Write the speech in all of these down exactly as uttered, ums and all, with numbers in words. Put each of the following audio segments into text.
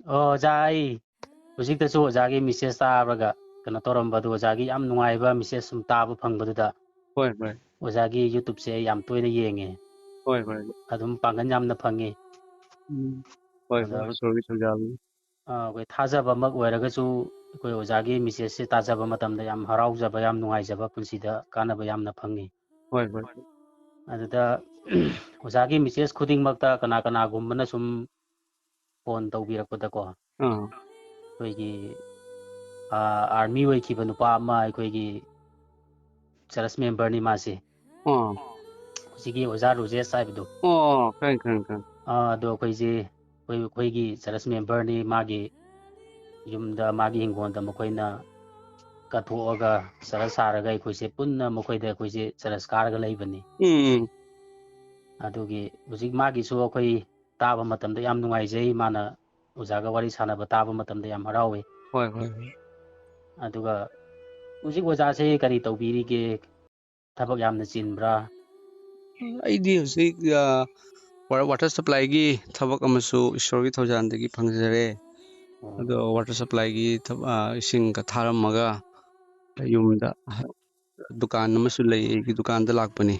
ꯑꯣ, ꯑꯣꯖꯥ, ꯑꯩ ꯍꯧꯖꯤꯛꯇꯁꯨ ꯑꯣꯖꯥꯒꯤ ꯃꯦꯁꯦꯖ ꯇꯥꯕꯒ ꯀꯩꯅꯣ ꯇꯧꯔꯝꯕ, ꯑꯗꯨ ꯑꯣꯖꯥꯒꯤ ꯌꯥꯝ ꯅꯨꯡꯉꯥꯏꯕ ꯃꯦꯁꯦꯖ ꯁꯨꯝ ꯇꯥꯕ ꯐꯪꯕꯗꯨꯗ ꯍꯣꯏ ꯍꯣꯏ ꯑꯣꯖꯥꯒꯤ ꯌꯨꯇ꯭ꯌꯨꯕꯁꯦ ꯑꯩ ꯌꯥꯝ ꯇꯣꯏꯅ ꯌꯦꯡꯉꯦ꯫ ꯍꯣꯏ ꯍꯣꯏ ꯑꯗꯨꯝ ꯄꯥꯡꯒꯜ ꯌꯥꯝꯅ ꯐꯪꯉꯤ꯫ ꯎꯝ ꯍꯣꯏ ꯑꯗꯣ ꯍꯣꯏ ꯏꯁꯣꯔꯒꯤ ꯊꯧꯖꯥꯜꯅꯤ꯫ ꯑ, ꯑꯩꯈꯣꯏ ꯊꯥꯖꯕꯃꯛ ꯑꯣꯏꯔꯒꯁꯨ ꯑꯩꯈꯣꯏ ꯑꯣꯖꯥꯒꯤ ꯃꯦꯁꯦꯖꯁꯦ ꯇꯥꯖꯕ ꯃꯇꯝꯗ ꯌꯥꯝ ꯍꯔꯥꯎꯖꯕ, ꯌꯥꯝ ꯅꯨꯡꯉꯥꯏꯖꯕ, ꯄꯨꯟꯁꯤꯗ ꯀꯥꯟꯅꯕ ꯌꯥꯝꯅ ꯐꯪꯉꯤ꯫ ꯍꯣꯏ ꯍꯣꯏ ꯑꯗꯨꯗ ꯑꯣꯖꯥꯒꯤ ꯃꯦꯁꯦꯖ ꯈꯨꯗꯤꯡꯃꯛꯇ ꯀꯅꯥ ꯀꯅꯥꯒꯨꯝꯕꯅ ꯁꯨꯝ ꯐꯣꯟ ꯇꯧꯕꯤꯔꯛꯄꯗꯀꯣ, ꯑꯥ ꯑꯩꯈꯣꯏꯒꯤ ꯑꯥꯔꯃꯤ ꯑꯣꯏꯈꯤꯕ ꯅꯨꯄꯥ ꯑꯃ, ꯑꯩꯈꯣꯏꯒꯤ ꯆꯔꯆ ꯃꯦꯝꯕꯔꯅꯤ ꯃꯥꯁꯦ, ꯑꯥ ꯍꯧꯖꯤꯛꯀꯤ ꯑꯣꯖꯥ ꯔꯣꯖꯦꯁ ꯍꯥꯏꯕꯗꯣ꯫ ꯑꯣ ꯈꯪꯉꯦ ꯈꯪꯉꯦ ꯈꯪꯉꯦ꯫ ꯑꯥ, ꯑꯗꯣ ꯑꯩꯈꯣꯏꯁꯦ, ꯑꯩꯈꯣꯏ ꯑꯩꯈꯣꯏꯒꯤ ꯆꯔꯆ ꯃꯦꯝꯕꯔꯅꯤ, ꯃꯥꯒꯤ ꯌꯨꯝꯗ, ꯃꯥꯒꯤ ꯍꯤꯡꯒꯣꯜꯗ ꯃꯈꯣꯏꯅ ꯀꯠꯊꯣꯛꯑꯒ ꯆꯔꯆ ꯁꯥꯔꯒ ꯑꯩꯈꯣꯏꯁꯦ ꯄꯨꯟꯅ ꯃꯈꯣꯏꯗ ꯑꯩꯈꯣꯏꯁꯦ ꯆꯔꯆ ꯀꯥꯔꯒ ꯂꯩꯕꯅꯤ꯫ ꯎꯝ ꯎꯝ ꯑꯗꯨꯒꯤ ꯍꯧꯖꯤꯛ ꯃꯥꯒꯤꯁꯨ ꯑꯩꯈꯣꯏ ꯇꯥꯕ ꯃꯇꯝꯗ ꯌꯥꯝ ꯅꯨꯡꯉꯥꯏꯖꯩ, ꯃꯥꯅ ꯑꯣꯖꯥꯒ ꯋꯥꯔꯤ ꯁꯥꯟꯅꯕ ꯇꯥꯕ ꯃꯇꯝꯗ ꯌꯥꯝ ꯍꯔꯥꯎꯋꯤ꯫ ꯍꯣꯏ ꯍꯣꯏ ꯍꯣꯏ꯫ ꯑꯗꯨꯒ ꯍꯧꯖꯤꯛ ꯑꯣꯖꯥꯁꯦ ꯀꯔꯤ ꯇꯧꯕꯤꯔꯤꯒꯦ? ꯊꯕꯛ ꯌꯥꯝꯅ ꯆꯤꯟꯕ꯭ꯔꯥ? ꯑꯩꯗꯤ ꯍꯧꯖꯤꯛ ꯑ, ꯋꯥ- ꯋꯥꯇꯔ ꯁꯄ꯭ꯂꯥꯏꯒꯤ ꯊꯕꯛ ꯑꯃꯁꯨ ꯏꯁꯣꯔꯒꯤ ꯊꯧꯖꯥꯜꯗꯒꯤ ꯐꯪꯖꯔꯦ꯫ ꯑꯣ, ꯑꯗꯣ ꯋꯥꯇꯔ ꯁꯄ꯭ꯂꯥꯏꯒꯤ ꯊꯕ- ꯑ, ꯏꯁꯤꯡꯒ ꯊꯥꯔꯝꯃꯒ ꯌꯨꯝꯗ ꯗꯨꯀꯥꯟ ꯑꯃꯁꯨ ꯂꯩ, ꯑꯩꯒꯤ ꯗꯨꯀꯥꯟꯗ ꯂꯥꯛꯄꯅꯤ꯫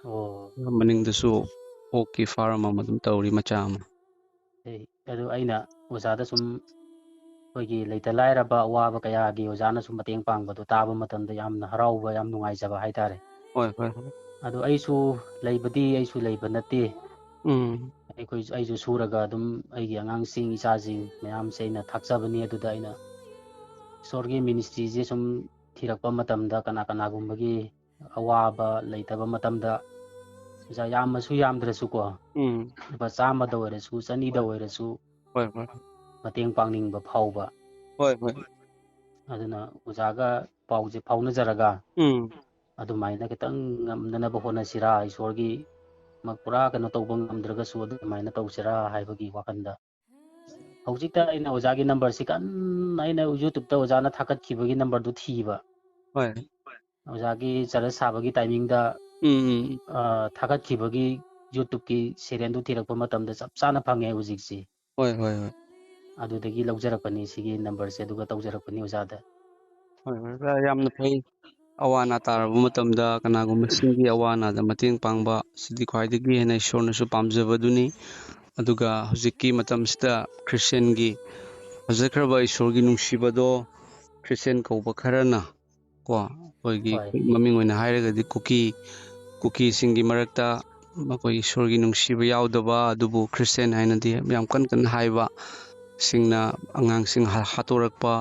ꯑꯣ꯫ ꯃꯅꯤꯡꯗꯁꯨ ꯑꯣꯛꯀꯤ ꯐꯥꯔꯝ ꯑꯃ ꯑꯗꯨꯝ ꯇꯧꯔꯤ, ꯃꯆꯥ ꯑꯃ꯫ ꯑꯩ- ꯑꯗꯨ ꯑꯩꯅ ꯑꯣꯖꯥꯗ ꯁꯨꯝ ꯑꯩꯈꯣꯏꯒꯤ ꯂꯩꯇ ꯂꯥꯏꯔꯕ ꯑꯋꯥꯕ ꯀꯌꯥꯒꯤ ꯑꯣꯖꯥꯅ ꯁꯨꯝ ꯃꯇꯦꯡ ꯄꯥꯡꯕꯗꯣ ꯇꯥꯕ ꯃꯇꯝꯗ ꯌꯥꯝꯅ ꯍꯔꯥꯎꯕ, ꯌꯥꯝ ꯅꯨꯡꯉꯥꯏꯖꯕ ꯍꯥꯏꯇꯥꯔꯦ꯫ ꯍꯣꯏ ꯍꯣꯏ ꯍꯣꯏ꯫ ꯑꯗꯣ ꯑꯩꯁꯨ ꯂꯩꯕꯗꯤ ꯑꯩꯁꯨ ꯂꯩꯕ ꯅꯠꯇꯦ꯫ ꯎꯝ ꯑꯩꯈꯣꯏ ꯑꯩꯁꯨ ꯁꯨꯔꯒ ꯑꯗꯨꯝ ꯑꯩꯒꯤ ꯑꯉꯥꯡꯁꯤꯡ, ꯏꯆꯥꯁꯤꯡ ꯃꯌꯥꯝꯁꯦ ꯑꯩꯅ ꯊꯥꯛꯆꯕꯅꯤ꯫ ꯑꯗꯨꯗ ꯑꯩꯅ ꯏꯁꯣꯔꯒꯤ ꯃꯤꯅꯤꯁꯇ꯭ꯔꯤꯁꯦ ꯁꯨꯝ ꯊꯤꯔꯛꯄ ꯃꯇꯝꯗ ꯀꯅꯥ ꯀꯅꯥꯒꯨꯝꯕꯒꯤ ꯑꯋꯥꯕ ꯂꯩꯇꯕ ꯃꯇꯝꯗ ꯑꯣꯖꯥ ꯌꯥꯝꯃꯁꯨ ꯌꯥꯝꯗ꯭ꯔꯁꯨꯀꯣ, ꯎꯝ ꯂꯨꯄꯥ ꯆꯥꯝꯃꯗ ꯑꯣꯏꯔꯁꯨ, ꯆꯅꯤꯗ ꯑꯣꯏꯔꯁꯨ ꯍꯣꯏ ꯍꯣꯏ꯫ ꯃꯇꯦꯡ ꯄꯥꯡꯅꯤꯡꯕ ꯐꯥꯎꯕ꯫ ꯍꯣꯏ ꯍꯣꯏ꯫ ꯑꯗꯨꯅ ꯑꯣꯖꯥꯒ ꯄꯥꯎꯁꯦ ꯐꯥꯎꯅꯖꯔꯒ ꯎꯝ ꯑꯗꯨꯃꯥꯏꯅ ꯈꯤꯇꯪ ꯉꯝꯅꯅꯕ ꯍꯣꯠꯅꯁꯤꯔꯥ, ꯏꯁꯣꯔꯒꯤ ꯃꯛ ꯄꯨꯔꯥ ꯀꯩꯅꯣ ꯇꯧꯕ ꯉꯝꯗ꯭ꯔꯒꯁꯨ ꯑꯗꯨꯃꯥꯏꯅ ꯇꯧꯁꯤꯔꯥ ꯍꯥꯏꯕꯒꯤ ꯋꯥꯈꯜꯗ꯫ ꯍꯧꯖꯤꯛꯇ ꯑꯩꯅ ꯑꯣꯖꯥꯒꯤ ꯅꯝꯕꯔꯁꯤ ꯀꯟꯅ, ꯑꯩꯅ ꯌꯨꯇ꯭ꯌꯨꯕꯇ ꯑꯣꯖꯥꯅ ꯊꯥꯒꯠꯈꯤꯕꯒꯤ ꯅꯝꯕꯔꯗꯨ ꯊꯤꯕ꯫ ꯍꯣꯏ꯫ ꯑꯣꯖꯥꯒꯤ ꯆꯔꯆ ꯁꯥꯕꯒꯤ ꯇꯥꯏꯃꯤꯡꯗ ꯎꯝ ꯎꯝ ꯎꯝ꯫ ꯑ, ꯊꯥꯒꯠꯈꯤꯕꯒꯤ ꯌꯨꯇ꯭ꯌꯨꯕꯀꯤ ꯁꯦꯔꯦꯟꯗꯨ ꯊꯤꯔꯛꯄ ꯃꯇꯝꯗ ꯆꯞ ꯆꯥꯅ ꯐꯪꯉꯦ ꯍꯧꯖꯤꯛꯁꯤ꯫ ꯍꯣꯏ ꯍꯣꯏ ꯍꯣꯏ꯫ ꯑꯗꯨꯗꯒꯤ ꯂꯧꯖꯔꯛꯄꯅꯤ ꯁꯤꯒꯤ ꯅꯝꯕꯔꯁꯦ, ꯑꯗꯨꯒ ꯇꯧꯖꯔꯛꯄꯅꯤ ꯑꯣꯖꯥꯗ꯫ ꯍꯣꯏ, ꯍꯣꯏ, ꯑꯣꯖꯥ, ꯌꯥꯝꯅ ꯐꯩ꯫ ꯑꯋꯥ ꯑꯅꯥ ꯇꯥꯔꯕ ꯃꯇꯝꯗ ꯀꯅꯥꯒꯨꯝꯕꯁꯤꯡꯒꯤ ꯑꯋꯥ ꯑꯅꯥꯗ ꯃꯇꯦꯡ ꯄꯥꯡꯕ, ꯁꯤꯗꯤ ꯈ꯭ꯋꯥꯏꯗꯒꯤ ꯍꯦꯟꯅ ꯏꯁꯣꯔꯅꯁꯨ ꯄꯥꯝꯖꯕꯗꯨꯅꯤ꯫ ꯑꯗꯨꯒ ꯍꯧꯖꯤꯛꯀꯤ ꯃꯇꯝꯁꯤꯗ ꯈ꯭ꯔꯤꯁꯇꯤꯌꯥꯟꯒꯤ ꯐꯖꯈ꯭ꯔꯕ ꯏꯁꯣꯔꯒꯤ ꯅꯨꯡꯁꯤꯕꯗꯣ ꯈ꯭ꯔꯤꯁꯇꯤꯌꯥꯟ ꯀꯧꯕ ꯈꯔꯅ ꯀꯣ, ꯑꯩꯈꯣꯏꯒꯤ ꯍꯣꯏ꯫ ꯃꯃꯤꯡ ꯑꯣꯏꯅ ꯍꯥꯏꯔꯒꯗꯤ ꯀꯨꯀꯤ, ꯀꯨꯀꯤꯁꯤꯡꯒꯤ ꯃꯔꯛꯇ ꯃꯈꯣꯏ ꯏꯁꯣꯔꯒꯤ ꯅꯨꯡꯁꯤꯕ ꯌꯥꯎꯗꯕ, ꯑꯗꯨꯕꯨ ꯈ꯭ꯔꯤꯁꯇꯤꯌꯥꯟ ꯍꯥꯏꯅꯗꯤ ꯌꯥꯝ ꯀꯟꯅ ꯀꯟꯅ ꯍꯥꯏꯕ ꯁꯤꯡꯅ ꯑꯉꯥꯡꯁꯤꯡ ꯍꯥ-, ꯍꯥꯠꯇꯣꯔꯛꯄ,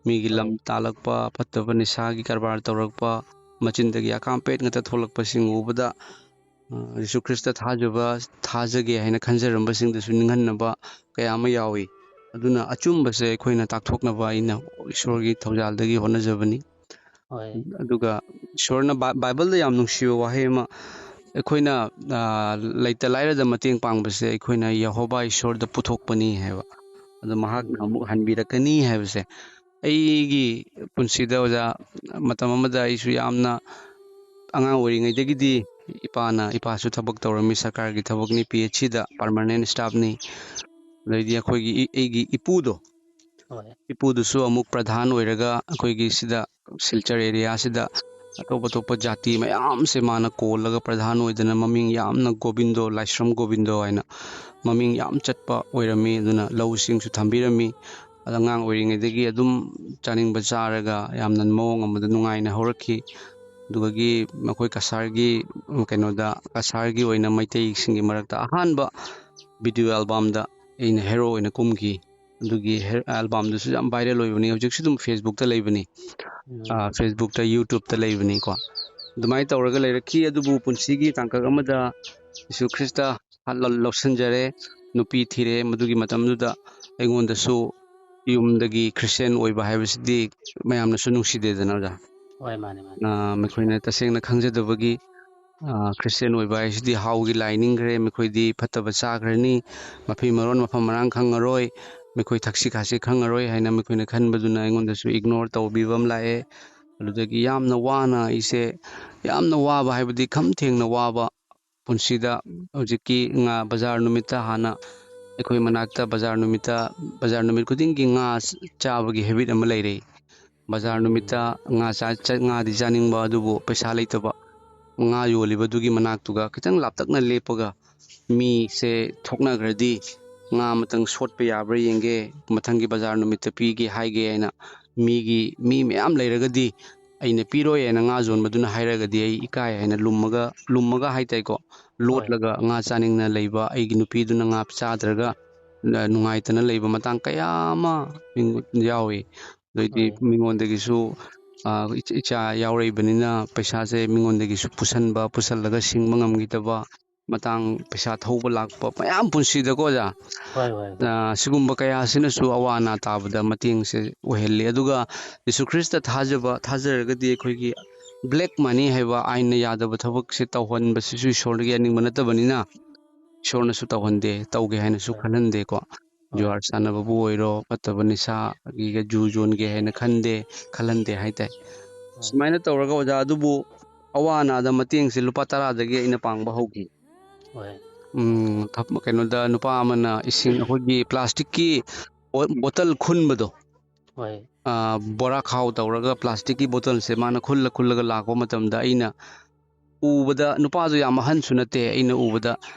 ꯃꯤꯒꯤ ꯂꯝ ꯍꯣꯏ꯫ ꯇꯥꯜꯂꯛꯄ, ꯐꯠꯇꯕ ꯅꯤꯁꯥꯒꯤ ꯀꯔꯕꯥꯔ ꯇꯧꯔꯛꯄ, ꯃꯆꯤꯟꯗꯒꯤ ꯑꯀꯥꯝ ꯄꯦꯠ ꯉꯥꯛꯇ ꯊꯣꯛꯂꯛꯄꯁꯤꯡ ꯎꯕꯗ, ꯑ, ꯖꯤꯁꯨ ꯈ꯭ꯔꯤꯁꯇ ꯊꯥꯖꯕ, ꯊꯥꯖꯒꯦ ꯍꯥꯏꯅ ꯈꯟꯖꯔꯝꯕꯁꯤꯡꯗꯁꯨ ꯅꯤꯡꯍꯟꯅꯕ ꯀꯌꯥ ꯑꯃ ꯌꯥꯎꯏ꯫ ꯑꯗꯨꯅ ꯑꯆꯨꯝꯕꯁꯦ ꯑꯩꯈꯣꯏꯅ ꯇꯥꯛꯊꯣꯛꯅꯕ ꯑꯩꯅ ꯏꯁꯣꯔꯒꯤ ꯊꯧꯖꯥꯜꯗꯒꯤ ꯍꯣꯠꯅꯖꯕꯅꯤ꯫ ꯍꯣꯏ꯫ ꯑꯗꯨꯒ ꯏꯁꯣꯔꯅ ꯕꯥ-, ꯕꯥꯏꯕꯜꯗ ꯌꯥꯝ ꯅꯨꯡꯁꯤꯕ ꯋꯥꯍꯩ ꯑꯃ, ꯑꯩꯈꯣꯏꯅ, ꯑ, ꯂꯩꯇ ꯂꯥꯏꯔꯗ ꯃꯇꯦꯡ ꯄꯥꯡꯕꯁꯦ ꯑꯩꯈꯣꯏꯅ ꯌꯦꯍꯣꯕꯥ ꯏꯁꯣꯔꯗ ꯄꯨꯊꯣꯛꯄꯅꯤ ꯍꯥꯏꯕ꯫ ꯑꯗꯣ ꯃꯍꯥꯛꯅ ꯎꯝ꯫ ꯑꯃꯨꯛ ꯍꯟꯕꯤꯔꯛꯀꯅꯤ ꯍꯥꯏꯕꯁꯦ꯫ ꯑꯩꯒꯤ ꯄꯨꯟꯁꯤꯗ, ꯑꯣꯖꯥ, ꯃꯇꯝ ꯑꯃꯗ ꯑꯩꯁꯨ ꯌꯥꯝꯅ ꯑꯉꯥꯡ ꯑꯣꯏꯔꯤꯉꯩꯗꯒꯤꯗꯤ ꯏꯄꯥꯅ, ꯏꯄꯥꯁꯨ ꯊꯕꯛ ꯇꯧꯔꯝꯃꯤ, ꯁꯔꯀꯥꯔꯒꯤ ꯊꯕꯛꯅꯤ, ꯄꯤ ꯑꯩꯆ ꯁꯤꯗ ꯄꯔꯃꯥꯅꯦꯟ ꯁ꯭ꯇꯥꯐꯅꯤ꯫ ꯑꯗꯩꯗꯤ ꯑꯩꯈꯣꯏꯒꯤ ꯏ-, ꯑꯩꯒꯤ ꯏꯄꯨꯗꯣ, ꯍꯣꯏ꯫ ꯏꯄꯨꯗꯨꯁꯨ ꯑꯃꯨꯛ ꯄ꯭ꯔꯙꯥꯟ ꯑꯣꯏꯔꯒ ꯑꯩꯈꯣꯏꯒꯤ ꯁꯤꯗ ꯁꯤꯜꯆꯔ ꯑꯦꯔꯤꯌꯥꯁꯤꯗ ꯑꯇꯣꯞ ꯑꯇꯣꯞꯄ ꯖꯥꯇꯤ ꯃꯌꯥꯝꯁꯦ ꯃꯥꯅ ꯀꯣꯜꯂꯒ ꯄ꯭ꯔꯙꯥꯟ ꯑꯣꯏꯗꯅ ꯃꯃꯤꯡ ꯌꯥꯝꯅ ꯒꯣꯕꯤꯟꯗꯣ, ꯂꯥꯏꯁ꯭ꯔꯝ ꯒꯣꯕꯤꯟꯗꯣ ꯍꯥꯏꯅ ꯃꯃꯤꯡ ꯌꯥꯝ ꯆꯠꯄ ꯑꯣꯏꯔꯝꯃꯤ꯫ ꯑꯗꯨꯅ ꯂꯧꯁꯤꯡꯁꯨ ꯊꯝꯕꯤꯔꯝꯃꯤ꯫ ꯑꯗ ꯑꯉꯥꯡ ꯑꯣꯏꯔꯤꯉꯩꯗꯒꯤ ꯑꯗꯨꯝ ꯆꯥꯅꯤꯡꯕ ꯆꯥꯔꯒ ꯌꯥꯝꯅ ꯃꯑꯣꯡ ꯑꯃꯗ ꯅꯨꯡꯉꯥꯏꯅ ꯍꯧꯔꯛꯈꯤ꯫ ꯑꯗꯨꯗꯒꯤ ꯃꯈꯣꯏ ꯀꯁꯥꯔꯒꯤ, ꯀꯩꯅꯣꯗ, ꯀꯁꯥꯔꯒꯤ ꯑꯣꯏꯅ ꯃꯩꯇꯩꯁꯤꯡꯒꯤ ꯃꯔꯛꯇ ꯑꯍꯥꯟꯕ ꯚꯤꯗꯤꯑꯣ ꯑꯦꯜꯕꯝꯗ ꯑꯩꯅ ꯍꯦꯔꯣ ꯑꯣꯏꯅ ꯀꯨꯝꯈꯤ꯫ ꯑꯗꯨꯒꯤ ꯍꯦ-, ꯑꯦꯜꯕꯝꯗꯨꯁꯨ ꯌꯥꯝ ꯚꯥꯏꯔꯦꯜ ꯑꯣꯏꯕꯅꯤ, ꯍꯧꯖꯤꯛꯁꯨ ꯑꯗꯨꯝ ꯐꯦꯁꯕꯨꯛꯇ ꯂꯩꯕꯅꯤ꯫ ꯎꯝ꯫ ꯑꯥ, ꯐꯦꯁꯕꯨꯛꯇ, ꯌꯨꯇ꯭ꯌꯨꯕꯇ ꯂꯩꯕꯅꯤꯀꯣ꯫ ꯑꯗꯨꯃꯥꯏꯅ ꯇꯧꯔꯒ ꯂꯩꯔꯛꯈꯤ꯫ ꯑꯗꯨꯕꯨ ꯄꯨꯟꯁꯤꯒꯤ ꯇꯥꯡꯀꯛ ꯑꯃꯗ ꯖꯤꯁꯨ ꯈ꯭ꯔꯤꯁꯇ ꯍꯥꯠꯂ-, ꯂꯧꯁꯤꯟꯖꯔꯦ, ꯅꯨꯄꯤ ꯊꯤꯔꯦ꯫ ꯃꯗꯨꯒꯤ ꯃꯇꯝꯗꯨꯗ ꯑꯩꯉꯣꯟꯗꯁꯨ ꯌꯨꯝꯗꯒꯤ ꯈ꯭ꯔꯤꯁꯇꯤꯌꯥꯟ ꯑꯣꯏꯕ ꯍꯥꯏꯕꯁꯤꯗꯤ ꯃꯌꯥꯝꯅꯁꯨ ꯅꯨꯡꯁꯤꯗꯦꯗꯅ, ꯑꯣꯖꯥ꯫ ꯍꯣꯏ, ꯃꯥꯅꯦ, ꯃꯥꯅꯦ꯫ ꯑꯥ, ꯃꯈꯣꯏꯅ ꯇꯁꯦꯡꯅ ꯈꯪꯖꯗꯕꯒꯤ, ꯑꯥ, ꯈ꯭ꯔꯤꯁꯇꯤꯌꯥꯟ ꯑꯣꯏꯕ ꯍꯥꯏꯁꯤꯗꯤ ꯍꯥꯎꯒꯤ ꯂꯥꯏ ꯅꯤꯡꯈ꯭ꯔꯦ, ꯃꯈꯣꯏꯗꯤ ꯐꯠꯇꯕ ꯆꯥꯈ꯭ꯔꯅꯤ, ꯃꯐꯤ ꯃꯔꯣꯟ ꯃꯐꯝ ꯃꯔꯥꯡ ꯈꯪꯉꯔꯣꯏ, ꯃꯈꯣꯏ ꯊꯛꯁꯤ ꯈꯥꯁꯤ ꯈꯪꯉꯔꯣꯏ ꯍꯥꯏꯅ ꯃꯈꯣꯏꯅ ꯈꯟꯕꯗꯨꯅ ꯑꯩꯉꯣꯟꯗꯁꯨ ꯏꯒꯅꯣꯔ ꯇꯧꯕꯤꯕ ꯑꯃ ꯂꯥꯛꯑꯦ꯫ ꯑꯗꯨꯗꯒꯤ ꯌꯥꯝꯅ ꯋꯥꯅ ꯑꯩꯁꯦ, ꯌꯥꯝꯅ ꯋꯥꯕ ꯍꯥꯏꯕꯗꯤ ꯈꯝ ꯊꯦꯡꯅ ꯋꯥꯕ ꯄꯨꯟꯁꯤꯗ, ꯍꯧꯖꯤꯛꯀꯤ ꯉꯥ ꯕꯖꯥꯔ ꯅꯨꯃꯤꯠꯇ ꯍꯥꯟꯅ ꯑꯩꯈꯣꯏ ꯃꯅꯥꯛꯇ ꯕꯖꯥꯔ ꯅꯨꯃꯤꯠꯇ, ꯕꯖꯥꯔ ꯅꯨꯃꯤꯠ ꯈꯨꯗꯤꯡꯒꯤ ꯉꯥ ꯆꯥꯕꯒꯤ ꯍꯦꯕꯤꯠ ꯑꯃ ꯂꯩꯔꯦ꯫ ꯕꯖꯥꯔ ꯎꯝ꯫ ꯅꯨꯃꯤꯠꯇ ꯉꯥ ꯆꯥ-, ꯆꯥ-, ꯉꯥꯗꯤ ꯆꯥꯅꯤꯡꯕ, ꯑꯗꯨꯕꯨ ꯄꯩꯁꯥ ꯂꯩꯇꯕ꯫ ꯉꯥ ꯌꯣꯜꯂꯤꯕꯗꯨꯒꯤ ꯃꯅꯥꯛꯇꯨꯒ ꯈꯤꯇꯪ ꯂꯥꯞꯇꯛꯅ ꯂꯦꯞꯄꯒ ꯃꯤꯁꯦ ꯊꯣꯛꯅꯈ꯭ꯔꯗꯤ ꯉꯥ ꯑꯃꯇꯪ ꯁꯣꯠꯄ ꯌꯥꯕ꯭ꯔꯥ ꯌꯦꯡꯒꯦ, ꯃꯊꯪꯒꯤ ꯕꯖꯥꯔ ꯅꯨꯃꯤꯠꯇ ꯄꯤꯒꯦ ꯍꯥꯏꯒꯦ ꯍꯥꯏꯅ ꯃꯤꯒꯤ, ꯃꯤ ꯃꯌꯥꯝ ꯂꯩꯔꯒꯗꯤ, ꯑꯩꯅ ꯄꯤꯔꯣꯏ ꯍꯥꯏꯅ ꯉꯥ ꯌꯣꯟꯕꯗꯨꯅ ꯍꯥꯏꯔꯒꯗꯤ ꯑꯩ ꯏꯀꯥꯏ ꯍꯥꯏꯅ ꯂꯨꯝꯃꯒ, ꯂꯨꯝꯃꯒ ꯍꯥꯏ ꯇꯥꯏꯀꯣ, ꯍꯣꯏ꯫ ꯂꯣꯠꯂꯒ ꯉꯥ ꯆꯥꯅꯤꯡꯅ ꯂꯩꯕ ꯑꯩꯒꯤ ꯅꯨꯄꯤꯗꯨꯅ ꯉꯥ ꯆꯥꯗ꯭ꯔꯒ, ꯑ, ꯅꯨꯡꯉꯥꯏꯇꯅ ꯂꯩꯕ ꯃꯇꯥꯡ ꯀꯌꯥ ꯑꯃ ꯌꯥꯎꯏ꯫ ꯑꯗꯩꯗꯤ ꯍꯣꯏ꯫ ꯃꯤꯉꯣꯟꯗꯒꯤꯁꯨ, ꯑ, ꯏꯆ-, ꯏꯆꯥ ꯌꯥꯎꯔꯛꯏꯕꯅꯤꯅ ꯄꯩꯁꯥꯁꯦ ꯃꯤꯉꯣꯟꯗꯒꯤꯁꯨ ꯄꯨꯁꯟꯕ, ꯄꯨꯁꯜꯂꯒ ꯁꯤꯡꯕ ꯉꯝꯈꯤꯗꯕ ꯃꯇꯥꯡ, ꯄꯩꯁꯥ ꯊꯧꯕ ꯂꯥꯛꯄ ꯃꯌꯥꯝ ꯄꯨꯟꯁꯤꯗꯀꯣ ꯑꯣꯖꯥ꯫ ꯍꯣꯏ, ꯍꯣꯏ, ꯍꯣꯏ꯫ ꯑ, ꯁꯤꯒꯨꯝꯕ ꯀꯌꯥ ꯑꯁꯤꯅꯁꯨ ꯑꯋꯥ ꯑꯅꯥ ꯇꯥꯕꯗ ꯃꯇꯦꯡꯁꯦ ꯑꯣꯏꯍꯜꯂꯤ꯫ ꯑꯗꯨꯒ ꯖꯤꯁꯨ ꯈ꯭ꯔꯤꯁꯇ ꯊꯥꯖꯕ, ꯊꯥꯖꯔꯒꯗꯤ ꯑꯩꯈꯣꯏꯒꯤ black money ꯍꯥꯏꯕ ꯑꯥꯏꯟꯅ ꯌꯥꯗꯕ ꯊꯕꯛꯁꯦ ꯇꯧꯍꯟꯕꯁꯤꯁꯨ ꯏꯁꯣꯔꯗꯒꯤ ꯑꯅꯤꯡꯕ ꯅꯠꯇꯕꯅꯤꯅ ꯏꯁꯣꯔꯅꯁꯨ ꯇꯧꯍꯟꯗꯦ, ꯇꯧꯒꯦ ꯍꯥꯏꯅꯁꯨ ꯍꯣꯏ꯫ ꯈꯜꯍꯟꯗꯦꯀꯣ꯫ ꯍꯣꯏ꯫ ꯖꯨꯋꯥꯔ ꯁꯥꯟꯅꯕꯕꯨ ꯑꯣꯏꯔꯣ, ꯐꯠꯇꯕ ꯅꯤꯁꯥꯒꯤꯒ ꯖꯨ ꯌꯣꯟꯒꯦ ꯍꯥꯏꯅ ꯈꯟꯗꯦ, ꯈꯜꯍꯟꯗꯦ ꯍꯥꯏ ꯇꯥꯏ꯫ ꯍꯣꯏ꯫ ꯁꯨꯃꯥꯏꯅ ꯇꯧꯔꯒ ꯑꯣꯖꯥ, ꯑꯗꯨꯕꯨ ꯑꯋꯥ ꯑꯅꯥꯗ ꯃꯇꯦꯡꯁꯦ ꯂꯨꯄꯥ ꯇꯔꯥꯗꯒꯤ ꯑꯩꯅ ꯄꯥꯡꯕ ꯍꯧꯈꯤ꯫ ꯍꯣꯏ꯫ ꯎꯝ, ꯊꯞ-, ꯀꯩꯅꯣꯗ ꯅꯨꯄꯥ ꯑꯃꯅ ꯏꯁꯤꯡ, ꯑꯩꯈꯣꯏꯒꯤ plastic ꯀꯤ ꯕꯣ-, bottle ꯈꯨꯟꯕꯗꯣ, ꯍꯣꯏ꯫ ꯑ, ꯕꯣꯔꯥ ꯈꯥꯎ ꯇꯧꯔꯒ plastic ꯀꯤ bottle ꯁꯦ ꯃꯥꯅ ꯈꯨꯜꯂ ꯈꯨꯜꯂꯒ ꯂꯥꯛꯄ ꯃꯇꯝꯗ ꯑꯩꯅ ꯎꯕꯗ, ꯅꯨꯄꯥꯗꯣ ꯌꯥꯝ ꯑꯍꯟꯁꯨ ꯅꯠꯇꯦ, ꯑꯩꯅ ꯎꯕꯗ,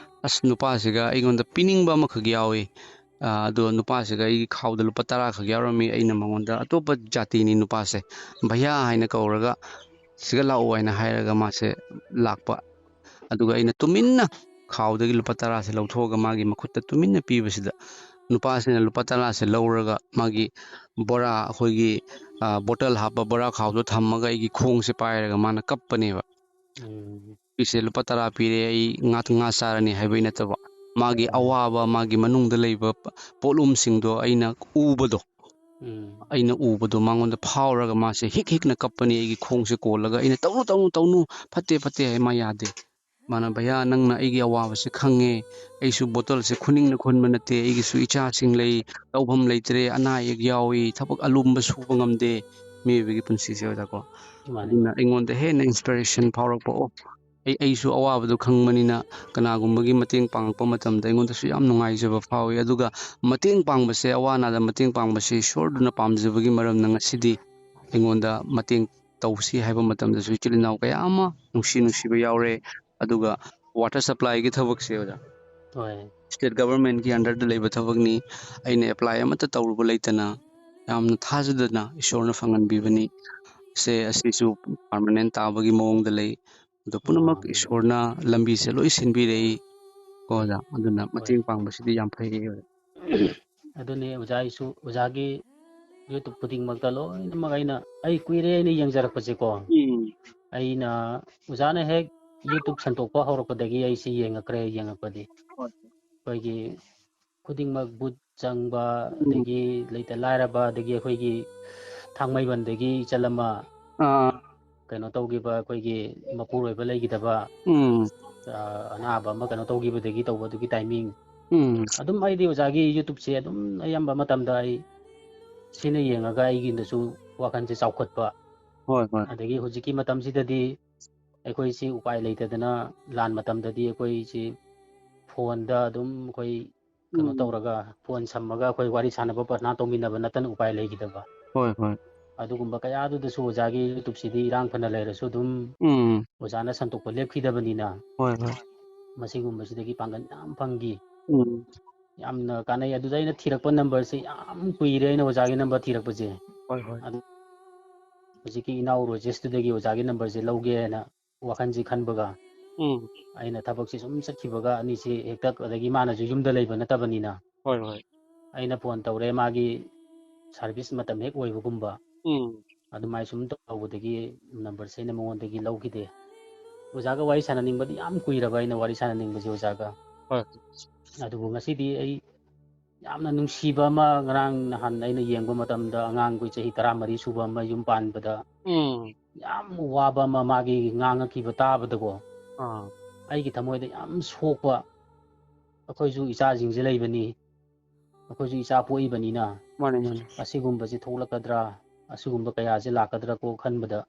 ꯑꯁ, ꯅꯨꯄꯥꯁꯤꯒ ꯑꯩꯉꯣꯟꯗ ꯄꯤꯅꯤꯡꯕ ꯑꯃꯈꯛ ꯌꯥꯎꯏ꯫ ꯑ, ꯑꯗꯣ ꯅꯨꯄꯥꯁꯤꯒ ꯑꯩꯒꯤ ꯈꯥꯎꯗ ꯂꯨꯄꯥ ꯇꯔꯥ ꯈꯛ ꯌꯥꯎꯔꯝꯃꯤ꯫ ꯑꯩꯅ ꯃꯉꯣꯟꯗ, ꯑꯇꯣꯞꯄ ꯖꯥꯇꯤꯅꯤ ꯅꯨꯄꯥꯁꯦ, "ꯚꯩꯌꯥ" ꯍꯥꯏꯅ ꯀꯧꯔꯒ, "ꯁꯤꯒ ꯂꯥꯛꯑꯣ" ꯍꯥꯏꯅ ꯍꯥꯏꯔꯒ ꯃꯥꯁꯦ ꯂꯥꯛꯄ꯫ ꯑꯗꯨꯒ ꯑꯩꯅ ꯇꯨꯃꯤꯟꯅ ꯈꯥꯎꯗꯒꯤ ꯂꯨꯄꯥ ꯇꯔꯥꯁꯦ ꯂꯧꯊꯣꯛꯑꯒ ꯃꯥꯒꯤ ꯃꯈꯨꯠꯇ ꯇꯨꯃꯤꯟꯅ ꯄꯤꯕꯁꯤꯗ, ꯅꯨꯄꯥꯁꯤꯅ ꯂꯨꯄꯥ ꯇꯔꯥꯁꯦ ꯂꯧꯔꯒ ꯃꯥꯒꯤ ꯕꯣꯔꯥ, ꯑꯩꯈꯣꯏꯒꯤ, ꯑ, bottle ꯍꯥꯞꯄ ꯕꯣꯔꯥ ꯈꯥꯎꯗꯣ ꯊꯝꯃꯒ ꯑꯩꯒꯤ ꯈꯣꯡꯁꯦ ꯄꯥꯏꯔꯒ ꯃꯥꯅ ꯀꯞꯄꯅꯦꯕ꯫ ꯎꯝ꯫ "ꯄꯤꯁꯦ ꯂꯨꯄꯥ ꯇꯔꯥ ꯄꯤꯔꯦ, ꯑꯩ ꯉꯥ, ꯉꯥ ꯆꯥꯔꯅꯤ" ꯍꯥꯏꯕꯒꯤ ꯅꯠꯇꯕ, ꯃꯥꯒꯤ ꯎꯝ꯫ ꯑꯋꯥꯕ, ꯃꯥꯒꯤ ꯃꯅꯨꯡꯗ ꯂꯩꯕ ꯄ-, ꯄꯣꯠꯂꯨꯝꯁꯤꯡꯗꯣ ꯑꯩꯅ ꯎꯕꯗꯣ, ꯎꯝ꯫ ꯑꯩꯅ ꯎꯕꯗꯣ ꯃꯉꯣꯟꯗ ꯐꯥꯎꯔꯒ ꯃꯥꯁꯦ ꯍꯤꯛ ꯍꯤꯛꯅ ꯀꯞꯄꯅꯤ ꯑꯩꯒꯤ ꯈꯣꯡꯁꯦ ꯀꯣꯜꯂꯒ꯫ ꯑꯩꯅ, "ꯇꯧꯅꯨ, ꯇꯧꯅꯨ, ꯇꯧꯅꯨ, ꯐꯠꯇꯦ, ꯐꯠꯇꯦ" ꯍꯥꯏ, ꯃꯥ ꯌꯥꯗꯦ꯫ ꯃꯥꯅ, "ꯚꯩꯌꯥ, ꯅꯪꯅ ꯑꯩꯒꯤ ꯑꯋꯥꯕꯁꯦ ꯈꯪꯉꯦ, ꯑꯩꯁꯨ bottle ꯁꯦ ꯈꯨꯅꯤꯡꯅ ꯈꯨꯟꯕ ꯅꯠꯇꯦ, ꯑꯩꯒꯤꯁꯨ ꯏꯆꯥꯁꯤꯡ ꯂꯩ, ꯇꯧꯐꯝ ꯂꯩꯇ꯭ꯔꯦ, ꯑꯅꯥ ꯑꯌꯦꯛ ꯌꯥꯎꯏ, ꯊꯕꯛ ꯑꯂꯨꯝꯕ ꯁꯨꯕ ꯉꯝꯗꯦ", ꯃꯤꯑꯣꯏꯕꯒꯤ ꯄꯨꯟꯁꯤꯁꯦ ꯑꯣꯖꯥꯀꯣ꯫ ꯃꯥꯅꯤ꯫ ꯑꯗꯨꯅ ꯑꯩꯉꯣꯟꯗ ꯍꯦꯟꯅ inspiration ꯐꯥꯎꯔꯛꯄ, "ꯑꯣ, ꯑꯩ ꯑꯩꯁꯨ ꯑꯋꯥꯕꯗꯣ ꯈꯪꯕꯅꯤꯅ, ꯀꯅꯥꯒꯨꯝꯕꯒꯤ ꯃꯇꯦꯡ ꯄꯥꯡꯉꯛꯄ ꯃꯇꯝꯗ ꯑꯩꯉꯣꯟꯗꯁꯨ ꯌꯥꯝ ꯅꯨꯡꯉꯥꯏꯖꯕ ꯐꯥꯎꯏ꯫ ꯑꯗꯨꯒ ꯃꯇꯦꯡ ꯄꯥꯡꯕꯁꯦ, ꯑꯋꯥ ꯑꯅꯥꯗ ꯃꯇꯦꯡ ꯄꯥꯡꯕꯁꯦ ꯏꯁꯣꯔꯗꯨꯅ ꯄꯥꯝꯖꯕꯒꯤ ꯃꯔꯝꯅ ꯉꯁꯤꯗꯤ ꯑꯩꯉꯣꯟꯗ ꯃꯇꯦꯡ ꯇꯧꯁꯤ ꯍꯥꯏꯕ ꯃꯇꯝꯗꯁꯨ ꯏꯆꯤꯜ ꯏꯅꯥꯎ ꯀꯌꯥ ꯑꯃ ꯅꯨꯡꯁꯤ ꯅꯨꯡꯁꯤꯕ ꯌꯥꯎꯔꯦ꯫ ꯑꯗꯨꯒ ꯋꯥꯇꯔ ꯁꯄ꯭ꯂꯥꯏꯒꯤ ꯊꯕꯛꯁꯦ ꯑꯣꯖꯥ, ꯍꯣꯏ ꯁ꯭ꯇꯦꯠ ꯒꯚꯔꯟꯃꯦꯟꯠꯀꯤ ꯑꯟꯗꯔꯗ ꯂꯩꯕ ꯊꯕꯛꯅꯤ꯫ ꯑꯩꯅ ꯑꯦꯄ꯭ꯂꯥꯏ ꯑꯃꯠꯇ ꯇꯧꯔꯨꯕ ꯂꯩꯇꯅ ꯌꯥꯝꯅ ꯊꯥꯖꯗꯅ ꯏꯁꯣꯔꯅ ꯐꯪꯍꯟꯕꯤꯕꯅꯤ꯫ ꯁꯦ ꯑꯁꯤꯁꯨ ꯄꯥꯔꯃꯅꯦꯟꯠ ꯇꯥꯕꯒꯤ ꯃꯑꯣꯡꯗ ꯂꯩ꯫ ꯑꯗꯣ ꯄꯨꯝꯅꯃꯛ ꯑꯥ꯫ ꯏꯁꯣꯔꯅ ꯂꯝꯕꯤꯁꯦ ꯂꯣꯏ ꯁꯤꯟꯕꯤꯔꯛꯏ ꯀꯣ ꯑꯣꯖꯥ꯫ ꯑꯗꯨꯅ ꯍꯣꯏ ꯃꯇꯦꯡ ꯄꯥꯡꯕꯁꯤꯗꯤ ꯌꯥꯝ ꯐꯩ ꯑꯣꯖꯥ꯫ ꯑꯗꯨꯅꯤ ꯑꯣꯖꯥ, ꯑꯩꯁꯨ ꯑꯣꯖꯥꯒꯤ ꯌꯨꯇ꯭ꯌꯨꯕ ꯈꯨꯗꯤꯡꯃꯛꯇ ꯂꯣꯏꯅꯃꯛ ꯑꯩꯅ, ꯑꯩ ꯀꯨꯏꯔꯦ ꯑꯩꯅ ꯌꯦꯡꯖꯔꯛꯄꯁꯦꯀꯣ꯫ ꯎꯝ ꯑꯩꯅ ꯑꯣꯖꯥꯅ ꯍꯦꯛ ꯌꯨꯇ꯭ꯌꯨꯕ ꯁꯟꯗꯣꯛꯄ ꯍꯧꯔꯛꯄꯗꯒꯤ ꯑꯩꯁꯤ ꯌꯦꯡꯉꯛꯈ꯭ꯔꯦ, ꯌꯦꯡꯉꯛꯄꯗꯤ꯫ ꯍꯣꯏ ꯑꯩꯈꯣꯏꯒꯤ ꯈꯨꯗꯤꯡꯃꯛ ꯕꯨꯠ ꯆꯪꯕ, ꯎꯝ ꯑꯗꯒꯤ ꯂꯩꯇ ꯂꯥꯏꯔꯕ, ꯑꯗꯒꯤ ꯑꯩꯈꯣꯏꯒꯤ ꯊꯥꯡꯃꯩꯕꯟꯗꯒꯤ ꯏꯆꯜ ꯑꯃ ꯑꯥ ꯀꯩꯅꯣ ꯇꯧꯈꯤꯕ, ꯑꯩꯈꯣꯏꯒꯤ ꯃꯄꯨꯔꯣꯏꯕ ꯂꯩꯈꯤꯗꯕ, ꯎꯝ ꯑ, ꯑꯅꯥꯕ ꯑꯃ ꯀꯩꯅꯣ ꯇꯧꯈꯤꯕꯗꯒꯤ ꯇꯧꯕ ꯑꯗꯨꯒꯤ ꯇꯥꯏꯃꯤꯡ꯫ ꯎꯝ ꯑꯗꯨꯝ ꯑꯩꯗꯤ ꯑꯣꯖꯥꯒꯤ ꯌꯨꯇ꯭ꯌꯨꯕꯁꯦ ꯑꯗꯨꯝ ꯑꯌꯥꯝꯕ ꯃꯇꯝꯗ ꯑꯩ ꯁꯤꯅ ꯌꯦꯡꯉꯒ ꯑꯩꯒꯤꯗꯁꯨ ꯋꯥꯈꯜꯁꯦ ꯆꯥꯎꯈꯠꯄ꯫ ꯍꯣꯏ ꯍꯣꯏ ꯑꯗꯒꯤ ꯍꯧꯖꯤꯛꯀꯤ ꯃꯇꯝꯁꯤꯗꯗꯤ ꯑꯩꯈꯣꯏꯁꯤ ꯎꯄꯥꯏ ꯂꯩꯇꯗꯅ, ꯂꯥꯟ ꯃꯇꯝꯗꯗꯤ ꯑꯩꯈꯣꯏꯁꯤ ꯐꯣꯟꯗ ꯑꯗꯨꯝ ꯑꯩꯈꯣꯏ ꯀꯩꯅꯣ ꯎꯝ ꯇꯧꯔꯒ, ꯐꯣꯟ ꯁꯝꯃꯒ ꯑꯩꯈꯣꯏ ꯋꯥꯔꯤ ꯁꯥꯟꯅꯕ, ꯄ꯭ꯔꯊꯅꯥ ꯇꯧꯃꯤꯟꯅꯕ ꯅꯠꯇꯅ ꯎꯄꯥꯏ ꯂꯩꯈꯤꯗꯕ꯫ ꯍꯣꯏ ꯍꯣꯏ ꯑꯗꯨꯒꯨꯝꯕ ꯀꯌꯥꯗꯨꯗꯁꯨ ꯑꯣꯖꯥꯒꯤ ꯌꯨꯇ꯭ꯌꯨꯕꯁꯤꯗꯤ ꯏꯔꯥꯡ ꯐꯅ ꯂꯩꯔꯁꯨ ꯑꯗꯨꯝ ꯎꯝ ꯑꯣꯖꯥꯅ ꯁꯟꯗꯣꯛꯄ ꯂꯦꯞꯈꯤꯗꯕꯅꯤꯅ, ꯍꯣꯏ ꯍꯣꯏ ꯃꯁꯤꯒꯨꯝꯕꯁꯤꯗꯒꯤ ꯄꯥꯡꯒꯜ ꯌꯥꯝ ꯐꯪꯈꯤ꯫ ꯎꯝ ꯌꯥꯝꯅ ꯀꯥꯟꯅꯩ꯫ ꯑꯗꯨꯗ ꯑꯩꯅ ꯊꯤꯔꯛꯄ ꯅꯝꯕꯔꯁꯦ ꯌꯥꯝ ꯀꯨꯏꯔꯦ ꯑꯩꯅ ꯑꯣꯖꯥꯒꯤ ꯅꯝꯕꯔ ꯊꯤꯔꯛꯄꯁꯦ꯫ ꯍꯣꯏ ꯍꯣꯏ ꯑꯗꯨ ꯍꯧꯖꯤꯛꯀꯤ ꯏꯅꯥꯎ ꯔꯣꯖꯦꯁꯇꯨꯗꯒꯤ ꯑꯣꯖꯥꯒꯤ ꯅꯝꯕꯔꯁꯦ ꯂꯧꯒꯦ ꯍꯥꯏꯅ ꯋꯥꯈꯜꯁꯤ ꯈꯟꯕꯒ, ꯎꯝ ꯑꯩꯅ ꯊꯕꯛꯁꯤ ꯁꯨꯝ ꯆꯠꯈꯤꯕꯒ, ꯑꯅꯤꯁꯤ ꯍꯦꯛꯇ, ꯑꯗꯒꯤ ꯃꯥꯅꯁꯨ ꯌꯨꯝꯗ ꯂꯩꯕ ꯅꯠꯇꯕꯅꯤꯅ, ꯍꯣꯏ ꯍꯣꯏ ꯑꯩꯅ ꯐꯣꯟ ꯇꯧꯔꯦ, ꯃꯥꯒꯤ ꯁꯥꯔꯚꯤꯁ ꯃꯇꯝ ꯍꯦꯛ ꯑꯣꯏꯕꯒꯨꯝꯕ, ꯎꯝ ꯑꯗꯨꯃꯥꯏꯅ ꯁꯨꯝ ꯇꯧꯕꯗꯒꯤ ꯅꯝꯕꯔꯁꯦ ꯑꯩꯅ ꯃꯉꯣꯟꯗꯒꯤ ꯂꯧꯈꯤꯗꯦ꯫ ꯑꯣꯖꯥꯒ ꯋꯥꯔꯤ ꯁꯥꯟꯅꯅꯤꯡꯕꯗꯤ ꯌꯥꯝ ꯀꯨꯏꯔꯕ, ꯑꯩꯅ ꯋꯥꯔꯤ ꯁꯥꯟꯅꯅꯤꯡꯕꯁꯦ ꯑꯣꯖꯥꯒ꯫ ꯍꯣꯏ ꯑꯗꯨꯕꯨ ꯉꯁꯤꯗꯤ ꯑꯩ ꯌꯥꯝꯅ ꯅꯨꯡꯁꯤꯕ ꯑꯃ, ꯉꯔꯥꯡ ꯅꯍꯥꯟ ꯑꯩꯅ ꯌꯦꯡꯕ ꯃꯇꯝꯗ ꯑꯉꯥꯡꯈꯣꯏ ꯆꯍꯤ ꯇꯔꯥꯃꯔꯤ ꯁꯨꯕ ꯑꯃ ꯌꯨꯝ ꯄꯥꯟꯕꯗ ꯎꯝ ꯌꯥꯝ ꯋꯥꯕ ꯑꯃ ꯃꯥꯒꯤ ꯉꯥꯡꯉꯛꯈꯤꯕ ꯇꯥꯕꯗꯀꯣ, ꯑꯥ ꯑꯩꯒꯤ ꯊꯃꯣꯏꯗ ꯌꯥꯝ ꯁꯣꯛꯄ꯫ ꯑꯩꯈꯣꯏꯁꯨ ꯏꯆꯥꯁꯤꯡꯁꯦ ꯂꯩꯕꯅꯤ, ꯑꯩꯈꯣꯏꯁꯨ ꯏꯆꯥ ꯄꯣꯛꯏꯕꯅꯤꯅ, ꯃꯥꯅꯦ ꯃꯥꯅꯦ ꯑꯁꯤꯒꯨꯝꯕꯁꯤ ꯊꯣꯛꯂꯛꯀꯗ꯭ꯔꯥ, ꯑꯁꯤꯒꯨꯝꯕ ꯀꯌꯥꯁꯦ ꯂꯥꯛꯀꯗ꯭ꯔꯥ ꯀꯣ ꯈꯟꯕꯗ,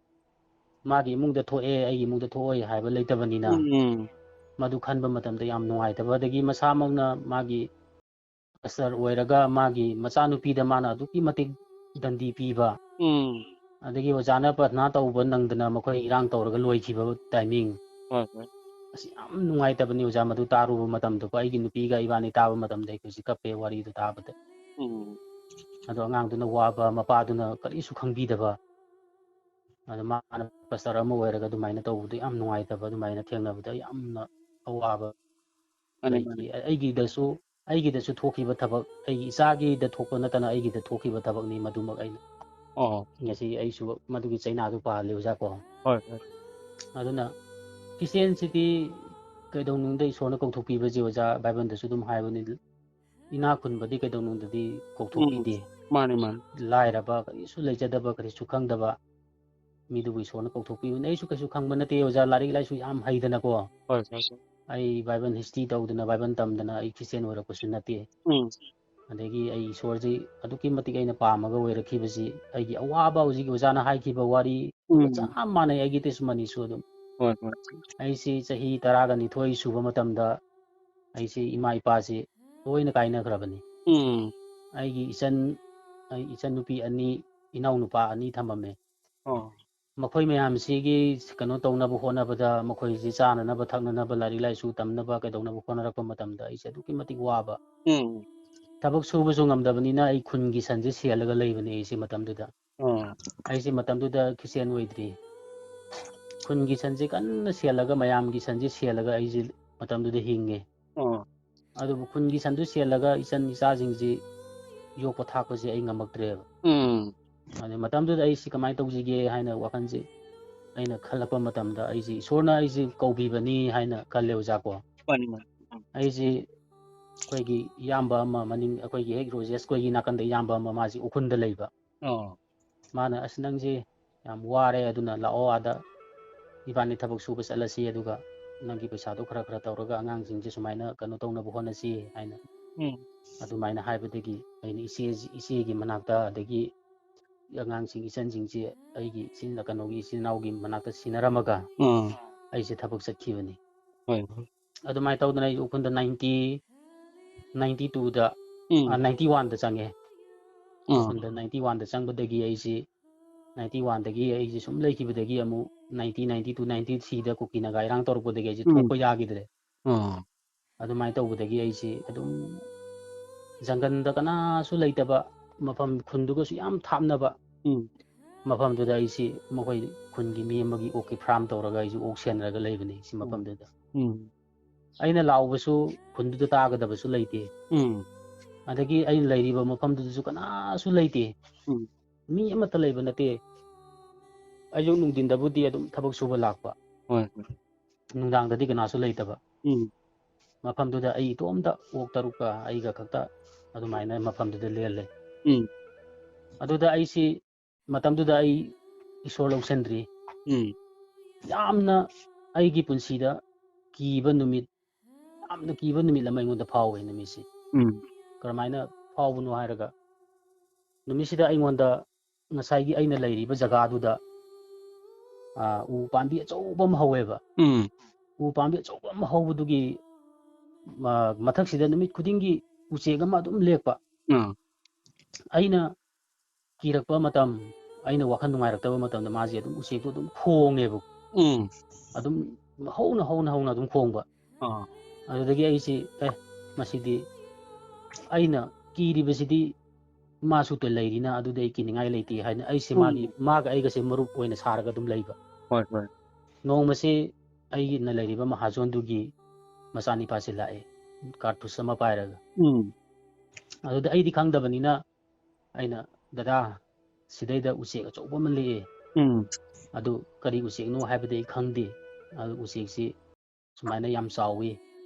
ꯃꯥꯒꯤ ꯏꯃꯨꯡꯗ ꯊꯣꯛꯑꯦ, ꯑꯩꯒꯤ ꯏꯃꯨꯡꯗ ꯊꯣꯛꯑꯣꯏ ꯍꯥꯏꯕ ꯂꯩꯇꯕꯅꯤꯅ, ꯎꯝ ꯃꯗꯨ ꯈꯟꯕ ꯃꯇꯝꯗ ꯌꯥꯝ ꯅꯨꯡꯉꯥꯏꯇꯕ, ꯑꯗꯒꯤ ꯃꯁꯥꯃꯛꯅ ꯃꯥꯒꯤ ꯄꯥꯁꯇꯔ ꯑꯣꯏꯔꯒ ꯃꯥꯒꯤ ꯃꯆꯥꯅꯨꯄꯤꯗ ꯃꯥꯅ ꯑꯗꯨꯛꯀꯤ ꯃꯇꯤꯛ ꯗꯟꯗꯤ ꯄꯤꯕ, ꯎꯝ ꯑꯗꯒꯤ ꯑꯣꯖꯥꯅ ꯄ꯭ꯔꯊꯅꯥ ꯇꯧꯕ ꯅꯪꯗꯅ ꯃꯈꯣꯏ ꯏꯔꯥꯡ ꯇꯧꯔꯒ ꯂꯣꯏꯈꯤꯕ ꯇꯥꯏꯃꯤꯡ꯫ ꯍꯣꯏ ꯍꯣꯏ ꯑꯁ, ꯌꯥꯝ ꯅꯨꯡꯉꯥꯏꯇꯕꯅꯤ ꯑꯣꯖꯥ, ꯃꯗꯨ ꯇꯥꯔꯨꯕ ꯃꯇꯝꯗꯀꯣ꯫ ꯑꯩꯒꯤ ꯅꯨꯄꯤꯒ ꯏꯕꯥꯅꯤ ꯇꯥꯕ ꯃꯇꯝꯗ ꯑꯩꯈꯣꯏꯁꯤ ꯀꯞꯄꯦ ꯋꯥꯔꯤꯗꯨ ꯇꯥꯕꯗ꯫ ꯎꯝ ꯑꯗꯣ ꯑꯉꯥꯡꯗꯨꯅ ꯋꯥꯕ, ꯃꯄꯥꯗꯨꯅ ꯀꯔꯤꯁꯨ ꯈꯪꯕꯤꯗꯕ, ꯑꯗꯣ ꯃꯥꯅ ꯄꯥꯁꯇꯔ ꯑꯃ ꯑꯣꯏꯔꯒ ꯑꯗꯨꯃꯥꯏꯅ ꯇꯧꯕꯗꯣ ꯌꯥꯝ ꯅꯨꯡꯉꯥꯏꯇꯕ, ꯑꯗꯨꯃꯥꯏꯅ ꯊꯦꯡꯅꯕꯗ ꯌꯥꯝꯅ ꯑꯋꯥꯕ ꯃꯥꯅꯤ ꯂꯩꯈꯤ꯫ ꯑꯩꯒꯤꯗꯁꯨ, ꯑꯩꯒꯤꯗꯁꯨ ꯊꯣꯛꯈꯤꯕ ꯊꯕꯛ, ꯑꯩꯒꯤ ꯏꯆꯥꯒꯤꯗ ꯊꯣꯛꯄ ꯅꯠꯇꯅ ꯑꯩꯒꯤꯗ ꯊꯣꯛꯈꯤꯕ ꯊꯕꯛꯅꯤ ꯃꯗꯨꯃꯛ꯫ ꯑꯩꯅ ꯑꯣ ꯉꯁꯤ ꯑꯩꯁꯨ ꯃꯗꯨꯒꯤ ꯆꯩꯅꯥꯗꯨ ꯄꯥꯜꯂꯤ ꯑꯣꯖꯥ ꯀꯣ꯫ ꯍꯣꯏ ꯍꯣꯏ ꯑꯗꯨꯅ ꯈ꯭ꯔꯤꯁꯇꯦꯟꯁꯤꯗꯤ ꯀꯩꯗꯧꯅꯨꯡꯗ ꯏꯁꯣꯔꯅ ꯀꯧꯊꯣꯛꯄꯤꯕꯁꯦ ꯑꯣꯖꯥ, ꯕꯥꯏꯕꯜꯗꯁꯨ ꯑꯗꯨꯝ ꯍꯥꯏꯕꯅꯤ, ꯏꯅꯥꯛ ꯈꯨꯟꯕꯗꯤ ꯀꯩꯗꯧꯅꯨꯡꯗꯗꯤ ꯀꯧꯊꯣꯛꯄꯤꯗꯦ꯫ ꯃꯥꯅꯤ ꯃꯥꯅꯤ ꯂꯥꯏꯔꯕ, ꯀꯔꯤꯁꯨ ꯂꯩꯖꯗꯕ, ꯀꯔꯤꯁꯨ ꯈꯪꯗꯕ ꯃꯤꯗꯨꯕꯨ ꯏꯁꯣꯔꯅ ꯀꯧꯊꯣꯛꯄꯤꯕꯅꯤ꯫ ꯑꯩꯁꯨ ꯀꯩꯁꯨ ꯈꯪꯕ ꯅꯠꯇꯦ ꯑꯣꯖꯥ, ꯂꯥꯏꯔꯤꯛ ꯂꯥꯏꯁꯨ ꯌꯥꯝ ꯍꯩꯗꯅꯀꯣ꯫ ꯍꯣꯏ ꯍꯣꯏ ꯑꯩ ꯕꯥꯏꯕꯜ ꯍꯤꯁꯇ꯭ꯔꯤ ꯇꯧꯗꯅ ꯕꯥꯏꯕꯜ ꯇꯝꯗꯅ ꯑꯩ ꯈ꯭ꯔꯤꯁꯇꯦꯟ ꯑꯣꯏꯔꯛꯄꯁꯨ ꯅꯠꯇꯦ꯫ ꯎꯝ ꯑꯗꯒꯤ ꯑꯩ ꯏꯁꯣꯔꯁꯤ ꯑꯗꯨꯛꯀꯤ ꯃꯇꯤꯛ ꯑꯩꯅ ꯄꯥꯝꯃꯒ ꯑꯣꯏꯔꯛꯈꯤꯕꯁꯤ, ꯑꯩꯒꯤ ꯑꯋꯥꯕ ꯍꯧꯖꯤꯛꯀꯤ ꯑꯣꯖꯥꯅ ꯍꯥꯏꯈꯤꯕ ꯋꯥꯔꯤ ꯎꯝ ꯆꯞ ꯃꯥꯟꯅꯩ ꯑꯩꯒꯤ testimonyꯁꯨ ꯑꯗꯨꯝ꯫ ꯍꯣꯏ ꯍꯣꯏ ꯑꯩꯁꯤ ꯆꯍꯤ ꯇꯔꯥꯒ ꯅꯤꯊꯣꯏ ꯁꯨꯕ ꯃꯇꯝꯗ ꯑꯩꯁꯤ ꯏꯃꯥ ꯏꯄꯥꯁꯤ ꯂꯣꯏꯅ ꯀꯥꯏꯅꯈ꯭ꯔꯕꯅꯤ꯫ ꯎꯝ ꯑꯩꯒꯤ ꯏꯆꯟ, ꯑꯩ ꯏꯆꯟꯅꯨꯄꯤ ꯑꯅꯤ, ꯏꯅꯥꯎꯅꯨꯄꯥ ꯑꯅꯤ ꯊꯝꯃꯝꯃꯦ꯫ ꯑꯣ ꯃꯈꯣꯏ ꯃꯌꯥꯝꯁꯤꯒꯤ ꯀꯩꯅꯣ ꯇꯧꯅꯕ ꯍꯣꯠꯅꯕꯗ, ꯃꯈꯣꯏꯁꯤ ꯆꯥꯅꯅꯕ, ꯊꯛꯅꯅꯕ, ꯂꯥꯏꯔꯤꯛ ꯂꯥꯏꯁꯨ ꯇꯝꯅꯕ, ꯀꯩꯗꯧꯅꯕ ꯍꯣꯠꯅꯔꯛꯄ ꯃꯇꯝꯗ ꯑꯩꯁꯦ ꯑꯗꯨꯛꯀꯤ ꯃꯇꯤꯛ ꯋꯥꯕ꯫ ꯎꯝ ꯊꯕꯛ ꯁꯨꯕꯁꯨ ꯉꯝꯗꯕꯅꯤꯅ ꯑꯩ ꯈꯨꯟꯒꯤ ꯁꯟꯁꯦ ꯁꯦꯜꯂꯒ ꯂꯩꯕꯅꯦ ꯑꯩꯁꯦ ꯃꯇꯝꯗꯨꯗ꯫ ꯑꯣ ꯑꯩꯁꯦ ꯃꯇꯝꯗꯨꯗ ꯈ꯭ꯔꯤꯁꯇꯦꯟ ꯑꯣꯏꯗ꯭ꯔꯤ꯫ ꯈꯨꯟꯒꯤ ꯁꯟꯁꯦ ꯀꯟꯅ ꯁꯦꯜꯂꯒ, ꯃꯌꯥꯝꯒꯤ ꯁꯟꯁꯦ ꯁꯦꯜꯂꯒ ꯑꯩꯁꯦ ꯃꯇꯝꯗꯨꯗ ꯍꯤꯡꯉꯦ꯫ ꯑꯣ ꯑꯗꯨꯕꯨ ꯈꯨꯟꯒꯤ ꯁꯟꯗꯨ ꯁꯦꯜꯂꯒ ꯏꯆꯟ ꯏꯆꯥꯁꯤꯡꯁꯤ ꯌꯣꯛꯄ ꯊꯥꯛꯄꯁꯦ ꯑꯩ ꯉꯝꯃꯛꯇ꯭ꯔꯦꯕ꯫ ꯎꯝ ꯑꯗꯩ ꯃꯇꯝꯗꯨꯗ ꯑꯩꯁꯤ ꯀꯃꯥꯏꯅ ꯇꯧꯁꯤꯒꯦ ꯍꯥꯏꯅ ꯋꯥꯈꯜꯁꯦ ꯑꯩꯅ ꯈꯜꯂꯛꯄ ꯃꯇꯝꯗ, ꯑꯩꯁꯤ ꯏꯁꯣꯔꯅ ꯑꯩꯁꯤ ꯀꯧꯕꯤꯕꯅꯤ ꯍꯥꯏꯅ ꯈꯜꯂꯦ ꯑꯣꯖꯥ ꯀꯣ꯫ ꯃꯥꯅꯤ ꯃꯥꯅꯤ ꯑꯩꯁꯤ ꯑꯩꯈꯣꯏꯒꯤ ꯏꯌꯥꯝꯕ ꯑꯃ, ꯃꯅꯤꯡ, ꯑꯩꯈꯣꯏꯒꯤ ꯍꯦꯛ ꯔꯣꯖꯦꯁ ꯈꯣꯏꯒꯤ ꯅꯥꯀꯟꯗ ꯏꯌꯥꯝꯕ ꯑꯃ, ꯃꯥꯁꯤ ꯎꯈ꯭ꯔꯨꯜꯗ ꯂꯩꯕ꯫ ꯑꯣ ꯃꯥꯅ, "ꯑꯁ, ꯅꯪꯁꯦ ꯌꯥꯝ ꯋꯥꯔꯦ, ꯑꯗꯨꯅ ꯂꯥꯛꯑꯣ, ꯑꯥꯗ ꯏꯕꯥꯅꯤ ꯊꯕꯛ ꯁꯨꯕ ꯆꯠꯂꯁꯤ, ꯑꯗꯨꯒ ꯅꯪꯒꯤ ꯄꯩꯁꯥꯗꯣ ꯈꯔ ꯈꯔ ꯇꯧꯔꯒ ꯑꯉꯥꯡꯁꯤꯡꯁꯦ ꯁꯨꯃꯥꯏꯅ ꯀꯩꯅꯣ ꯇꯧꯅꯕ ꯍꯣꯠꯅꯁꯤ" ꯍꯥꯏꯅ ꯎꯝ ꯑꯗꯨꯃꯥꯏꯅ ꯍꯥꯏꯕꯗꯒꯤ ꯑꯩꯅ ꯏꯆꯦ, ꯏꯆꯦꯒꯤ ꯃꯅꯥꯛꯇ, ꯑꯗꯒꯤ ꯑꯉꯥꯡꯁꯤꯡ, ꯏꯆꯟꯁꯤꯡꯁꯦ ꯑꯩꯒꯤ ꯏꯆꯤꯟ, ꯀꯩꯅꯣꯒꯤ ꯏꯆꯤꯟ ꯏꯅꯥꯎꯒꯤ ꯃꯅꯥꯛꯇ ꯁꯤꯟꯅꯔꯝꯃꯒ ꯎꯝ ꯑꯩꯁꯦ ꯊꯕꯛ ꯆꯠꯈꯤꯕꯅꯤ꯫ ꯍꯣꯏ ꯑꯗꯨꯃꯥꯏꯅ ꯇꯧꯗꯅ ꯑꯩ ꯎꯈ꯭ꯔꯨꯜꯗ ꯅꯥꯏꯟꯇꯤ ꯅꯥꯏꯟꯇꯤ ꯇꯨꯗ ꯎꯝ ꯅꯥꯏꯟꯇꯤ ꯋꯥꯟꯗ ꯆꯪꯉꯦ꯫ ꯎꯝ ꯎꯈ꯭ꯔꯨꯜꯗ ꯅꯥꯏꯟꯇꯤ ꯋꯥꯟꯗ ꯆꯪꯕꯗꯒꯤ ꯑꯩꯁꯤ ꯅꯥꯏꯟꯇꯤ ꯋꯥꯟꯗꯒꯤ ꯑꯩꯁꯤ ꯁꯨꯝ ꯂꯩꯈꯤꯕꯗꯒꯤ ꯑꯃꯨꯛ ꯅꯥꯏꯟꯇꯤ ꯅꯥꯏꯟꯇꯤ ꯇꯨ ꯅꯥꯏꯟꯇꯤ ꯊ꯭ꯔꯤꯗ ꯀꯨꯀꯤ ꯅꯥꯒꯥ ꯏꯔꯥꯡ ꯇꯧꯔꯛꯄꯗꯒꯤ ꯑꯩꯁꯦ ꯎꯝ ꯊꯣꯛꯄ ꯌꯥꯈꯤꯗ꯭ꯔꯦ꯫ ꯑꯣ ꯑꯗꯨꯃꯥꯏꯅ ꯇꯧꯕꯗꯒꯤ ꯑꯩꯁꯤ ꯑꯗꯨꯝ ꯖꯪꯒꯜꯗ ꯀꯅꯥꯁꯨ ꯂꯩꯇꯕ ꯃꯐꯝ, ꯈꯨꯟꯗꯨꯒꯁꯨ ꯌꯥꯝ ꯊꯥꯞꯅꯕ ꯎꯝ ꯃꯐꯝꯗꯨꯗ ꯑꯩꯁꯤ ꯃꯈꯣꯏ ꯈꯨꯟꯒꯤ ꯃꯤ ꯑꯃꯒꯤ ꯑꯣꯛꯀꯤ ꯐꯥꯔꯝ ꯇꯧꯔꯒ ꯑꯩꯁꯨ ꯑꯣꯛ ꯁꯦꯟꯅꯔꯒ ꯂꯩꯕꯅꯤ ꯁꯤ ꯎꯝ ꯃꯐꯝꯗꯨꯗ꯫ ꯎꯝ ꯑꯩꯅ ꯂꯥꯎꯕꯁꯨ ꯈꯨꯟꯗꯨꯗ ꯇꯥꯒꯗꯕꯁꯨ ꯂꯩꯇꯦ꯫ ꯎꯝ ꯑꯗꯒꯤ ꯑꯩꯅ ꯂꯩꯔꯤꯕ ꯃꯐꯝꯗꯨꯗꯁꯨ ꯀꯅꯥꯁꯨ ꯂꯩꯇꯦ꯫ ꯎꯝ ꯃꯤ ꯑꯃꯠꯇ ꯂꯩꯕ ꯅꯠꯇꯦ꯫ ꯑꯌꯨꯛ ꯅꯨꯡꯊꯤꯟꯗꯕꯨꯗꯤ ꯑꯗꯨꯝ ꯊꯕꯛ ꯁꯨꯕ ꯂꯥꯛꯄ, ꯍꯣꯏ ꯍꯣꯏ ꯅꯨꯡꯗꯥꯡꯗꯗꯤ ꯀꯅꯥꯁꯨ ꯂꯩꯇꯕ꯫ ꯎꯝ ꯃꯐꯝꯗꯨꯗ ꯑꯩ ꯏꯇꯣꯝꯇ ꯑꯣꯛ ꯇꯔꯨꯛꯀ ꯑꯩꯒ ꯈꯛꯇ ꯑꯗꯨꯃꯥꯏꯅ ꯃꯐꯝꯗꯨꯗ ꯂꯦꯜꯂꯦ꯫ ꯎꯝ ꯑꯗꯨꯗ ꯑꯩꯁꯤ, ꯃꯇꯝꯗꯨꯗ ꯑꯩ ꯏꯁꯣꯔ ꯂꯧꯁꯤꯟꯗ꯭ꯔꯤ꯫ ꯎꯝ ꯌꯥꯝꯅ ꯑꯩꯒꯤ ꯄꯨꯟꯁꯤꯗ ꯀꯤꯕ ꯅꯨꯃꯤꯠ, ꯌꯥꯝꯅ ꯀꯤꯕ ꯅꯨꯃꯤꯠ ꯑꯃ ꯑꯩꯉꯣꯟꯗ ꯐꯥꯎꯋꯦ ꯅꯨꯃꯤꯠꯁꯤ꯫ ꯎꯝ ꯀꯔꯝꯍꯥꯏꯅ ꯐꯥꯎꯕꯅꯣ ꯍꯥꯏꯔꯒ, ꯅꯨꯃꯤꯠꯁꯤꯗ ꯑꯩꯉꯣꯟꯗ ꯉꯁꯥꯏꯒꯤ ꯑꯩꯅ ꯂꯩꯔꯤꯕ ꯖꯒꯥꯗꯨꯗ, ꯑ, ꯎ ꯄꯥꯝꯕꯤ ꯑꯆꯧꯕ ꯑꯃ ꯍꯧꯋꯦꯕ꯫ ꯎꯝ ꯎ ꯄꯥꯝꯕꯤ ꯑꯆꯧꯕ ꯑꯃ ꯍꯧꯕꯗꯨꯒꯤ, ꯑ, ꯃꯊꯛꯁꯤꯗ ꯅꯨꯃꯤꯠ ꯈꯨꯗꯤꯡꯒꯤ ꯎꯆꯦꯛ ꯑꯃ ꯑꯗꯨꯝ ꯂꯦꯛꯄ꯫ ꯑꯥ ꯑꯩꯅ ꯀꯤꯔꯛꯄ ꯃꯇꯝ, ꯑꯩꯅ ꯋꯥꯈꯜ ꯅꯨꯡꯉꯥꯏꯔꯛꯇꯕ ꯃꯇꯝꯗ ꯃꯥꯁꯦ ꯑꯗꯨꯝ, ꯎꯆꯦꯛꯇꯣ ꯑꯗꯨꯝ ꯈꯣꯡꯉꯦꯕ꯫ ꯎꯝ ꯑꯗꯨꯝ ꯍꯧꯅ ꯍꯧꯅ ꯍꯧꯅ ꯑꯗꯨꯝ ꯈꯣꯡꯕ꯫ ꯑꯥ ꯑꯗꯨꯗꯒꯤ ꯑꯩꯁꯤ, "ꯑꯦ, ꯃꯁꯤꯗꯤ ꯑꯩꯅ ꯀꯤꯔꯤꯕꯁꯤꯗꯤ ꯃꯥꯁꯨ ꯇ-, ꯂꯩꯔꯤꯅ, ꯑꯗꯨꯗꯤ ꯑꯩ ꯀꯤꯅꯤꯡꯉꯥꯏ ꯂꯩꯇꯦ" ꯍꯥꯏꯅ ꯑꯩꯁꯦ ꯃꯥꯒꯤ, ꯎꯝ ꯃꯥꯒ ꯑꯩꯒꯁꯦ ꯃꯔꯨꯞ ꯑꯣꯏꯅ ꯁꯥꯔꯒ ꯑꯗꯨꯝ ꯂꯩꯕ꯫ ꯍꯣꯏ ꯍꯣꯏ ꯅꯣꯡꯃꯁꯤ ꯑꯩꯒꯤꯅ ꯂꯩꯔꯤꯕ ꯃꯍꯥꯖꯣꯟꯗꯨꯒꯤ ꯃꯆꯥꯅꯤꯄꯥꯁꯦ ꯂꯥꯛꯑꯦ, ꯀꯥꯔꯇꯨꯁ ꯑꯃ ꯄꯥꯏꯔꯒ꯫ ꯎꯝ ꯑꯗꯨꯗ ꯑꯩꯗꯤ ꯈꯪꯗꯕꯅꯤꯅ ꯑꯩꯅ, "ꯗꯗꯥ, ꯁꯤꯗꯩꯗ ꯎꯆꯦꯛ ꯑꯆꯧꯕ ꯑꯃ ꯂꯦꯛꯑꯦ꯫ ꯎꯝ ꯑꯗꯨ ꯀꯔꯤ ꯎꯆꯦꯛꯅꯣ ꯍꯥꯏꯕꯗꯤ ꯑꯩ ꯈꯪꯗꯦ꯫ ꯑꯗꯨ ꯎꯆꯦꯛꯁꯤ ꯁꯨꯃꯥꯏꯅ ꯌꯥꯝ ꯆꯥꯎꯋꯤ꯫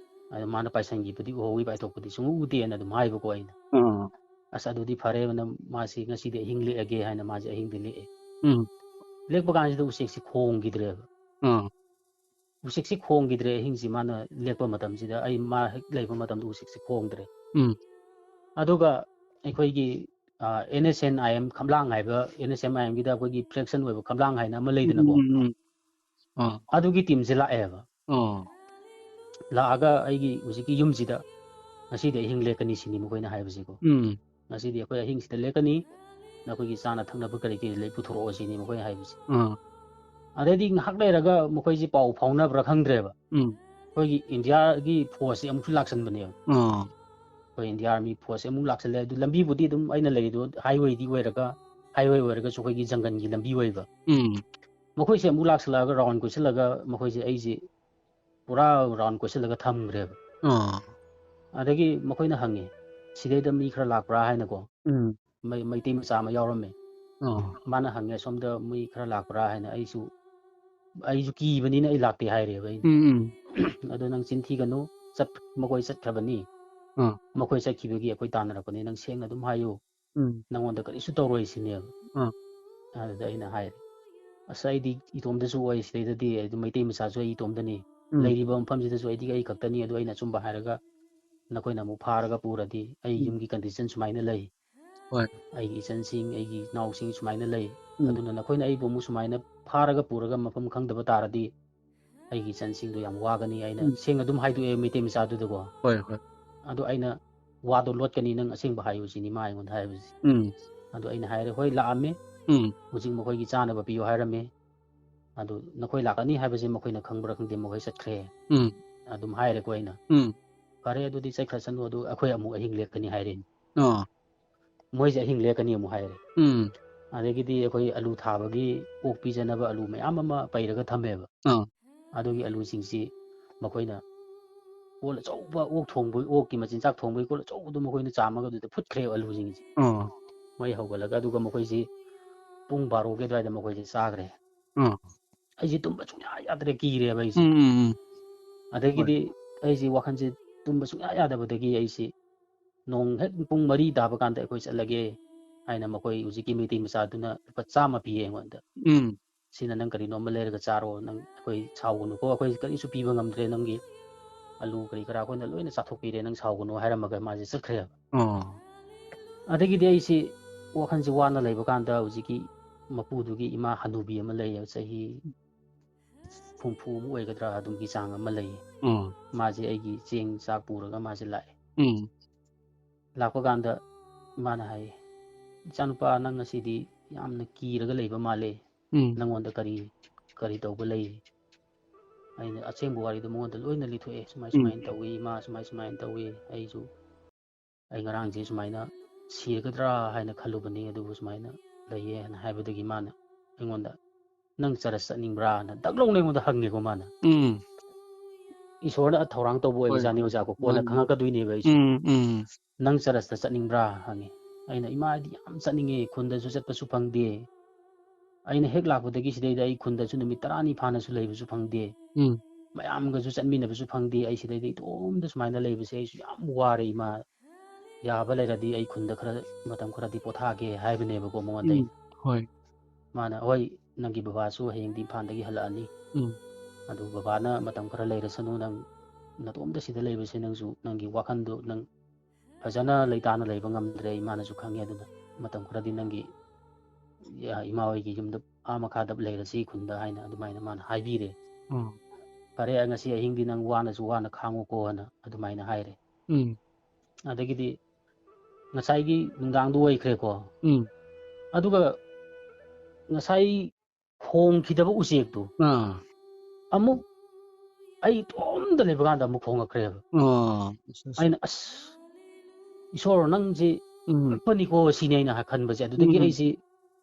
ꯑꯗꯨ ꯃꯥꯅ ꯄꯥꯏꯁꯟꯈꯤꯕꯗꯤ ꯎꯍꯧꯋꯤ, ꯄꯥꯏꯊꯣꯛꯄꯗꯤ ꯁꯨꯡꯎ ꯎꯗꯦꯅ" ꯑꯗꯨꯝ ꯍꯥꯏꯕꯀꯣ ꯑꯩꯅ꯫ ꯑꯥ "ꯑꯁ, ꯑꯗꯨꯗꯤ ꯐꯔꯦꯅ ꯃꯥꯁꯤ ꯉꯁꯤꯗꯤ ꯑꯍꯤꯡ ꯂꯦꯛꯑꯒꯦ" ꯍꯥꯏꯅ ꯃꯥꯁꯦ ꯑꯍꯤꯡꯗꯤ ꯂꯦꯛꯑꯦ꯫ ꯎꯝ ꯂꯦꯛꯄ ꯀꯥꯟꯁꯤꯗ ꯎꯆꯦꯛꯁꯤ ꯈꯣꯡꯈꯤꯗ꯭ꯔꯦꯕ꯫ ꯑꯥ ꯎꯆꯦꯛꯁꯤ ꯈꯣꯡꯈꯤꯗ꯭ꯔꯦ ꯑꯍꯤꯡꯁꯤ ꯃꯥꯅ ꯂꯦꯛꯄ ꯃꯇꯝꯁꯤꯗ, ꯑꯩ ꯃꯥ ꯍꯦꯛ ꯂꯩꯕ ꯃꯇꯝꯗ ꯎꯆꯦꯛꯁꯤ ꯈꯣꯡꯗ꯭ꯔꯦ꯫ ꯎꯝ ꯑꯗꯨꯒ ꯑꯩꯈꯣꯏꯒꯤ N S N I M ꯈꯝꯂꯥꯡ ꯍꯥꯏꯕ, ꯑꯦꯟ ꯑꯦꯁ ꯑꯦꯟ ꯑꯥꯏ ꯑꯦꯝꯒꯤꯗ ꯑꯩꯈꯣꯏꯒꯤ ꯐ꯭ꯔꯦꯛꯁꯟ ꯑꯣꯏꯕ ꯈꯝꯂꯥꯡ ꯍꯥꯏꯅ ꯑꯃ ꯂꯩꯗꯅꯀꯣ, ꯎꯝ, ꯎꯝ, ꯎꯝ. ꯑꯥ. ꯑꯗꯨꯒꯤ ꯇꯤꯝꯁꯦ ꯂꯥꯛꯑꯦꯕ꯫ ꯑꯥ. ꯂꯥꯛꯑꯒ ꯑꯩꯒꯤ ꯍꯧꯖꯤꯛꯀꯤ ꯌꯨꯝꯁꯤꯗ ꯉꯁꯤꯗꯤ ꯑꯍꯤꯡ ꯂꯦꯛꯀꯅꯤ ꯁꯤꯅꯤ ꯃꯈꯣꯏꯅ ꯍꯥꯏꯕꯁꯤꯀꯣ꯫ ꯎꯝ. ꯉꯁꯤꯗꯤ ꯑꯩꯈꯣꯏ ꯑꯍꯤꯡꯁꯤꯗ ꯂꯦꯛꯀꯅꯤ, ꯅꯈꯣꯏꯒꯤ ꯆꯥꯅ ꯊꯛꯅꯕ ꯀꯔꯤ ꯀꯔꯤ ꯂꯩ ꯄꯨꯊꯣꯔꯛꯑꯣ ꯁꯤꯅꯤ ꯃꯈꯣꯏꯅ ꯍꯥꯏꯕꯁꯦ꯫ ꯑꯥ. ꯑꯗꯩꯗꯤ ꯉꯥꯏꯍꯥꯛ ꯂꯩꯔꯒ ꯃꯈꯣꯏꯁꯦ ꯄꯥꯎ ꯐꯥꯎꯅꯕ꯭ꯔꯥ ꯈꯪꯗ꯭ꯔꯦꯕ, ꯎꯝ. ꯑꯩꯈꯣꯏꯒꯤ ꯏꯟꯗꯤꯌꯥꯒꯤ ꯐꯣꯔꯁꯁꯦ ꯑꯃꯨꯛꯁꯨ ꯂꯥꯛꯁꯟꯕꯅꯦꯕ꯫ ꯑꯥ. ꯑꯩꯈꯣꯏ ꯏꯟꯗꯤꯌꯥ ꯑꯥꯔꯃꯤ ꯐꯣꯔꯁꯁꯦ ꯑꯃꯨꯛ ꯂꯥꯛꯁꯜꯂꯦ꯫ ꯑꯗꯨ ꯂꯝꯕꯤꯕꯨꯗꯤ ꯑꯗꯨꯝ ꯑꯩꯅ ꯂꯩꯔꯤꯗꯣ ꯍꯥꯏꯋꯦꯗꯤ ꯑꯣꯏꯔꯒ, ꯍꯥꯏꯋꯦ ꯑꯣꯏꯔꯒꯁꯨ ꯑꯩꯈꯣꯏꯒꯤ ꯖꯪꯒꯜꯒꯤ ꯂꯝꯕꯤ ꯑꯣꯏꯕ꯫ ꯎꯝ. ꯃꯈꯣꯏꯁꯦ ꯑꯃꯨꯛ ꯂꯥꯛꯁꯜꯂꯛꯑꯒ ꯔꯥꯎꯟ ꯀꯣꯏꯁꯜꯂꯒ ꯃꯈꯣꯏꯁꯦ ꯑꯩꯁꯦ ꯄꯨꯔꯥ ꯔꯥꯎꯟ ꯀꯣꯏꯁꯜꯂꯒ ꯊꯝꯈ꯭ꯔꯦꯕ꯫ ꯑꯥ. ꯑꯗꯒꯤ ꯃꯈꯣꯏꯅ ꯍꯪꯉꯦ, "ꯁꯤꯗꯩꯗ ꯃꯤ ꯈꯔ ꯂꯥꯛꯄ꯭ꯔꯥ?" ꯍꯥꯏꯅꯀꯣ꯫ ꯎꯝ. ꯃꯩ-, ꯃꯩꯇꯩ ꯃꯆꯥ ꯑꯃ ꯌꯥꯎꯔꯝꯃꯦ꯫ ꯑꯥ. ꯃꯥꯅ ꯍꯪꯉꯦ, "ꯁꯣꯝꯗ ꯃꯤ ꯈꯔ ꯂꯥꯛꯄ꯭ꯔꯥ?" ꯍꯥꯏꯅ꯫ ꯑꯩꯁꯨ, ꯑꯩꯁꯨ ꯀꯤꯕꯅꯤꯅ ꯑꯩ ꯂꯥꯛꯇꯦ ꯍꯥꯏꯔꯦꯕ ꯑꯩꯅ꯫ ꯎꯝ, ꯎꯝ. "ꯑꯗꯣ ꯅꯪ ꯆꯤꯟ ꯊꯤꯒꯅꯨ, ꯆꯠ-, ꯃꯈꯣꯏ ꯆꯠꯈ꯭ꯔꯕꯅꯤ꯫ ꯑꯥ. ꯃꯈꯣꯏ ꯆꯠꯈꯤꯕꯒꯤ ꯑꯩꯈꯣꯏ ꯇꯥꯟꯅꯔꯛꯄꯅꯤ, ꯅꯪ ꯁꯦꯡꯅ ꯑꯗꯨꯝ ꯍꯥꯏꯌꯨ꯫ ꯎꯝ. ꯅꯪꯉꯣꯟꯗ ꯀꯔꯤꯁꯨ ꯇꯧꯔꯣꯏ ꯁꯤꯅꯦꯕ꯫" ꯑꯥ. ꯑꯗꯨꯗ ꯑꯩꯅ ꯍꯥꯏꯔꯦ, "ꯑꯁ, ꯑꯩꯗꯤ ꯏꯇꯣꯝꯗꯁꯨ ꯑꯣꯏ ꯁꯤꯗꯩꯗꯗꯤ, ꯑꯩ ꯃꯩꯇꯩ ꯃꯆꯥꯁꯨ ꯑꯩ ꯏꯇꯣꯝꯗꯅꯤ꯫ ꯎꯝ. ꯂꯩꯔꯤꯕ ꯃꯐꯝꯁꯤꯗꯁꯨ ꯑꯩꯗꯤ ꯑꯩ ꯈꯛꯇꯅꯤ꯫ ꯑꯗꯨ ꯑꯩꯅ ꯑꯆꯨꯝꯕ ꯍꯥꯏꯔꯒ ꯅꯈꯣꯏꯅ ꯑꯃꯨꯛ ꯐꯥꯔꯒ ꯄꯨꯔꯗꯤ ꯑꯩ ꯎꯝ. ꯌꯨꯝꯒꯤ ꯀꯟꯗꯤꯁꯟ ꯁꯨꯃꯥꯏꯅ ꯂꯩ꯫ ꯍꯣꯏ. ꯑꯩꯒꯤ ꯏꯆꯟꯁꯤꯡ, ꯑꯩꯒꯤ ꯏꯅꯥꯎꯁꯤꯡ ꯁꯨꯃꯥꯏꯅ ꯂꯩ꯫ ꯎꯝ. ꯑꯗꯨꯅ ꯅꯈꯣꯏꯅ ꯑꯩꯕꯨ ꯑꯃꯨꯛ ꯁꯨꯃꯥꯏꯅ ꯐꯥꯔꯒ ꯄꯨꯔꯒ ꯃꯐꯝ ꯈꯪꯗꯕ ꯇꯥꯔꯗꯤ ꯑꯩꯒꯤ ꯏꯆꯟꯁꯤꯡꯗꯣ ꯌꯥꯝ ꯋꯥꯒꯅꯤ꯫" ꯑꯩꯅ ꯎꯝ. ꯁꯦꯡꯅ ꯑꯗꯨꯝ ꯍꯥꯏꯗꯣꯛꯑꯦ ꯃꯩꯇꯩ ꯃꯆꯥꯗꯨꯗꯀꯣ꯫ ꯍꯣꯏ, ꯍꯣꯏ. "ꯑꯗꯣ ꯑꯩꯅ ꯋꯥꯗꯣ ꯂꯣꯠꯀꯅꯤ, ꯅꯪ ꯑꯁꯦꯡꯕ ꯍꯥꯏꯌꯨ ꯁꯤꯅꯤ ꯃꯥ ꯑꯩꯉꯣꯟꯗ ꯍꯥꯏꯕꯁꯦ꯫" ꯎꯝ. ꯑꯗꯣ ꯑꯩꯅ ꯍꯥꯏꯔꯦ, "ꯍꯣꯏ, ꯂꯥꯛꯑꯝꯃꯦ꯫ ꯎꯝ. ꯍꯧꯖꯤꯛ ꯃꯈꯣꯏꯒꯤ ꯆꯥꯅꯕ ꯄꯤꯌꯨ ꯍꯥꯏꯔꯝꯃꯦ꯫ ꯑꯗꯨ ꯅꯈꯣꯏ ꯂꯥꯛꯀꯅꯤ ꯍꯥꯏꯕꯁꯦ ꯃꯈꯣꯏꯅ ꯈꯪꯕ꯭ꯔꯥ ꯈꯪꯗꯦ, ꯃꯈꯣꯏ ꯆꯠꯈ꯭ꯔꯦ꯫" ꯎꯝ. ꯑꯗꯨꯝ ꯍꯥꯏꯔꯦꯀꯣ ꯑꯩꯅ꯫ ꯎꯝ. "ꯐꯔꯦ, ꯑꯗꯨꯗꯤ ꯆꯠꯈ꯭ꯔꯁꯅꯨ, ꯑꯗꯨ ꯑꯩꯈꯣꯏ ꯑꯃꯨꯛ ꯑꯍꯤꯡ ꯂꯦꯛꯀꯅꯤ" ꯍꯥꯏꯔꯦ꯫ ꯑꯥ. "ꯃꯣꯏꯁꯦ ꯑꯍꯤꯡ ꯂꯦꯛꯀꯅꯤ" ꯑꯃꯨꯛ ꯍꯥꯏꯔꯦ꯫ ꯎꯝ. ꯑꯗꯒꯤꯗꯤ ꯑꯩꯈꯣꯏ ꯑꯂꯨ ꯊꯥꯕꯒꯤ ꯑꯣꯛ ꯄꯤꯖꯅꯕ ꯑꯂꯨ ꯃꯌꯥꯝ ꯑꯃ ꯄꯩꯔꯒ ꯊꯝꯃꯦꯕ꯫ ꯑꯥ. ꯑꯗꯨꯒꯤ ꯑꯂꯨꯁꯤꯡꯁꯤ ꯃꯈꯣꯏꯅ ꯀꯣꯜ ꯑꯆꯧꯕ, ꯑꯣꯛ ꯊꯣꯡꯕꯒꯤ, ꯑꯣꯛꯀꯤ ꯃꯆꯤꯟꯖꯥꯛ ꯊꯣꯡꯕꯒꯤ ꯀꯣꯜ ꯑꯆꯧꯕꯗꯨ ꯃꯈꯣꯏꯅ ꯆꯥꯝꯃꯒ ꯑꯗꯨꯗ ꯐꯨꯠꯈ꯭ꯔꯦꯕ ꯑꯂꯨꯁꯤꯡꯁꯦ꯫ ꯑꯥ. ꯃꯩ ꯍꯧꯒꯠꯂꯒ, ꯑꯗꯨꯒ ꯃꯈꯣꯏꯁꯤ ꯄꯨꯡ ꯕꯥꯔꯣꯒꯤ ꯑꯗꯨꯋꯥꯏꯗ ꯃꯈꯣꯏꯁꯦ ꯆꯥꯈ꯭ꯔꯦ꯫ ꯑꯥ. ꯑꯩꯁꯦ ꯇꯨꯝꯕ ꯁꯨꯡꯌꯥ ꯌꯥꯗ꯭ꯔꯦ, ꯀꯤꯔꯦꯕ ꯑꯩꯁꯦ꯫ ꯎꯝ, ꯎꯝ, ꯎꯝ. ꯑꯗꯒꯤꯗꯤ ꯍꯣꯏ. ꯑꯩꯁꯦ ꯋꯥꯈꯜꯁꯦ ꯇꯨꯝꯕ ꯁꯨꯡꯌꯥ ꯌꯥꯗꯕꯗꯒꯤ ꯑꯩꯁꯦ ꯅꯣꯡ ꯍꯦꯛ ꯄꯨꯡ ꯃꯔꯤ ꯇꯥꯕ ꯀꯥꯟꯗ ꯑꯩꯈꯣꯏ ꯆꯠꯂꯒꯦ ꯍꯥꯏꯅ ꯃꯈꯣꯏ ꯍꯧꯖꯤꯛꯀꯤ ꯃꯩꯇꯩ ꯃꯆꯥꯗꯨꯅ ꯂꯨꯄꯥ ꯆꯥꯝꯃ ꯄꯤꯌꯦ ꯑꯩꯉꯣꯟꯗ꯫ ꯎꯝ. "ꯁꯤꯅ ꯅꯪ ꯀꯔꯤꯅꯣ ꯑꯃ ꯂꯩꯔꯒ ꯆꯥꯔꯣ, ꯅꯪ ꯑꯩꯈꯣꯏ ꯁꯥꯎꯒꯅꯨꯀꯣ, ꯑꯩꯈꯣꯏ ꯀꯔꯤꯁꯨ ꯄꯤꯕ ꯉꯝꯗ꯭ꯔꯦ, ꯅꯪꯒꯤ ꯑꯂꯨ ꯀꯔꯤ ꯀꯔꯥ ꯑꯩꯈꯣꯏꯅ ꯂꯣꯏꯅ ꯆꯥꯊꯣꯛꯄꯤꯔꯦ, ꯅꯪ ꯁꯥꯎꯒꯅꯨ" ꯍꯥꯏꯔꯝꯃꯒ ꯃꯥꯁꯦ ꯆꯠꯈ꯭ꯔꯦꯕ꯫ ꯑꯣ. ꯑꯗꯒꯤꯗꯤ ꯑꯩꯁꯤ ꯋꯥꯈꯜꯁꯤ ꯋꯥꯅ ꯂꯩꯕ ꯀꯥꯟꯗ ꯍꯧꯖꯤꯛꯀꯤ ꯃꯄꯨꯗꯨꯒꯤ ꯏꯃꯥ ꯍꯅꯨꯕꯤ ꯑꯃ ꯂꯩꯌꯦ, ꯆꯍꯤ ꯍꯨꯝꯐꯨ ꯑꯃꯨꯛ ꯑꯣꯏꯒꯗ꯭ꯔꯥ ꯑꯗꯨꯝꯒꯤ ꯆꯥꯡ ꯑꯃ ꯂꯩꯌꯦ꯫ ꯎꯝ ꯃꯥꯁꯦ ꯑꯩꯒꯤ ꯆꯦꯡ ꯆꯥꯛ ꯄꯨꯔꯒ ꯃꯥꯁꯦ ꯂꯥꯛꯑꯦ꯫ ꯎꯝ ꯂꯥꯛꯄ ꯀꯥꯟꯗ ꯃꯥꯅ ꯍꯥꯏꯌꯦ, "ꯏꯆꯥꯅꯨꯄꯥ, ꯅꯪ ꯉꯁꯤꯗꯤ ꯌꯥꯝꯅ ꯀꯤꯔꯒ ꯂꯩꯕ ꯃꯥꯜꯂꯦ, ꯎꯝ ꯅꯪꯉꯣꯟꯗ ꯀꯔꯤ ꯀꯔꯤ ꯇꯧꯕ ꯂꯩ?" ꯑꯩꯅ ꯑꯁꯦꯡꯕ ꯋꯥꯔꯤꯗꯣ ꯃꯉꯣꯟꯗ ꯂꯣꯏꯅ ꯂꯤꯊꯣꯛꯑꯦ, "ꯁꯨꯃꯥꯏ ꯎꯝ ꯁꯨꯃꯥꯏꯅ ꯇꯧꯏ, ꯏꯃꯥ ꯁꯨꯃꯥꯏ ꯁꯨꯃꯥꯏꯅ ꯇꯧꯏ, ꯑꯩꯁꯨ ꯑꯩ ꯉꯔꯥꯡꯁꯦ ꯁꯨꯃꯥꯏꯅ ꯁꯤꯔꯒꯗ꯭ꯔꯥ ꯍꯥꯏꯅ ꯈꯜꯂꯨꯕꯅꯤ, ꯑꯗꯨꯕꯨ ꯁꯨꯃꯥꯏꯅ ꯂꯩꯌꯦ" ꯍꯥꯏꯅ ꯍꯥꯏꯕꯗꯒꯤ ꯃꯥꯅ ꯑꯩꯉꯣꯟꯗ, "ꯅꯪ ꯆꯔꯆ ꯆꯠꯅꯤꯡꯕ꯭ꯔꯥꯅ?" ꯗꯛ ꯂꯧꯅ ꯑꯩꯉꯣꯟꯗ ꯍꯪꯉꯦꯀꯣ ꯃꯥꯅ꯫ ꯎꯝ ꯏꯁꯣꯔꯅ ꯊꯧꯔꯥꯡ ꯇꯧꯕ ꯍꯣꯏ ꯑꯣꯏꯕꯖꯥꯠꯅꯤ, ꯍꯣꯏ ꯑꯣꯖꯥ ꯀꯣ, ꯀꯣꯟꯅ ꯃꯥꯅꯤ ꯃꯥꯅꯤ ꯈꯪꯉꯛꯀꯗꯣꯏꯅꯦꯕ ꯑꯩꯁꯨ꯫ ꯎꯝ ꯎꯝ "ꯅꯪ ꯆꯔꯆꯇ ꯆꯠꯅꯤꯡꯕ꯭ꯔꯥ?" ꯍꯪꯉꯦ꯫ ꯑꯩꯅ, "ꯏꯃꯥ, ꯑꯩꯗꯤ ꯌꯥꯝ ꯆꯠꯅꯤꯡꯉꯦ, ꯈꯨꯟꯗꯁꯨ ꯆꯠꯄꯁꯨ ꯐꯪꯗꯦ, ꯑꯩꯅ ꯍꯦꯛ ꯂꯥꯛꯄꯗꯒꯤ ꯁꯤꯗꯩꯗ ꯑꯩ ꯈꯨꯟꯗꯁꯨ ꯅꯨꯃꯤꯠ ꯇꯔꯥꯅꯤ ꯐꯥꯅꯁꯨ ꯂꯩꯕꯁꯨ ꯐꯪꯗꯦ, ꯎꯝ ꯃꯌꯥꯝꯒꯁꯨ ꯆꯠꯃꯤꯟꯅꯕꯁꯨ ꯐꯪꯗꯦ, ꯑꯩ ꯁꯤꯗꯩꯗ ꯏꯇꯣꯝꯇ ꯁꯨꯃꯥꯏꯅ ꯂꯩꯕꯁꯦ ꯑꯩꯁꯨ ꯌꯥꯝ ꯋꯥꯔꯦ ꯏꯃꯥ, ꯌꯥꯕ ꯂꯩꯔꯗꯤ ꯑꯩ ꯈꯨꯟꯗ ꯈꯔ ꯃꯇꯝ ꯈꯔꯗꯤ ꯄꯣꯊꯥꯒꯦ" ꯍꯥꯏꯕꯅꯦꯕꯀꯣ ꯃꯉꯣꯟꯗ ꯎꯝ ꯑꯩꯅ꯫ ꯍꯣꯏ ꯃꯥꯅ, "ꯍꯣꯏ, ꯅꯪꯒꯤ ꯕꯕꯥꯁꯨ ꯍꯌꯦꯡꯗꯤ ꯏꯝꯐꯥꯜꯗꯒꯤ ꯍꯜꯂꯛꯑꯅꯤ, ꯎꯝ ꯑꯗꯨ ꯕꯕꯥꯅ ꯃꯇꯝ ꯈꯔ ꯂꯩꯔꯁꯅꯨ, ꯅꯪ ꯅꯇꯣꯝꯇ ꯁꯤꯗ ꯂꯩꯕꯁꯦ ꯅꯪꯁꯨ ꯅꯪꯒꯤ ꯋꯥꯈꯜꯗꯣ ꯅꯪ ꯐꯖꯅ ꯂꯩꯇꯥꯅ ꯂꯩꯕ ꯉꯝꯗ꯭ꯔꯦ, ꯏꯃꯥꯅꯁꯨ ꯈꯪꯉꯦ, ꯑꯗꯨꯅ ꯃꯇꯝ ꯈꯔꯗꯤ ꯅꯪꯒꯤ ꯏꯃꯥ ꯍꯣꯏꯒꯤ ꯌꯨꯝꯗ ꯑꯥ ꯃꯈꯥꯗ ꯂꯩꯔꯁꯤ ꯈꯨꯟꯗ" ꯍꯥꯏꯅ ꯑꯗꯨꯃꯥꯏꯅ ꯃꯥꯅ ꯍꯥꯏꯕꯤꯔꯦ꯫ ꯎꯝ "ꯐꯔꯦ, ꯉꯁꯤ ꯑꯍꯤꯡꯗꯤ ꯅꯪ ꯋꯥꯅꯁꯨ ꯋꯥꯅ ꯈꯥꯡꯉꯨꯀꯣ" ꯍꯥꯏꯅ ꯑꯗꯨꯃꯥꯏꯅ ꯍꯥꯏꯔꯦ꯫ ꯎꯝ ꯑꯗꯒꯤꯗꯤ ꯉꯁꯥꯏꯒꯤ ꯅꯨꯡꯗꯥꯡꯗꯨ ꯑꯣꯏꯈ꯭ꯔꯦꯀꯣ꯫ ꯎꯝ ꯑꯗꯨꯒ ꯉꯁꯥꯏ ꯈꯣꯡꯈꯤꯗꯕ ꯎꯆꯦꯛꯇꯨ ꯑꯥ ꯑꯃꯨꯛ ꯑꯩ ꯏꯇꯣꯝꯇ ꯂꯩꯕ ꯀꯥꯟꯗ ꯑꯃꯨꯛ ꯈꯣꯡꯉꯛꯈ꯭ꯔꯦꯕ꯫ ꯑꯥ ꯑꯁ, ꯑꯁ. ꯑꯩꯅ, "ꯑꯁ, ꯏꯁꯣꯔ, ꯅꯪꯁꯦ ꯎꯝ ꯉꯛꯄꯅꯤꯀꯣ" ꯁꯤꯅꯤ ꯑꯩꯅ ꯈꯟꯕꯁꯦ꯫ ꯑꯗꯨꯗꯒꯤ ꯎꯝ. ꯑꯩꯁꯤ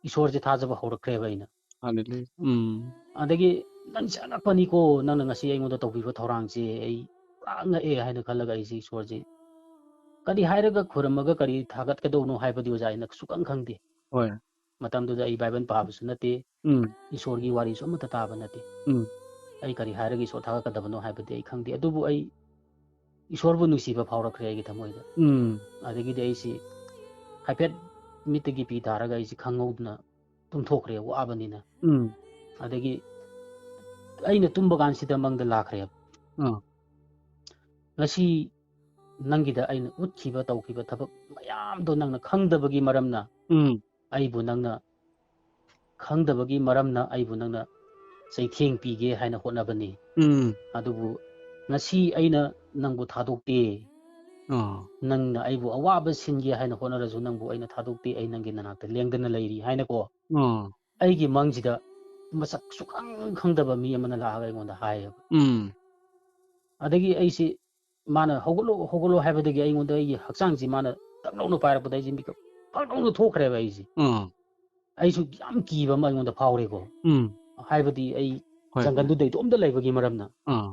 ꯏꯁꯣꯔꯁꯦ ꯊꯥꯖꯕ ꯍꯧꯔꯛꯈ꯭ꯔꯦꯕ ꯑꯩꯅ꯫ Hallelujah. ꯎꯝ ꯑꯗꯒꯤ, "ꯅꯪꯁꯦ ꯑꯉꯛꯄꯅꯤꯀꯣ, ꯅꯪꯅ ꯉꯁꯤ ꯑꯩꯉꯣꯟꯗ ꯇꯧꯕꯤꯕ ꯊꯧꯔꯥꯡꯁꯦ ꯑꯩ ꯄꯨꯔꯥ ꯉꯛꯑꯦ" ꯍꯥꯏꯅ ꯈꯜꯂꯒ ꯑꯩꯁꯦ ꯏꯁꯣꯔꯁꯦ ꯀꯔꯤ ꯍꯥꯏꯔꯒ ꯈꯨꯔꯨꯝꯃꯒ ꯀꯔꯤ ꯊꯥꯒꯠꯀꯗꯧꯅꯣ ꯍꯥꯏꯕꯗꯤ, ꯑꯣꯖꯥ, ꯑꯩꯅ ꯁꯨꯈꯪ ꯈꯪꯗꯦ꯫ ꯍꯣꯏ ꯃꯇꯝꯗꯨꯗ ꯑꯩ ꯕꯥꯏꯕꯜ ꯄꯥꯕꯁꯨ ꯅꯠꯇꯦ, ꯎꯝ ꯏꯁꯣꯔꯒꯤ ꯋꯥꯔꯤꯁꯨ ꯑꯃꯠꯇ ꯇꯥꯕ ꯅꯠꯇꯦ꯫ ꯎꯝ ꯑꯩ ꯀꯔꯤ ꯍꯥꯏꯔꯒ ꯏꯁꯣꯔ ꯊꯥꯒꯠꯀꯗꯕꯅꯣ ꯍꯥꯏꯕꯗꯤ ꯑꯩ ꯈꯪꯗꯦ꯫ ꯑꯗꯨꯕꯨ ꯑꯩ ꯏꯁꯣꯔꯕꯨ ꯅꯨꯡꯁꯤꯕ ꯐꯥꯎꯔꯛꯈ꯭ꯔꯦ ꯑꯩꯒꯤ ꯊꯃꯣꯏꯗ꯫ ꯎꯝ ꯑꯗꯒꯤꯗꯤ ꯑꯩꯁꯤ ꯍꯥꯏꯐꯦꯠ ꯃꯤꯠꯇꯒꯤ ꯄꯤ ꯇꯥꯔꯒ ꯑꯩꯁꯤ ꯈꯪꯍꯧꯗꯅ ꯇꯨꯝꯊꯣꯛꯈ꯭ꯔꯦ, ꯋꯥꯕꯅꯤꯅ꯫ ꯎꯝ ꯑꯗꯒꯤ ꯑꯩꯅ ꯇꯨꯝꯕ ꯀꯥꯟꯁꯤꯗ ꯃꯪꯗ ꯂꯥꯛꯈ꯭ꯔꯦꯕ꯫ ꯑꯥ ꯉꯁꯤ ꯅꯪꯒꯤꯗ ꯑꯩꯅ ꯎꯠꯈꯤꯕ, ꯇꯧꯈꯤꯕ ꯊꯕꯛ ꯃꯌꯥꯝꯗꯣ ꯅꯪꯅ ꯈꯪꯗꯕꯒꯤ ꯃꯔꯝꯅ, ꯎꯝ ꯑꯩꯕꯨ ꯅꯪꯅ ꯈꯪꯗꯕꯒꯤ ꯃꯔꯝꯅ ꯑꯩꯕꯨ ꯅꯪꯅ ꯆꯩꯊꯦꯡ ꯄꯤꯒꯦ ꯍꯥꯏꯅ ꯍꯣꯠꯅꯕꯅꯤ꯫ ꯎꯝ ꯑꯗꯨꯕꯨ ꯉꯁꯤ ꯑꯩꯅ ꯅꯪꯕꯨ ꯊꯥꯗꯣꯛꯇꯦ꯫ ꯑꯥ ꯅꯪꯅ ꯑꯩꯕꯨ ꯑꯋꯥꯕ ꯁꯤꯟꯒꯦ ꯍꯥꯏꯅ ꯍꯣꯠꯅꯔꯁꯨ ꯅꯪꯕꯨ ꯑꯩꯅ ꯊꯥꯗꯣꯛꯇꯦ꯫ ꯑꯩ ꯅꯪꯒꯤ ꯅꯅꯥꯛꯇ ꯂꯦꯡꯗꯅ ꯂꯩꯔꯤ ꯍꯥꯏꯅꯀꯣ꯫ ꯑꯥ ꯑꯩꯒꯤ ꯃꯪꯁꯤꯗ ꯃꯁꯛ ꯁꯨꯈꯪ ꯈꯪꯗꯕ ꯃꯤ ꯑꯃꯅ ꯂꯥꯛꯑꯒ ꯑꯩꯉꯣꯟꯗ ꯍꯥꯏꯌꯦꯕ꯫ ꯎꯝ ꯑꯗꯒꯤ ꯑꯩꯁꯤ, ꯃꯥꯅ "ꯍꯧꯒꯠꯂꯣ, ꯍꯧꯒꯠꯂꯣ" ꯍꯥꯏꯕꯗꯒꯤ ꯑꯩꯉꯣꯟꯗ ꯑꯩꯒꯤ ꯍꯛꯆꯥꯡꯁꯤ ꯃꯥꯅ ꯇꯛ ꯂꯥꯎꯅ ꯄꯥꯏꯔꯛꯄꯗ ꯑꯩꯁꯦ ꯃꯤꯀꯞ ꯐꯛ ꯂꯥꯎꯅ ꯊꯣꯛꯈ꯭ꯔꯦꯕ ꯑꯩꯁꯦ꯫ ꯑꯥ ꯑꯩꯁꯨ ꯌꯥꯝ ꯀꯤꯕ ꯑꯃ ꯑꯩꯉꯣꯟꯗ ꯐꯥꯎꯔꯦꯀꯣ꯫ ꯎꯝ ꯍꯥꯏꯕꯗꯤ ꯑꯩ ꯍꯣꯏ ꯖꯪꯒꯜꯗꯨꯗ ꯏꯇꯣꯝꯇ ꯂꯩꯕꯒꯤ ꯃꯔꯝꯅ ꯑꯥ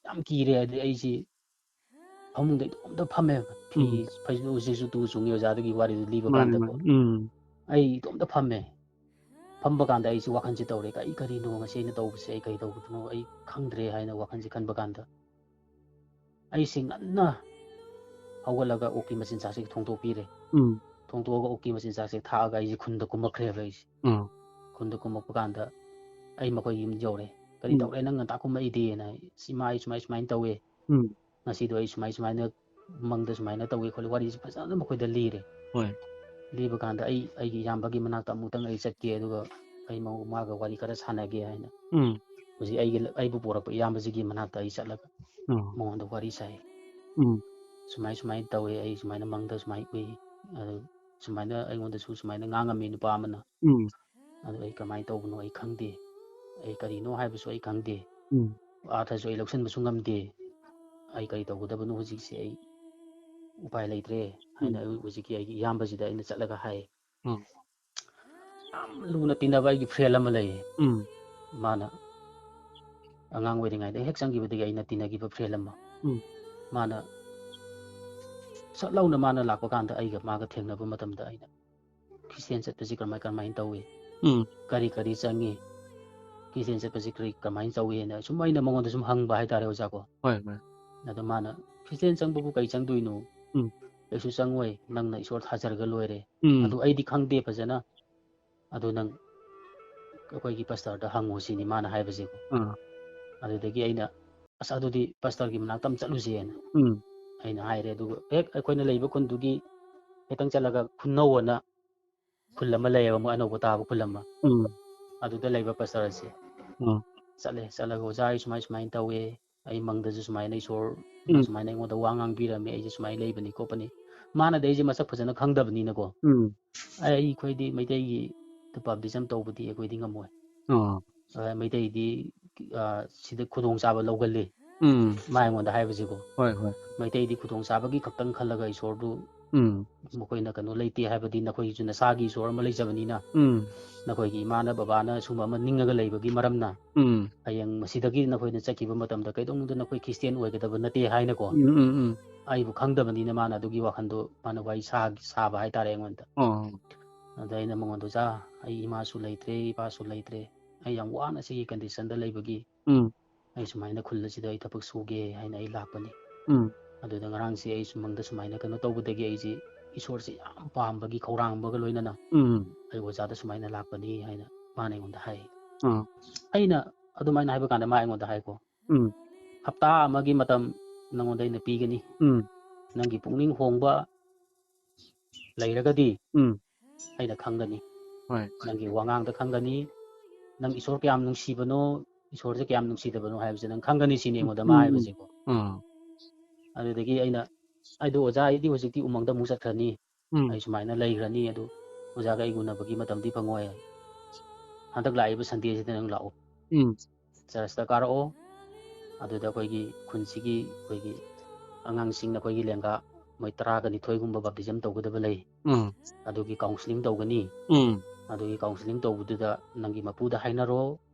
ꯌꯥꯝ ꯀꯤꯔꯦ꯫ ꯑꯗꯩ ꯑꯩꯁꯤ ꯐꯃꯨꯡꯗ ꯏꯇꯣꯝꯇ ꯐꯝꯃꯦꯕ꯫ ꯐꯤ ꯎꯝ ꯐꯩꯖꯨꯞꯁꯤꯁꯨ ꯇꯨ ꯆꯨꯡꯉꯤ ꯑꯣꯖꯥꯗꯨꯒꯤ ꯋꯥꯔꯤꯗꯨ ꯂꯤꯕ ꯃꯥꯅꯤ ꯀꯥꯟꯗꯀꯣ꯫ ꯃꯥꯅꯤ ꯎꯝ ꯑꯩ ꯏꯇꯣꯝꯇ ꯐꯝꯃꯦ꯫ ꯐꯝꯕ ꯀꯥꯟꯗ ꯑꯩꯁꯤ ꯋꯥꯈꯜꯁꯤ ꯇꯧꯔꯦ, "ꯀꯔꯤ, ꯀꯔꯤꯅꯣ ꯉꯁꯤ ꯑꯩꯅ ꯇꯧꯕꯁꯦ? ꯑꯩ ꯀꯔꯤ ꯇꯧꯕꯗꯅꯣ? ꯑꯩ ꯈꯪꯗ꯭ꯔꯦ" ꯍꯥꯏꯅ ꯋꯥꯈꯜꯁꯤ ꯈꯟꯕ ꯀꯥꯟꯗ, ꯑꯩꯁꯤ ꯉꯟꯅ ꯍꯧꯒꯠꯂꯒ ꯑꯣꯛꯀꯤ ꯃꯆꯤꯟꯖꯥꯛꯁꯤ ꯊꯣꯡꯗꯣꯛꯄꯤꯔꯦ꯫ ꯎꯝ ꯊꯣꯡꯗꯣꯛꯑꯒ ꯑꯣꯛꯀꯤ ꯃꯆꯤꯟꯖꯥꯛꯁꯦ ꯊꯥꯛꯑꯒ ꯑꯩꯁꯦ ꯈꯨꯟꯗ ꯀꯨꯝꯃꯛꯈ꯭ꯔꯦꯕ ꯑꯩꯁꯦ꯫ ꯎꯝ ꯈꯨꯟꯗ ꯀꯨꯝꯃꯛꯄ ꯀꯥꯟꯗ ꯑꯩ ꯃꯈꯣꯏ ꯌꯨꯝ ꯌꯧꯔꯦ꯫ "ꯀꯔꯤ ꯎꯝ ꯇꯧꯔꯦ ꯅꯪ ꯉꯟꯇꯥ ꯀꯨꯝꯃꯛꯏꯗꯤ?" ꯍꯥꯏꯅ, "ꯏꯃꯥ, ꯑꯩ ꯁꯨꯃꯥꯏ ꯁꯨꯃꯥꯏꯅ ꯇꯧꯋꯦ꯫ ꯎꯝ ꯉꯁꯤꯗꯣ ꯑꯩ ꯁꯨꯃꯥꯏ ꯁꯨꯃꯥꯏꯅ ꯃꯪꯗ ꯁꯨꯃꯥꯏꯅ ꯇꯧꯋꯦ ꯈꯣꯠꯂꯦ", ꯋꯥꯔꯤꯁꯦ ꯐꯖꯅ ꯃꯈꯣꯏꯗ ꯂꯤꯔꯦ꯫ ꯍꯣꯏ ꯂꯤꯕ ꯀꯥꯟꯗ ꯑꯩ ꯑꯩꯒꯤ ꯏꯌꯥꯝꯕꯒꯤ ꯃꯅꯥꯛꯇ ꯑꯃꯨꯛꯇꯪ ꯑꯩ ꯆꯠꯀꯦ, ꯑꯗꯨꯒ ꯑꯩ ꯃꯥ-, ꯃꯥꯒ ꯋꯥꯔꯤ ꯈꯔ ꯁꯥꯟꯅꯒꯦ ꯍꯥꯏꯅ ꯎꯝ ꯍꯧꯖꯤꯛ ꯑꯩꯒꯤ, ꯑꯩꯕꯨ ꯄꯣꯔꯛꯄ ꯏꯌꯥꯝꯕꯁꯤꯒꯤ ꯃꯅꯥꯛꯇ ꯑꯩ ꯆꯠꯂꯒ ꯎꯝ ꯃꯉꯣꯟꯗ ꯋꯥꯔꯤ ꯁꯥꯏ꯫ ꯎꯝ "ꯁꯨꯃꯥꯏ ꯁꯨꯃꯥꯏꯅ ꯇꯧꯋꯦ, ꯑꯩ ꯁꯨꯃꯥꯏꯅ ꯃꯪꯗ ꯁꯨꯃꯥꯏꯅ ꯎꯏ, ꯑꯗꯨ ꯁꯨꯃꯥꯏꯅ ꯑꯩꯉꯣꯟꯗꯁꯨ ꯁꯨꯃꯥꯏꯅ ꯉꯥꯡꯉꯝꯃꯤ ꯅꯨꯄꯥ ꯑꯃꯅ꯫ ꯎꯝ ꯑꯗꯨ ꯑꯩ ꯀꯃꯥꯏꯅ ꯇꯧꯕꯅꯣ ꯑꯩ ꯈꯪꯗꯦ, ꯑꯩ ꯀꯔꯤꯅꯣ ꯍꯥꯏꯕꯁꯨ ꯑꯩ ꯈꯪꯗꯦ, ꯎꯝ ꯑꯥꯔꯊꯁꯨ ꯑꯩ ꯂꯧꯁꯤꯟꯕꯁꯨ ꯉꯝꯗꯦ꯫ ꯑꯩ ꯀꯔꯤ ꯇꯧꯒꯗꯕꯅꯣ ꯍꯧꯖꯤꯛꯁꯦ? ꯑꯩ ꯎꯄꯥꯏ ꯂꯩꯇ꯭ꯔꯦ" ꯍꯥꯏꯅ ꯎꯝ ꯑꯩ ꯍꯧꯖꯤꯛꯀꯤ ꯑꯩꯒꯤ ꯏꯌꯥꯝꯕꯁꯤꯗ ꯑꯩꯅ ꯆꯠꯂꯒ ꯍꯥꯏ꯫ ꯎꯝ ꯌꯥꯝ ꯂꯨꯅ ꯇꯤꯟꯅꯕ ꯑꯩꯒꯤ ꯐ꯭ꯔꯦꯟ ꯑꯃ ꯂꯩꯌꯦ꯫ ꯎꯝ ꯃꯥꯅ ꯑꯉꯥꯡ ꯑꯣꯏꯔꯤꯉꯩꯗ ꯍꯦꯛ ꯆꯪꯈꯤꯕꯗꯒꯤ ꯑꯩꯅ ꯇꯤꯟꯅꯈꯤꯕ ꯐ꯭ꯔꯦꯟ ꯑꯃ꯫ ꯎꯝ ꯃꯥꯅ ꯁꯠ ꯂꯥꯎꯅ ꯃꯥꯅ ꯂꯥꯛꯄ ꯀꯥꯟꯗ ꯑꯩꯒ ꯃꯥꯒ ꯊꯦꯡꯅꯕ ꯃꯇꯝꯗ ꯑꯩꯅ, "ꯈ꯭ꯔꯤꯁꯇꯦꯟ ꯆꯠꯄꯁꯤ ꯀꯔꯝꯍꯥꯏ ꯀꯔꯝꯍꯥꯏꯅ ꯇꯧꯏ? ꯎꯝ ꯀꯔꯤ ꯀꯔꯤ ꯆꯪꯉꯤ? ꯈ꯭ꯔꯤꯁꯇꯦꯟ ꯆꯠꯄꯁꯤ ꯀꯔꯤ ꯀꯔꯝꯍꯥꯏꯅ ꯇꯧꯏ?" ꯍꯥꯏꯅ ꯁꯨꯝ ꯑꯩꯅ ꯃꯉꯣꯟꯗ ꯁꯨꯝ ꯍꯪꯕ ꯍꯥꯏꯇꯥꯔꯦ ꯑꯣꯖꯥꯀꯣ꯫ ꯍꯣꯏ ꯍꯣꯏ ꯑꯗꯣ ꯃꯥꯅ, "ꯈ꯭ꯔꯤꯁꯇꯦꯟ ꯆꯪꯕꯕꯨ ꯀꯩ ꯆꯪꯗꯣꯏꯅꯣ? ꯎꯝ ꯀꯩꯁꯨ ꯆꯪꯉꯣꯏ, ꯅꯪꯅ ꯏꯁꯣꯔ ꯊꯥꯖꯔꯒ ꯂꯣꯏꯔꯦ꯫ ꯎꯝ ꯑꯗꯨ ꯑꯩꯗꯤ ꯈꯪꯗꯦ ꯐꯖꯅ꯫ ꯑꯗꯨ ꯅꯪ ꯑꯩꯈꯣꯏꯒꯤ ꯄꯥꯁꯇꯔꯗ ꯍꯪꯉꯨ" ꯁꯤꯅꯤ ꯃꯥꯅ ꯍꯥꯏꯕꯁꯦꯀꯣ꯫ ꯑꯥ ꯑꯗꯨꯗꯒꯤ ꯑꯩꯅ, "ꯑꯁ ꯑꯗꯨꯗꯤ ꯄꯥꯁꯇꯔꯒꯤ ꯃꯅꯥꯛꯇ ꯑꯃ ꯆꯠꯂꯨꯁꯦꯅ" ꯎꯝ ꯑꯩꯅ ꯍꯥꯏꯔꯦ꯫ ꯑꯗꯨꯒ ꯍꯦꯛ ꯑꯩꯈꯣꯏꯅ ꯂꯩꯕ ꯈꯨꯟꯗꯨꯒꯤ ꯈꯤꯇꯪ ꯆꯠꯂꯒ ꯈꯨꯟꯅꯧ ꯑꯅ ꯈꯨꯜ ꯑꯃ ꯂꯩꯌꯦꯕ, ꯃꯣꯏ ꯑꯅꯧꯕ ꯇꯥꯕ ꯈꯨꯜ ꯑꯃ꯫ ꯎꯝ ꯑꯗꯨꯗ ꯂꯩꯕ ꯄꯁꯇꯔꯁꯦ ꯎꯝ ꯆꯠꯂꯦ꯫ ꯆꯠꯂꯒ, "ꯑꯣꯖꯥ, ꯑꯩ ꯁꯨꯃꯥꯏ ꯁꯨꯃꯥꯏꯅ ꯇꯧꯋꯦ, ꯑꯩ ꯃꯪꯗꯁꯨ ꯁꯨꯃꯥꯏꯅ ꯏꯁꯣꯔ ꯎꯝ ꯁꯨꯃꯥꯏꯅ ꯑꯩꯉꯣꯟꯗ ꯋꯥ ꯉꯥꯡꯕꯤꯔꯝꯃꯦ, ꯑꯩꯁꯦ ꯁꯨꯃꯥꯏꯅ ꯂꯩꯕꯅꯤ ꯈꯣꯠꯄꯅꯤ"꯫ ꯃꯥꯅꯗꯤ ꯑꯩꯁꯦ ꯃꯁꯛ ꯐꯖꯅ ꯈꯪꯗꯕꯅꯤꯅꯀꯣ, ꯎꯝ "ꯑꯩ, ꯑꯩꯈꯣꯏꯗꯤ ꯃꯩꯇꯩꯒꯤ ꯕꯥꯞꯇꯤꯖꯝ ꯇꯧꯕꯗꯤ ꯑꯩꯈꯣꯏꯗꯤ ꯉꯝꯃꯣꯏ꯫ ꯑꯣ ꯑ, ꯃꯩꯇꯩꯗꯤ, ꯑ, ꯁꯤꯗ ꯈꯨꯗꯣꯡꯆꯥꯕ ꯂꯧꯒꯜꯂꯤ"꯫ ꯎꯝ ꯃꯥ ꯑꯩꯉꯣꯟꯗ ꯍꯥꯏꯕꯁꯤꯀꯣ, ꯍꯣꯏ ꯍꯣꯏ ꯃꯩꯇꯩꯗꯤ ꯈꯨꯗꯣꯡꯆꯥꯕꯒꯤ ꯈꯛꯇꯪ ꯈꯜꯂꯒ ꯏꯁꯣꯔꯗꯨ ꯎꯝ ꯃꯈꯣꯏꯅ ꯀꯩꯅꯣ ꯂꯩꯇꯦ ꯍꯥꯏꯕꯗꯤ, ꯅꯈꯣꯏꯒꯤꯁꯨ ꯅꯁꯥꯒꯤ ꯏꯁꯣꯔ ꯑꯃ ꯂꯩꯖꯕꯅꯤꯅ, ꯎꯝ ꯅꯈꯣꯏꯒꯤ ꯏꯃꯥꯅ ꯕꯕꯥꯅ ꯁꯨꯝꯕ ꯑꯃ ꯅꯤꯡꯉꯒ ꯂꯩꯕꯒꯤ ꯃꯔꯝꯅ ꯎꯝ ꯍꯌꯦꯡ ꯃꯁꯤꯗꯒꯤ ꯅꯈꯣꯏꯅ ꯆꯠꯈꯤꯕ ꯃꯇꯝꯗ ꯀꯩꯗꯧꯅꯨꯡꯗ ꯅꯈꯣꯏ ꯈ꯭ꯔꯤꯁꯇꯤꯌꯥꯟ ꯑꯣꯏꯒꯗꯕ ꯅꯠꯇꯦ ꯍꯥꯏꯅꯀꯣ, ꯎꯝ ꯎꯝ ꯎꯝ ꯑꯩꯕꯨ ꯈꯪꯗꯕꯅꯤꯅ ꯃꯥꯅ ꯑꯗꯨꯒꯤ ꯋꯥꯈꯜꯗꯣ ꯃꯥꯅ ꯋꯥꯔꯤ ꯁꯥ-, ꯁꯥꯕ ꯍꯥꯏꯇꯥꯔꯦ ꯑꯩꯉꯣꯟꯗ꯫ ꯑꯣ ꯑꯗ ꯑꯩꯅ ꯃꯉꯣꯟꯗ, "ꯑꯣꯖꯥ, ꯑꯩ ꯏꯃꯥꯁꯨ ꯂꯩꯇ꯭ꯔꯦ, ꯏꯄꯥꯁꯨ ꯂꯩꯇ꯭ꯔꯦ, ꯑꯩ ꯌꯥꯝ ꯋꯥꯅ ꯁꯤꯒꯤ ꯀꯟꯗꯤꯁꯟꯗ ꯂꯩꯕꯒꯤ ꯎꯝ ꯑꯩ ꯁꯨꯃꯥꯏꯅ ꯈꯨꯜ ꯑꯁꯤꯗ ꯑꯩ ꯊꯕꯛ ꯁꯨꯒꯦ ꯍꯥꯏꯅ ꯑꯩ ꯂꯥꯛꯄꯅꯤ꯫ ꯎꯝ ꯑꯗꯨꯗ ꯉꯔꯥꯡꯁꯦ ꯑꯩ ꯁꯨꯃꯪꯗ ꯁꯨꯃꯥꯏꯅ ꯀꯩꯅꯣ ꯇꯧꯕꯗꯒꯤ ꯑꯩꯁꯦ ꯏꯁꯣꯔꯁꯦ ꯌꯥꯝ ꯄꯥꯝꯕꯒꯤ ꯈꯧꯔꯥꯡꯕꯒ ꯂꯣꯏꯅꯅ ꯎꯝ ꯑꯩ ꯑꯣꯖꯥꯗ ꯁꯨꯃꯥꯏꯅ ꯂꯥꯛꯄꯅꯤ" ꯍꯥꯏꯅ ꯃꯥꯅ ꯑꯩꯉꯣꯟꯗ ꯍꯥꯏ꯫ ꯑꯥ ꯑꯩꯅ ꯑꯗꯨꯃꯥꯏꯅ ꯍꯥꯏꯕ ꯀꯥꯟꯗ ꯃꯥ ꯑꯩꯉꯣꯟꯗ ꯍꯥꯏꯀꯣ, ꯎꯝ "ꯍꯞꯇꯥ ꯑꯃꯒꯤ ꯃꯇꯝ ꯅꯉꯣꯟꯗ ꯑꯩꯅ ꯄꯤꯒꯅꯤ꯫ ꯎꯝ ꯅꯪꯒꯤ ꯄꯨꯛꯅꯤꯡ ꯍꯣꯡꯕ ꯂꯩꯔꯒꯗꯤ ꯎꯝ ꯑꯩꯅ ꯈꯪꯒꯅꯤ꯫ ꯍꯣꯏ ꯅꯪꯒꯤ ꯋꯥꯉꯥꯡꯗ ꯈꯪꯒꯅꯤ꯫ ꯅꯪ ꯏꯁꯣꯔ ꯀꯌꯥꯝ ꯅꯨꯡꯁꯤꯕꯅꯣ, ꯏꯁꯣꯔꯁꯦ ꯀꯌꯥꯝ ꯅꯨꯡꯁꯤꯗꯕꯅꯣ ꯍꯥꯏꯕꯁꯦ ꯅꯪ ꯈꯪꯒꯅꯤ", ꯁꯤꯅꯤ ꯑꯩꯉꯣꯟꯗ ꯃꯥ ꯎꯝ ꯎꯝ ꯍꯥꯏꯕꯁꯦꯀꯣ꯫ ꯑꯥ ꯑꯗꯨꯗꯒꯤ ꯑꯩꯅ, "ꯑꯩꯗꯣ ꯑꯣꯖꯥ, ꯑꯩꯗꯤ ꯍꯧꯖꯤꯛꯇꯤ ꯎꯃꯪꯗ ꯑꯃꯨꯛ ꯆꯠꯈ꯭ꯔꯅꯤ, ꯎꯝ ꯑꯩ ꯁꯨꯃꯥꯏꯅ ꯂꯩꯈ꯭ꯔꯅꯤ, ꯑꯗꯨ ꯑꯣꯖꯥꯒ ꯑꯩ ꯎꯅꯕꯒꯤ ꯃꯇꯝꯗꯤ ꯐꯪꯉꯣꯏ꯫ ꯍꯟꯗꯛ ꯂꯥꯛꯏꯕ ꯁꯟꯗꯦꯁꯤꯗ ꯅꯪ ꯂꯥꯛꯑꯣ, ꯎꯝ ꯆꯔꯆꯇ ꯀꯥꯔꯛꯑꯣ꯫ ꯑꯗꯨꯗ ꯑꯩꯈꯣꯏꯒꯤ ꯈꯨꯟꯁꯤꯒꯤ ꯑꯩꯈꯣꯏꯒꯤ ꯑꯉꯥꯡꯁꯤꯡ, ꯑꯩꯈꯣꯏꯒꯤ ꯂꯦꯡꯒꯥ ꯃꯣꯏ ꯇꯔꯥꯒ ꯅꯤꯊꯣꯏꯒꯨꯝꯕ ꯕꯥꯞꯇꯤꯖꯝ ꯇꯧꯒꯗꯕ ꯂꯩ꯫ ꯎꯝ ꯑꯗꯨꯒꯤ ꯀꯥꯎꯟꯁꯤꯂꯤꯡ ꯇꯧꯒꯅꯤ꯫ ꯎꯝ ꯑꯗꯨꯒꯤ ꯀꯥꯎꯟꯁꯤꯂꯤꯡ ꯇꯧꯕꯗꯨꯗ ꯅꯪꯒꯤ ꯃꯄꯨꯗ ꯍꯥꯏꯅꯔꯣ,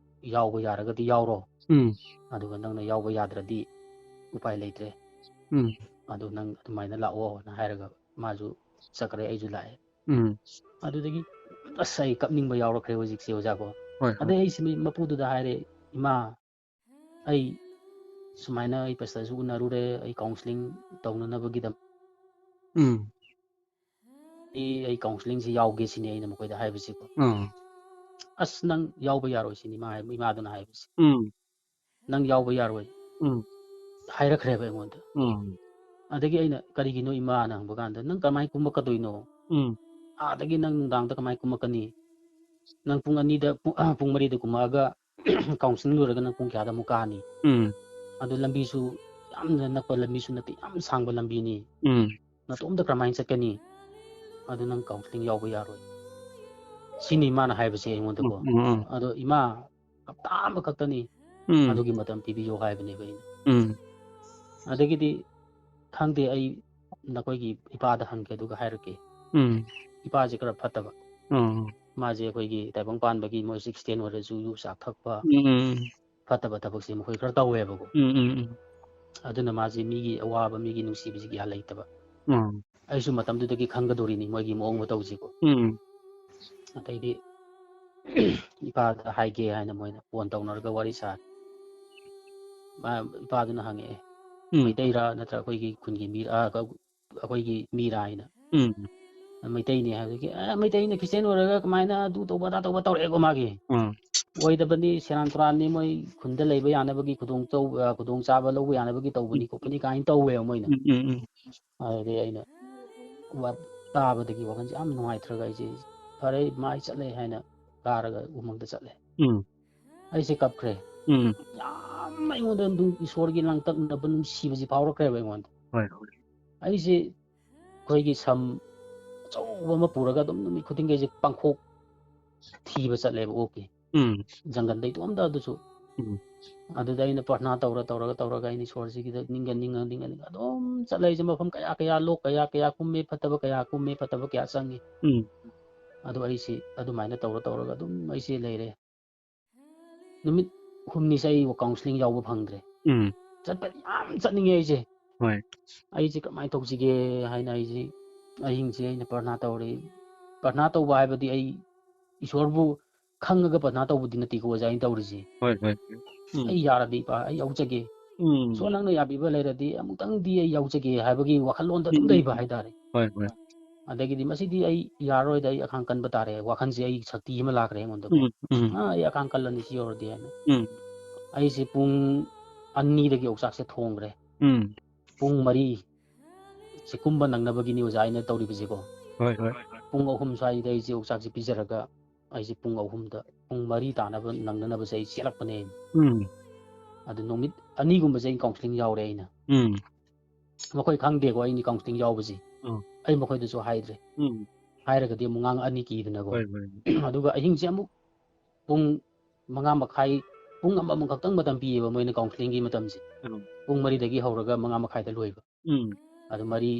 ꯌꯥꯎꯕ ꯌꯥꯔꯒꯗꯤ ꯌꯥꯎꯔꯣ, ꯎꯝ ꯑꯗꯨꯒ ꯅꯪꯅ ꯌꯥꯎꯕ ꯌꯥꯗ꯭ꯔꯗꯤ ꯎꯄꯥꯏ ꯂꯩꯇ꯭ꯔꯦ꯫ ꯎꯝ ꯑꯗꯨ ꯅꯪ ꯑꯗꯨꯃꯥꯏꯅ ꯂꯥꯛꯑꯣꯅ ꯍꯥꯏꯔꯒ ꯃꯥꯁꯨ ꯆꯠꯈ꯭ꯔꯦ, ꯑꯩꯁꯨ ꯂꯥꯛꯑꯦ꯫ ꯎꯝ ꯑꯗꯨꯗꯒꯤ ꯑꯁ, ꯑꯩ ꯀꯞꯅꯤꯡꯕ ꯌꯥꯎꯔꯛꯈ꯭ꯔꯦ ꯍꯧꯖꯤꯛꯁꯦ, ꯑꯣꯖꯥꯀꯣ꯫ ꯍꯣꯏ ꯍꯣꯏ ꯑꯗꯩ ꯑꯩꯁꯤ ꯃꯤ ꯃꯄꯨꯗꯨꯗ ꯍꯥꯏꯔꯦ, "ꯏꯃꯥ, ꯑꯩ ꯁꯨꯃꯥꯏꯅ ꯑꯩ ꯄꯁꯇꯔꯁꯨ ꯎꯅꯔꯨꯔꯦ, ꯑꯩ ꯀꯥꯎꯟꯁꯤꯂꯤꯡ ꯇꯧꯅꯅꯕꯒꯤꯗꯃꯛ ꯎꯝ ꯑꯩ ꯀꯥꯎꯟꯁꯤꯂꯤꯡꯁꯤ ꯌꯥꯎꯒꯦ ꯁꯤꯅꯤ ꯑꯩꯅ ꯃꯈꯣꯏꯗ ꯍꯥꯏꯕꯁꯤꯀꯣ꯫ ꯎꯝ ꯑꯁ, ꯅꯪ ꯌꯥꯎꯕ ꯌꯥꯔꯣꯏ ꯁꯤꯅꯤ ꯃꯥ ꯍꯥꯏ-, ꯏꯃꯥꯗꯨꯅ ꯍꯥꯏꯕꯁꯤ꯫ ꯎꯝ "ꯅꯪ ꯌꯥꯎꯕ ꯌꯥꯔꯣꯏ" ꯎꯝ ꯍꯥꯏꯔꯛꯈ꯭ꯔꯦꯕ ꯑꯩꯉꯣꯟꯗ꯫ ꯎꯝ ꯑꯗꯒꯤ ꯑꯩꯅ, "ꯀꯔꯤꯒꯤꯅꯣ ꯏꯃꯥꯅ?" ꯍꯪꯕ ꯀꯥꯟꯗ, "ꯅꯪ ꯀꯃꯥꯏꯅ ꯀꯨꯝꯃꯛꯀꯗꯣꯏꯅꯣ? ꯎꯝ ꯑꯥꯗꯒꯤ ꯅꯪ ꯅꯨꯡꯗꯥꯡꯗ ꯀꯃꯥꯏꯅ ꯀꯨꯝꯃꯛꯀꯅꯤ? ꯅꯪ ꯄꯨꯡ ꯑꯅꯤꯗ, ꯄꯨꯡ, ꯑ, ꯄꯨꯡ ꯃꯔꯤꯗ ꯀꯨꯝꯃꯛꯑꯒ counselling ꯂꯣꯏꯔꯒ ꯅꯪ ꯄꯨꯡ ꯀꯌꯥꯗ ꯑꯃꯨꯛ ꯀꯥꯅꯤ? ꯎꯝ ꯑꯗꯨ ꯂꯝꯕꯤꯁꯨ ꯌꯥꯝꯅ ꯅꯛꯄ ꯂꯝꯕꯤꯁꯨ ꯅꯠꯇꯦ, ꯌꯥꯝ ꯁꯥꯡꯕ ꯂꯝꯕꯤꯅꯤ꯫ ꯎꯝ ꯅꯇꯣꯝꯇ ꯀꯔꯝꯍꯥꯏꯅ ꯆꯠꯀꯅꯤ? ꯑꯗꯨ ꯅꯪ counselling ꯌꯥꯎꯕ ꯌꯥꯔꯣꯏ꯫" ꯁꯤꯅꯤ ꯃꯥꯅ ꯍꯥꯏꯕꯁꯦ ꯎꯝ ꯑꯩꯉꯣꯟꯗꯀꯣ꯫ ꯎꯝ ꯎꯝ ꯑꯗꯣ, "ꯏꯃꯥ, ꯍꯞꯇꯥ ꯑꯃꯈꯛꯇꯅꯤ, ꯎꯝ ꯑꯗꯨꯒꯤ ꯃꯇꯝ ꯄꯤꯕꯤꯌꯣ" ꯍꯥꯏꯕꯅꯦꯕ ꯑꯩꯅ꯫ ꯎꯝ ꯑꯗꯒꯤꯗꯤ ꯈꯪꯗꯦ, ꯑꯩ ꯅꯈꯣꯏꯒꯤ ꯏꯄꯥꯗ ꯍꯪꯒꯦ ꯑꯗꯨꯒ ꯍꯥꯏꯔꯛꯀꯦ꯫ ꯎꯝ ꯏꯄꯥꯁꯦ ꯈꯔ ꯐꯠꯇꯕ꯫ ꯎꯝ ꯃꯥꯁꯦ ꯑꯩꯈꯣꯏꯒꯤ ꯇꯥꯏꯕꯪ ꯄꯥꯟꯕꯒꯤ ꯃꯣꯏ ꯁꯤꯛꯁꯇꯦꯟ ꯑꯣꯏꯔꯁꯨ ꯌꯨ ꯆꯥꯛ ꯊꯛꯄ, ꯎꯝ ꯐꯠꯇꯕ ꯊꯕꯛꯁꯦ ꯃꯈꯣꯏ ꯈꯔ ꯇꯧꯋꯦꯕꯀꯣ꯫ ꯎꯝ ꯎꯝ ꯎꯝ ꯑꯗꯨꯅ ꯃꯥꯁꯦ ꯃꯤꯒꯤ ꯑꯋꯥꯕ, ꯃꯤꯒꯤ ꯅꯨꯡꯁꯤꯕꯁꯤ ꯀꯌꯥ ꯂꯩꯇꯕ꯫ ꯎꯝ ꯑꯩꯁꯨ ꯃꯇꯝꯗꯨꯗꯒꯤ ꯈꯪꯒꯗꯣꯔꯤꯅꯤ ꯃꯣꯏꯒꯤ ꯃꯑꯣꯡ ꯃꯇꯧꯁꯤꯀꯣ꯫ ꯎꯝ ꯑꯇꯩꯗꯤ ꯏꯄꯥꯗ ꯍꯥꯏꯒꯦ ꯍꯥꯏꯅ ꯃꯣꯏꯅ ꯐꯣꯟ ꯇꯧꯅꯔꯒ ꯋꯥꯔꯤ ꯁꯥꯔꯦ꯫ ꯃꯥ, ꯏꯄꯥꯗꯨꯅ ꯍꯪꯉꯛꯑꯦ, ꯎꯝ "ꯃꯩꯇꯩꯔꯥ ꯅꯠꯇ꯭ꯔ ꯑꯩꯈꯣꯏꯒꯤ ꯈꯨꯟꯒꯤ ꯃꯤ, ꯑ, ꯑꯩꯈꯣꯏꯒꯤ ꯃꯤꯔꯥ?" ꯍꯥꯏꯅ꯫ ꯎꯝ "ꯃꯩꯇꯩꯅꯤ" ꯍꯥꯏꯕꯗꯒꯤ, "ꯑꯦ, ꯃꯩꯇꯩꯅ ꯈ꯭ꯔꯤꯁꯇꯦꯟ ꯑꯣꯏꯔꯒ ꯀꯃꯥꯏꯅ ꯑꯗꯨ ꯇꯧꯕ ꯑꯗꯥ ꯇꯧꯕ?" ꯇꯧꯔꯛꯑꯦꯀꯣ ꯃꯥꯒꯤ꯫ ꯎꯝ "ꯑꯣꯏꯗꯕꯅꯤ, ꯁꯦꯔꯥꯟ ꯇꯨꯔꯥꯟꯅꯤ, ꯃꯣꯏ ꯈꯨꯟꯗ ꯂꯩꯕ ꯌꯥꯅꯕꯒꯤ ꯈꯨꯗꯣꯡ ꯆꯧ-, ꯑ, ꯈꯨꯗꯣꯡꯆꯥꯕ ꯂꯧꯕ ꯌꯥꯅꯕꯒꯤ ꯇꯧꯕꯅꯤ ꯈꯣꯠꯄꯅꯤ" ꯀꯥꯏꯅ ꯇꯧꯋꯦꯕ ꯃꯣꯏꯅ꯫ ꯎꯝ ꯎꯝ ꯎꯝ ꯑꯗꯨꯗꯤ ꯑꯩꯅ ꯋꯥ-, ꯇꯥꯕꯗꯒꯤ ꯋꯥꯈꯜꯁꯦ ꯌꯥꯝ ꯅꯨꯡꯉꯥꯏꯇ꯭ꯔꯒ ꯑꯩꯁꯦ, "ꯐꯔꯦ, ꯃꯥꯏ ꯆꯠꯂꯦ" ꯍꯥꯏꯅ ꯀꯥꯔꯒ ꯎꯃꯪꯗ ꯆꯠꯂꯦ꯫ ꯎꯝ ꯑꯩꯁꯦ ꯀꯞꯈ꯭ꯔꯦ꯫ ꯎꯝ ꯌꯥꯝꯅ ꯑꯩꯉꯣꯟꯗ ꯑꯗꯨꯝ ꯏꯁꯣꯔꯒꯤ ꯂꯥꯡꯇꯛꯅꯕ ꯅꯨꯡꯁꯤꯕꯁꯤ ꯐꯥꯎꯔꯛꯈ꯭ꯔꯦꯕ ꯑꯩꯉꯣꯟꯗ꯫ ꯍꯣꯏ ꯍꯣꯏ ꯑꯩꯁꯦ ꯑꯩꯈꯣꯏꯒꯤ ꯁꯝ ꯑꯆꯧꯕ ꯑꯃ ꯄꯨꯔꯒ ꯑꯗꯨꯝ ꯅꯨꯃꯤꯠ ꯈꯨꯗꯤꯡꯒꯤ ꯑꯩꯁꯦ ꯄꯥꯡꯈꯣꯛ ꯊꯤꯕ ꯆꯠꯂꯦꯕ ꯑꯣꯛꯀꯤ꯫ ꯎꯝ ꯖꯪꯒꯜꯗ ꯏꯇꯣꯝꯇ ꯑꯗꯨꯁꯨ꯫ ꯎꯝ ꯑꯗꯨꯗ ꯑꯩꯅ ꯄ꯭ꯔꯊꯅꯥ ꯇꯧꯔ ꯇꯧꯔꯒ ꯇꯧꯔꯒ ꯑꯩꯅ ꯏꯁꯣꯔꯁꯤꯒꯤꯗ ꯅꯤꯡꯒ ꯅꯤꯡꯉ ꯅꯤꯡꯉ ꯅꯤꯡꯉ ꯑꯗꯨꯝ ꯆꯠꯂꯦ꯫ ꯑꯩꯁꯦ ꯃꯐꯝ ꯀꯌꯥ ꯀꯌꯥ, ꯂꯣꯛ ꯀꯌꯥ ꯀꯌꯥ ꯀꯨꯝꯃꯦ, ꯐꯠꯇꯕ ꯀꯌꯥ ꯀꯨꯝꯃꯦ, ꯐꯠꯇꯕ ꯀꯌꯥ ꯆꯪꯉꯤ꯫ ꯎꯝ ꯑꯗꯨ ꯑꯩꯁꯤ ꯑꯗꯨꯃꯥꯏꯅ ꯇꯧꯔ ꯇꯧꯔꯒ ꯑꯗꯨꯝ ꯑꯩꯁꯦ ꯂꯩꯔꯦ꯫ ꯅꯨꯃꯤꯠ ꯍꯨꯝꯅꯤꯁꯦ ꯑꯩ counselling ꯌꯥꯎꯕ ꯐꯪꯗ꯭ꯔꯦ꯫ ꯎꯝ ꯆꯠꯄꯗꯤ ꯌꯥꯝ ꯆꯠꯅꯤꯡꯉꯦ ꯑꯩꯁꯦ꯫ ꯍꯣꯏ ꯑꯩꯁꯦ ꯀꯃꯥꯏꯅ ꯇꯧꯁꯤꯒꯦ ꯍꯥꯏꯅ ꯑꯩꯁꯦ ꯑꯍꯤꯡꯁꯦ ꯑꯩꯅ ꯄ꯭ꯔꯊꯅꯥ ꯇꯧꯔꯦ꯫ ꯄ꯭ꯔꯊꯅꯥ ꯇꯧꯕ ꯍꯥꯏꯕꯗꯤ ꯑꯩ ꯏꯁꯣꯔꯕꯨ ꯈꯪꯉꯒ ꯄ꯭ꯔꯊꯅꯥ ꯇꯧꯕꯗꯤ ꯅꯠꯇꯦꯀꯣ ꯑꯣꯖꯥ, ꯑꯩꯅ ꯇꯧꯔꯤꯁꯦ꯫ ꯍꯣꯏ ꯍꯣꯏ ꯎꯝ "ꯑꯩ ꯌꯥꯔꯗꯤ ꯏꯄꯥ, ꯑꯩ ꯌꯥꯎꯖꯒꯦ꯫ ꯎꯝ ꯏꯁꯣꯔ, ꯅꯪꯅ ꯌꯥꯕꯤꯕ ꯂꯩꯔꯗꯤ ꯑꯃꯨꯛꯇꯪꯗꯤ ꯑꯩ ꯌꯥꯎꯖꯒꯦ" ꯍꯥꯏꯕꯒꯤ ꯋꯥꯈꯜꯂꯣꯟꯗ ꯑꯗꯨꯝ ꯎꯝ ꯂꯩꯕ ꯍꯥꯏꯇꯥꯔꯦ꯫ ꯍꯣꯏ ꯍꯣꯏ ꯑꯗꯒꯤꯗꯤ "ꯃꯁꯤꯗꯤ ꯑꯩ ꯌꯥꯔꯔꯣꯏꯗ, ꯑꯩ ꯑꯈꯥꯡ ꯀꯟꯕ ꯇꯥꯔꯦ", ꯋꯥꯈꯜꯁꯦ ꯑꯩ ꯁꯛꯇꯤ ꯑꯃ ꯂꯥꯛꯈ꯭ꯔꯦ ꯑꯩꯉꯣꯟꯗꯀꯣ꯫ ꯎꯝ ꯎꯝ "ꯑ, ꯑꯩ ꯑꯈꯥꯡ ꯀꯜꯂꯅꯤ ꯁꯤ ꯌꯧꯔꯗꯤ" ꯍꯥꯏꯅ꯫ ꯎꯝ ꯑꯩꯁꯦ ꯄꯨꯡ ꯑꯅꯤꯗꯒꯤ ꯑꯣꯛꯆꯥꯛꯁꯦ ꯊꯣꯡꯈ꯭ꯔꯦ꯫ ꯎꯝ ꯄꯨꯡ ꯃꯔꯤ ꯁꯤ ꯀꯨꯝꯕ ꯅꯪꯅꯕꯒꯤꯅꯤ ꯑꯣꯖꯥ ꯑꯩꯅ ꯇꯧꯔꯤꯕꯁꯤꯀꯣ꯫ ꯍꯣꯏ ꯍꯣꯏ ꯄꯨꯡ ꯑꯍꯨꯝ ꯁ꯭ꯋꯥꯏꯗ ꯑꯩꯁꯦ ꯑꯣꯛꯆꯥꯛꯁꯦ ꯄꯤꯖꯔꯒ ꯑꯩꯁꯦ ꯄꯨꯡ ꯑꯍꯨꯝꯗ, ꯄꯨꯡ ꯃꯔꯤ ꯇꯥꯅꯕ ꯅꯪꯅꯅꯕꯁꯦ ꯑꯩ ꯆꯦꯜꯂꯛꯄꯅꯦ꯫ ꯎꯝ ꯑꯗꯨ ꯅꯨꯃꯤꯠ ꯑꯅꯤꯒꯨꯝꯕꯁꯦ ꯑꯩ ꯀꯥꯎꯟꯁꯤꯂꯤꯡ ꯌꯥꯎꯔꯦ ꯑꯩꯅ꯫ ꯎꯝ ꯃꯈꯣꯏ ꯈꯪꯗꯦꯀꯣ ꯑꯩꯅ ꯀꯥꯎꯟꯁꯤꯂꯤꯡ ꯌꯥꯎꯕꯁꯤ꯫ ꯎꯝ ꯑꯩ ꯃꯈꯣꯏꯗꯁꯨ ꯍꯥꯏꯗ꯭ꯔꯦ꯫ ꯎꯝ ꯍꯥꯏꯔꯒꯗꯤ ꯑꯃꯨꯛ ꯉꯥꯡꯉꯛꯑꯅꯤ ꯀꯤꯗꯅꯀꯣ꯫ ꯍꯣꯏ ꯍꯣꯏ ꯑꯗꯨꯒ ꯑꯍꯤꯡꯁꯦ ꯑꯃꯨꯛ ꯄꯨꯡ ꯃꯉꯥ ꯃꯈꯥꯏ, ꯄꯨꯡ ꯑꯃꯃꯨꯛ ꯈꯛꯇꯪ ꯃꯇꯝ ꯄꯤꯌꯦꯕ ꯃꯣꯏꯅ ꯀꯥꯎꯟꯁꯤꯂꯤꯡꯒꯤ ꯃꯇꯝꯁꯦ꯫ ꯎꯝ ꯄꯨꯡ ꯃꯔꯤꯗꯒꯤ ꯍꯧꯔꯒ ꯃꯉꯥ ꯃꯈꯥꯏꯗ ꯂꯣꯏꯕ꯫ ꯎꯝ ꯑꯗꯨ ꯃꯔꯤ,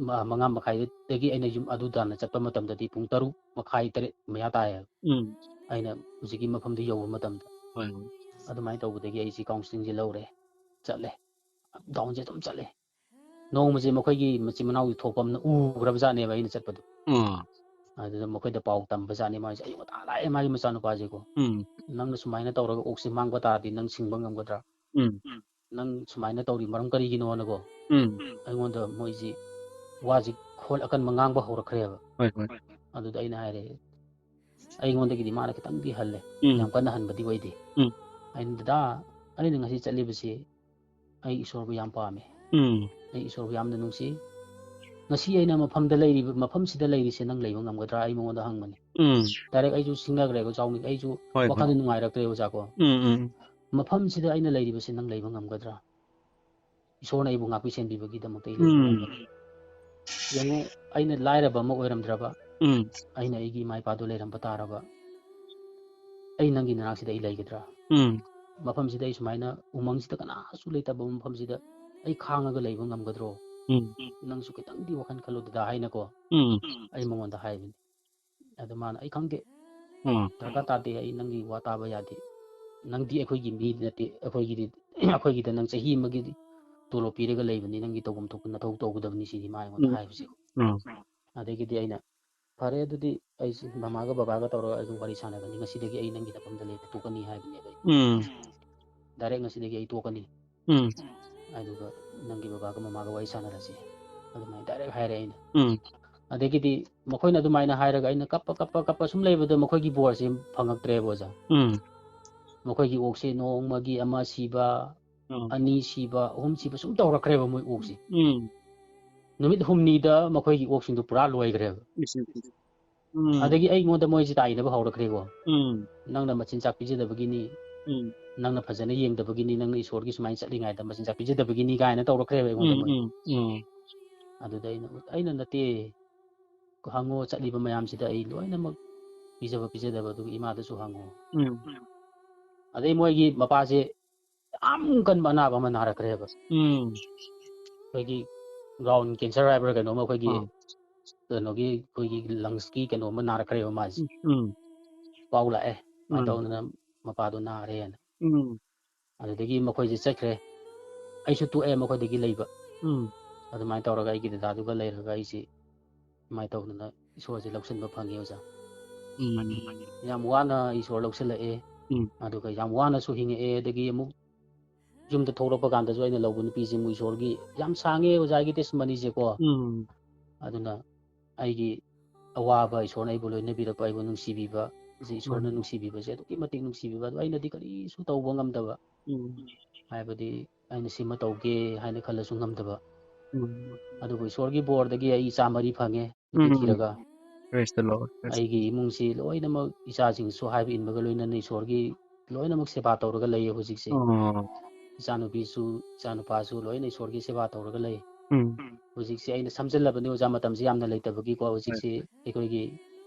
ꯃ- ꯃꯉꯥ ꯃꯈꯥꯏꯗꯒꯤ ꯑꯩꯅ ꯌꯨꯝ ꯑꯗꯨ ꯇꯥꯟꯅ ꯆꯠꯄ ꯃꯇꯝꯗꯗꯤ ꯄꯨꯡ ꯇꯔꯨꯛ ꯃꯈꯥꯏ, ꯇꯔꯦꯠ ꯃꯌꯥ ꯇꯥꯏꯌꯦꯕ꯫ ꯎꯝ ꯑꯩꯅ ꯍꯧꯖꯤꯛꯀꯤ ꯃꯐꯝꯗꯨ ꯌꯧꯕ ꯃꯇꯝꯗ꯫ ꯍꯣꯏ ꯍꯣꯏ ꯑꯗꯨꯃꯥꯏꯅ ꯇꯧꯕꯗꯒꯤ ꯑꯩꯁꯤ ꯀꯥꯎꯟꯁꯤꯂꯤꯡꯁꯦ ꯂꯧꯔꯦ, ꯆꯠꯂꯦ꯫ ꯑꯞ ꯗꯥꯎꯟꯁꯦ ꯑꯗꯨꯝ ꯆꯠꯂꯦ꯫ ꯅꯣꯡꯃꯁꯦ ꯃꯈꯣꯏꯒꯤ ꯃꯆꯤꯟ ꯃꯅꯥꯎꯒꯤ ꯊꯣꯛꯄ ꯑꯃꯅ ꯎꯈ꯭ꯔꯕꯖꯥꯠꯅꯦꯕ ꯑꯩꯅ ꯆꯠꯄꯗꯣ꯫ ꯎꯝ ꯑꯗꯨꯗ ꯃꯈꯣꯏꯗ ꯄꯥꯎ ꯇꯝꯕꯖꯥꯠꯅꯦ ꯃꯥꯁꯦ꯫ ꯑꯌꯨꯛ ꯉꯟꯇꯥ ꯂꯥꯛꯑꯦ ꯃꯥꯒꯤ ꯃꯆꯥꯅꯨꯄꯥꯁꯦꯀꯣ꯫ ꯎꯝ "ꯅꯪꯅ ꯁꯨꯃꯥꯏꯅ ꯇꯧꯔꯒ ꯑꯣꯛꯁꯦ ꯃꯥꯡꯕ ꯇꯥꯔꯗꯤ ꯅꯪ ꯁꯤꯡꯕ ꯉꯝꯒꯗ꯭ꯔꯥ? ꯎꯝ ꯅꯪ ꯁꯨꯃꯥꯏꯅ ꯇꯧꯔꯤ ꯃꯔꯝ ꯀꯔꯤꯒꯤꯅꯣꯅꯀꯣ?" ꯎꯝ ꯑꯩꯉꯣꯟꯗ ꯃꯣꯏꯁꯤ ꯋꯥꯁꯤ ꯈꯣꯜ ꯑꯀꯟꯕ ꯉꯥꯡꯕ ꯍꯧꯔꯛꯈ꯭ꯔꯦꯕ꯫ ꯍꯣꯏ ꯍꯣꯏ ꯑꯗꯨꯗ ꯑꯩꯅ ꯍꯥꯏꯔꯦ, ꯑꯩꯉꯣꯟꯗꯒꯤꯗꯤ ꯃꯥꯅ ꯈꯤꯇꯪꯗꯤ ꯍꯜꯂꯦ, ꯎꯝ ꯌꯥꯝ ꯀꯟꯅ ꯍꯟꯕꯗꯤ ꯑꯣꯏꯗꯦ꯫ ꯎꯝ ꯑꯩꯅ, "ꯗꯗꯥ, ꯑꯩꯅ ꯉꯁꯤ ꯆꯠꯂꯤꯕꯁꯤ ꯑꯩ ꯏꯁꯣꯔꯕꯨ ꯌꯥꯝ ꯄꯥꯝꯃꯦ, ꯎꯝ ꯑꯩ ꯏꯁꯣꯔꯕꯨ ꯌꯥꯝꯅ ꯅꯨꯡꯁꯤ꯫ ꯉꯁꯤ ꯑꯩꯅ ꯃꯐꯝꯗ ꯂꯩꯔꯤꯕ, ꯃꯐꯝꯁꯤꯗ ꯂꯩꯔꯤꯁꯦ ꯅꯪ ꯂꯩꯕ ꯉꯝꯒꯗ꯭ꯔꯥ?" ꯑꯩ ꯃꯉꯣꯟꯗ ꯍꯪꯕꯅꯤ꯫ ꯎꯝ ꯗꯥꯏꯔꯦꯛ ꯑꯩꯁꯨ ꯁꯤꯡꯅꯈ꯭ꯔꯦ ꯑꯣꯖꯥ, ꯑꯩꯁꯨ ꯍꯣꯏ ꯍꯣꯏ ꯋꯥꯈꯜꯗ ꯅꯨꯡꯉꯥꯏꯔꯛꯇ꯭ꯔꯦ ꯑꯣꯖꯥ ꯀꯣ꯫ ꯎꯝ ꯎꯝ "ꯃꯐꯝꯁꯤꯗ ꯑꯩꯅ ꯂꯩꯔꯤꯕꯁꯦ ꯅꯪ ꯂꯩꯕ ꯉꯝꯒꯗ꯭ꯔꯥ? ꯏꯁꯣꯔꯅ ꯑꯩꯕꯨ ꯉꯥꯛꯄꯤ ꯁꯦꯟꯕꯤꯕꯒꯤꯗꯃꯛꯇ ꯑꯩ ꯂꯩꯕ ꯎꯝ ꯉꯝꯒꯗ꯭ꯔꯥ? ꯌꯦꯡꯉꯨ, ꯑꯩꯅ ꯂꯥꯏꯔꯕ ꯑꯃ ꯑꯣꯏꯔꯝꯗ꯭ꯔꯕ, ꯎꯝ ꯑꯩꯅ ꯑꯩꯒꯤ ꯏꯃꯥ ꯏꯄꯥꯗꯣ ꯂꯩꯔꯝꯕ ꯇꯥꯔꯕ, ꯑꯩ ꯅꯪꯒꯤ ꯅꯅꯥꯛꯁꯤꯗ ꯑꯩ ꯂꯩꯒꯗ꯭ꯔꯥ? ꯎꯝ ꯃꯐꯝꯁꯤꯗ ꯑꯩ ꯁꯨꯃꯥꯏꯅ ꯎꯃꯪꯁꯤꯗ ꯀꯅꯥꯁꯨ ꯂꯩꯇꯕ ꯃꯐꯝꯁꯤꯗ ꯑꯩ ꯈꯥꯡꯉꯒ ꯂꯩꯕ ꯉꯝꯒꯗ꯭ꯔꯣ? ꯎꯝ ꯅꯪꯁꯨ ꯈꯤꯇꯪꯗꯤ ꯋꯥꯈꯜ ꯈꯜꯂꯨ ꯗꯗꯥ" ꯍꯥꯏꯅꯀꯣ ꯎꯝ ꯑꯩ ꯃꯉꯣꯟꯗ ꯍꯥꯏꯕꯅꯤ꯫ ꯑꯗꯨ ꯃꯥꯅ, "ꯑꯩ ꯈꯪꯗꯦ, ꯎꯝ ꯗꯔꯀꯥꯔ ꯇꯥꯗꯦ, ꯑꯩ ꯅꯪꯒꯤ ꯋꯥ ꯇꯥꯕ ꯌꯥꯗꯦ꯫ ꯅꯪꯗꯤ ꯑꯩꯈꯣꯏꯒꯤ ꯃꯤ ꯅꯠꯇꯦ, ꯑꯩꯈꯣꯏꯒꯤꯗꯤ ꯑꯩꯈꯣꯏꯒꯤꯗ ꯅꯪ ꯆꯍꯤ ꯑꯃꯒꯤ ꯇꯣꯂꯣꯞ ꯄꯤꯔꯒ ꯂꯩꯕꯅꯤ, ꯅꯪꯒꯤ ꯇꯧꯐꯝ ꯊꯣꯛꯄ ꯅꯊꯧ ꯇꯧꯒꯗꯕꯅꯤ", ꯁꯤꯅꯤ ꯃꯥ ꯑꯩꯉꯣꯟꯗ ꯎꯝ ꯍꯥꯏꯕꯁꯦ꯫ ꯎꯝ ꯑꯗꯒꯤꯗꯤ ꯑꯩꯅ, "ꯐꯔꯦ, ꯑꯗꯨꯗꯤ ꯑꯩꯁꯦ ꯃꯃꯥꯒ ꯕꯕꯥꯒ ꯇꯧꯔꯒ ꯑꯩ ꯑꯗꯨꯝ ꯋꯥꯔꯤ ꯁꯥꯟꯅꯒꯅꯤ, ꯉꯁꯤꯗꯒꯤ ꯑꯩ ꯅꯪꯒꯤ ꯅꯐꯝꯗ ꯂꯩꯕ ꯇꯣꯛꯀꯅꯤ" ꯍꯥꯏꯕꯅꯦꯕ ꯑꯩ꯫ ꯎꯝ "ꯗꯥꯏꯔꯦꯛ ꯉꯁꯤꯗꯒꯤ ꯑꯩ ꯇꯣꯛꯀꯅꯤ, ꯎꯝ ꯑꯗꯨꯒ ꯅꯪꯒꯤ ꯕꯕꯥꯒ ꯃꯃꯥꯒ ꯋꯥꯔꯤ ꯁꯥꯟꯅꯔꯁꯤ", ꯑꯗꯨꯃꯥꯏꯅ ꯗꯥꯏꯔꯦꯛ ꯍꯥꯏꯔꯦ ꯑꯩꯅ꯫ ꯎꯝ ꯑꯗꯒꯤꯗꯤ ꯃꯈꯣꯏꯅ ꯑꯗꯨꯃꯥꯏꯅ ꯍꯥꯏꯔꯒ ꯑꯩꯅ ꯀꯞꯄ ꯀꯞꯄ ꯀꯞꯄ ꯁꯨꯝ ꯂꯩꯕꯗ ꯃꯈꯣꯏꯒꯤ ꯕꯣꯔꯁꯤ ꯐꯪꯉꯛꯇ꯭ꯔꯦꯕ ꯑꯣꯖꯥ꯫ ꯎꯝ ꯃꯈꯣꯏꯒꯤ ꯑꯣꯛꯁꯦ ꯅꯣꯡꯃꯒꯤ ꯑꯃ ꯁꯤꯕ, ꯎꯝ ꯑꯅꯤ ꯁꯤꯕ, ꯑꯍꯨꯝ ꯁꯤꯕ ꯁꯨꯝ ꯇꯧꯔꯛꯈ꯭ꯔꯦꯕ ꯃꯣꯏ ꯑꯣꯛꯁꯦ꯫ ꯎꯝ ꯅꯨꯃꯤꯠ ꯍꯨꯝꯅꯤꯗ ꯃꯈꯣꯏꯒꯤ ꯑꯣꯛꯁꯤꯡꯗꯨ ꯄꯨꯔꯥ ꯂꯣꯏꯈ꯭ꯔꯦꯕ꯫ ꯎꯝ. ꯑꯗꯒꯤ ꯑꯩꯉꯣꯟꯗ ꯃꯣꯏꯁꯤ ꯇꯥꯏꯅꯕ ꯍꯧꯔꯛꯈ꯭ꯔꯦꯀꯣ꯫ ꯎꯝ. "ꯅꯪꯅ ꯃꯆꯤꯟꯖꯥꯛ ꯄꯤꯖꯗꯕꯒꯤꯅꯤ, ꯎꯝ. ꯅꯪꯅ ꯐꯖꯅ ꯌꯦꯡꯗꯕꯒꯤꯅꯤ, ꯅꯪꯅ ꯏꯁꯣꯔꯒꯤ ꯁꯨꯃꯥꯏꯅ ꯆꯠꯂꯤꯉꯩꯗ ꯃꯆꯤꯟꯖꯥꯛ ꯄꯤꯖꯗꯕꯒꯤꯅꯤ" ꯀꯥꯏꯅ ꯇꯧꯔꯛꯈ꯭ꯔꯦꯕ ꯑꯩꯉꯣꯟꯗ ꯎꯝ. ꯃꯣꯏ꯫ ꯎꯝ. ꯎꯝ. ꯑꯗꯨꯗ ꯑꯩꯅ, "ꯑꯩꯅ ꯅꯠꯇꯦ, ꯍꯪꯉꯣ, ꯆꯠꯂꯤꯕ ꯃꯌꯥꯝꯁꯤꯗ ꯑꯩ ꯂꯣꯏꯅꯃꯛ ꯄꯤꯖꯕ ꯄꯤꯖꯗꯕ ꯑꯗꯨꯒ ꯏꯃꯥꯗꯁꯨ ꯍꯪꯉꯣ"꯫ ꯎꯝ. ꯑꯗꯩ ꯃꯣꯏꯒꯤ ꯃꯄꯥꯁꯦ ꯌꯥꯝ ꯀꯟꯕ ꯑꯅꯥꯕ ꯑꯃ ꯅꯥꯔꯛꯈ꯭ꯔꯦꯕ꯫ ꯎꯝ. ꯑꯩꯈꯣꯏꯒꯤ ꯒ꯭ꯔꯥꯎꯟ ꯀꯦꯟꯁꯔ ꯍꯥꯏꯕ꯭ꯔꯥ ꯀꯩꯅꯣꯝꯃ, ꯑꯩꯈꯣꯏꯒꯤ ꯑꯥ. ꯀꯩꯅꯣꯒꯤ, ꯑꯩꯈꯣꯏꯒꯤ ꯂꯪꯁꯀꯤ ꯀꯩꯅꯣꯝꯃ ꯅꯥꯔꯛꯈ꯭ꯔꯦꯕ ꯃꯥꯁꯦ꯫ ꯎꯝ. ꯄꯥꯎ ꯂꯥꯛꯑꯦ, "ꯁꯨꯃꯥꯏꯅ ꯎꯝ. ꯇꯧꯗꯅ ꯃꯄꯥꯗꯣ ꯅꯥꯔꯦꯅ"꯫ ꯎꯝ. ꯑꯗꯨꯗꯒꯤ ꯃꯈꯣꯏꯁꯦ ꯆꯠꯈ꯭ꯔꯦ꯫ ꯑꯩꯁꯨ ꯇꯣꯛꯑꯦ ꯃꯈꯣꯏꯗꯒꯤ ꯂꯩꯕ꯫ ꯎꯝ. ꯑꯗꯨꯃꯥꯏꯅ ꯇꯧꯔꯒ ꯑꯩꯒꯤ ꯗꯗꯥꯗꯨꯒ ꯂꯩꯔꯒ ꯑꯩꯁꯦ ꯑꯗꯨꯃꯥꯏꯅ ꯇꯧꯗꯅ ꯏꯁꯣꯔꯁꯦ ꯂꯧꯁꯤꯟꯕ ꯐꯪꯉꯦ, ꯑꯣꯖꯥ꯫ ꯎꯝ, ꯃꯥꯅꯤ, ꯃꯥꯅꯤ꯫ ꯌꯥꯝ ꯋꯥꯅ ꯏꯁꯣꯔ ꯂꯧꯁꯤꯜꯂꯛꯑꯦ꯫ ꯎꯝ. ꯑꯗꯨꯒ ꯌꯥꯝ ꯋꯥꯅꯁꯨ ꯍꯤꯡꯉꯛꯑꯦ꯫ ꯑꯗꯒꯤ ꯑꯃꯨꯛ ꯌꯨꯝꯗ ꯊꯣꯛꯂꯛꯄ ꯀꯥꯟꯗꯁꯨ ꯑꯩꯅ ꯂꯧꯕ ꯅꯨꯄꯤꯁꯦ ꯑꯃꯨꯛ ꯏꯁꯣꯔꯒꯤ ꯌꯥꯝ ꯁꯥꯡꯉꯦ ꯑꯣꯖꯥꯒꯤ testimonyꯁꯦꯀꯣ꯫ ꯎꯝ. ꯑꯗꯨꯅ ꯑꯩꯒꯤ ꯑꯋꯥꯕ, ꯏꯁꯣꯔꯅ ꯑꯩꯕꯨ ꯂꯣꯏꯅꯕꯤꯔꯛꯄ, ꯑꯩꯕꯨ ꯅꯨꯡꯁꯤꯕꯤꯕ, ꯁꯤ ꯏꯁꯣꯔꯅ ꯃꯥꯅꯤ꯫ ꯅꯨꯡꯁꯤꯕꯤꯕꯁꯦ ꯑꯗꯨꯛꯀꯤ ꯃꯇꯤꯛ ꯅꯨꯡꯁꯤꯕꯤꯕ, ꯑꯗꯣ ꯑꯩꯅꯗꯤ ꯀꯔꯤꯁꯨ ꯇꯧꯕ ꯉꯝꯗꯕ꯫ ꯎꯝ. ꯍꯥꯏꯕꯗꯤ ꯑꯩꯅ ꯁꯤꯃ ꯇꯧꯒꯦ ꯍꯥꯏꯅ ꯈꯜꯂꯁꯨ ꯉꯝꯗꯕ꯫ ꯎꯝ. ꯑꯗꯨꯕꯨ ꯏꯁꯣꯔꯒꯤ ꯕꯣꯔꯗꯒꯤ ꯑꯩ ꯏꯆꯥ ꯃꯔꯤ ꯐꯪꯉꯦ, ꯅꯨꯄꯤ ꯎꯝ. ꯊꯤꯔꯒ꯫ Praise the Lord. Praise ꯑꯩꯒꯤ ꯏꯃꯨꯡꯁꯤ ꯂꯣꯏꯅꯃꯛ ꯏꯆꯥꯁꯤꯡꯁꯨ ꯍꯥꯏꯕ ꯏꯟꯕꯒ ꯂꯣꯏꯅꯅ ꯏꯁꯣꯔꯒꯤ ꯂꯣꯏꯅꯃꯛ ꯁꯦꯕꯥ ꯇꯧꯔꯒ ꯂꯩꯌꯦ ꯍꯧꯖꯤꯛꯁꯦ꯫ ꯑꯣ. ꯏꯆꯥꯅꯨꯄꯤꯁꯨ, ꯏꯆꯥꯅꯨꯄꯥꯁꯨ ꯂꯣꯏꯅ ꯏꯁꯣꯔꯒꯤ ꯁꯦꯕꯥ ꯇꯧꯔꯒ ꯂꯩ꯫ ꯎꯝ. ꯍꯧꯖꯤꯛꯁꯦ ꯑꯩꯅ ꯁꯝꯖꯜꯂꯕꯅꯤ ꯑꯣꯖꯥ, ꯃꯇꯝꯁꯦ ꯌꯥꯝꯅ ꯂꯩꯇꯕꯒꯤꯀꯣ꯫ ꯍꯧꯖꯤꯛꯁꯦ ꯑꯩꯈꯣꯏꯒꯤ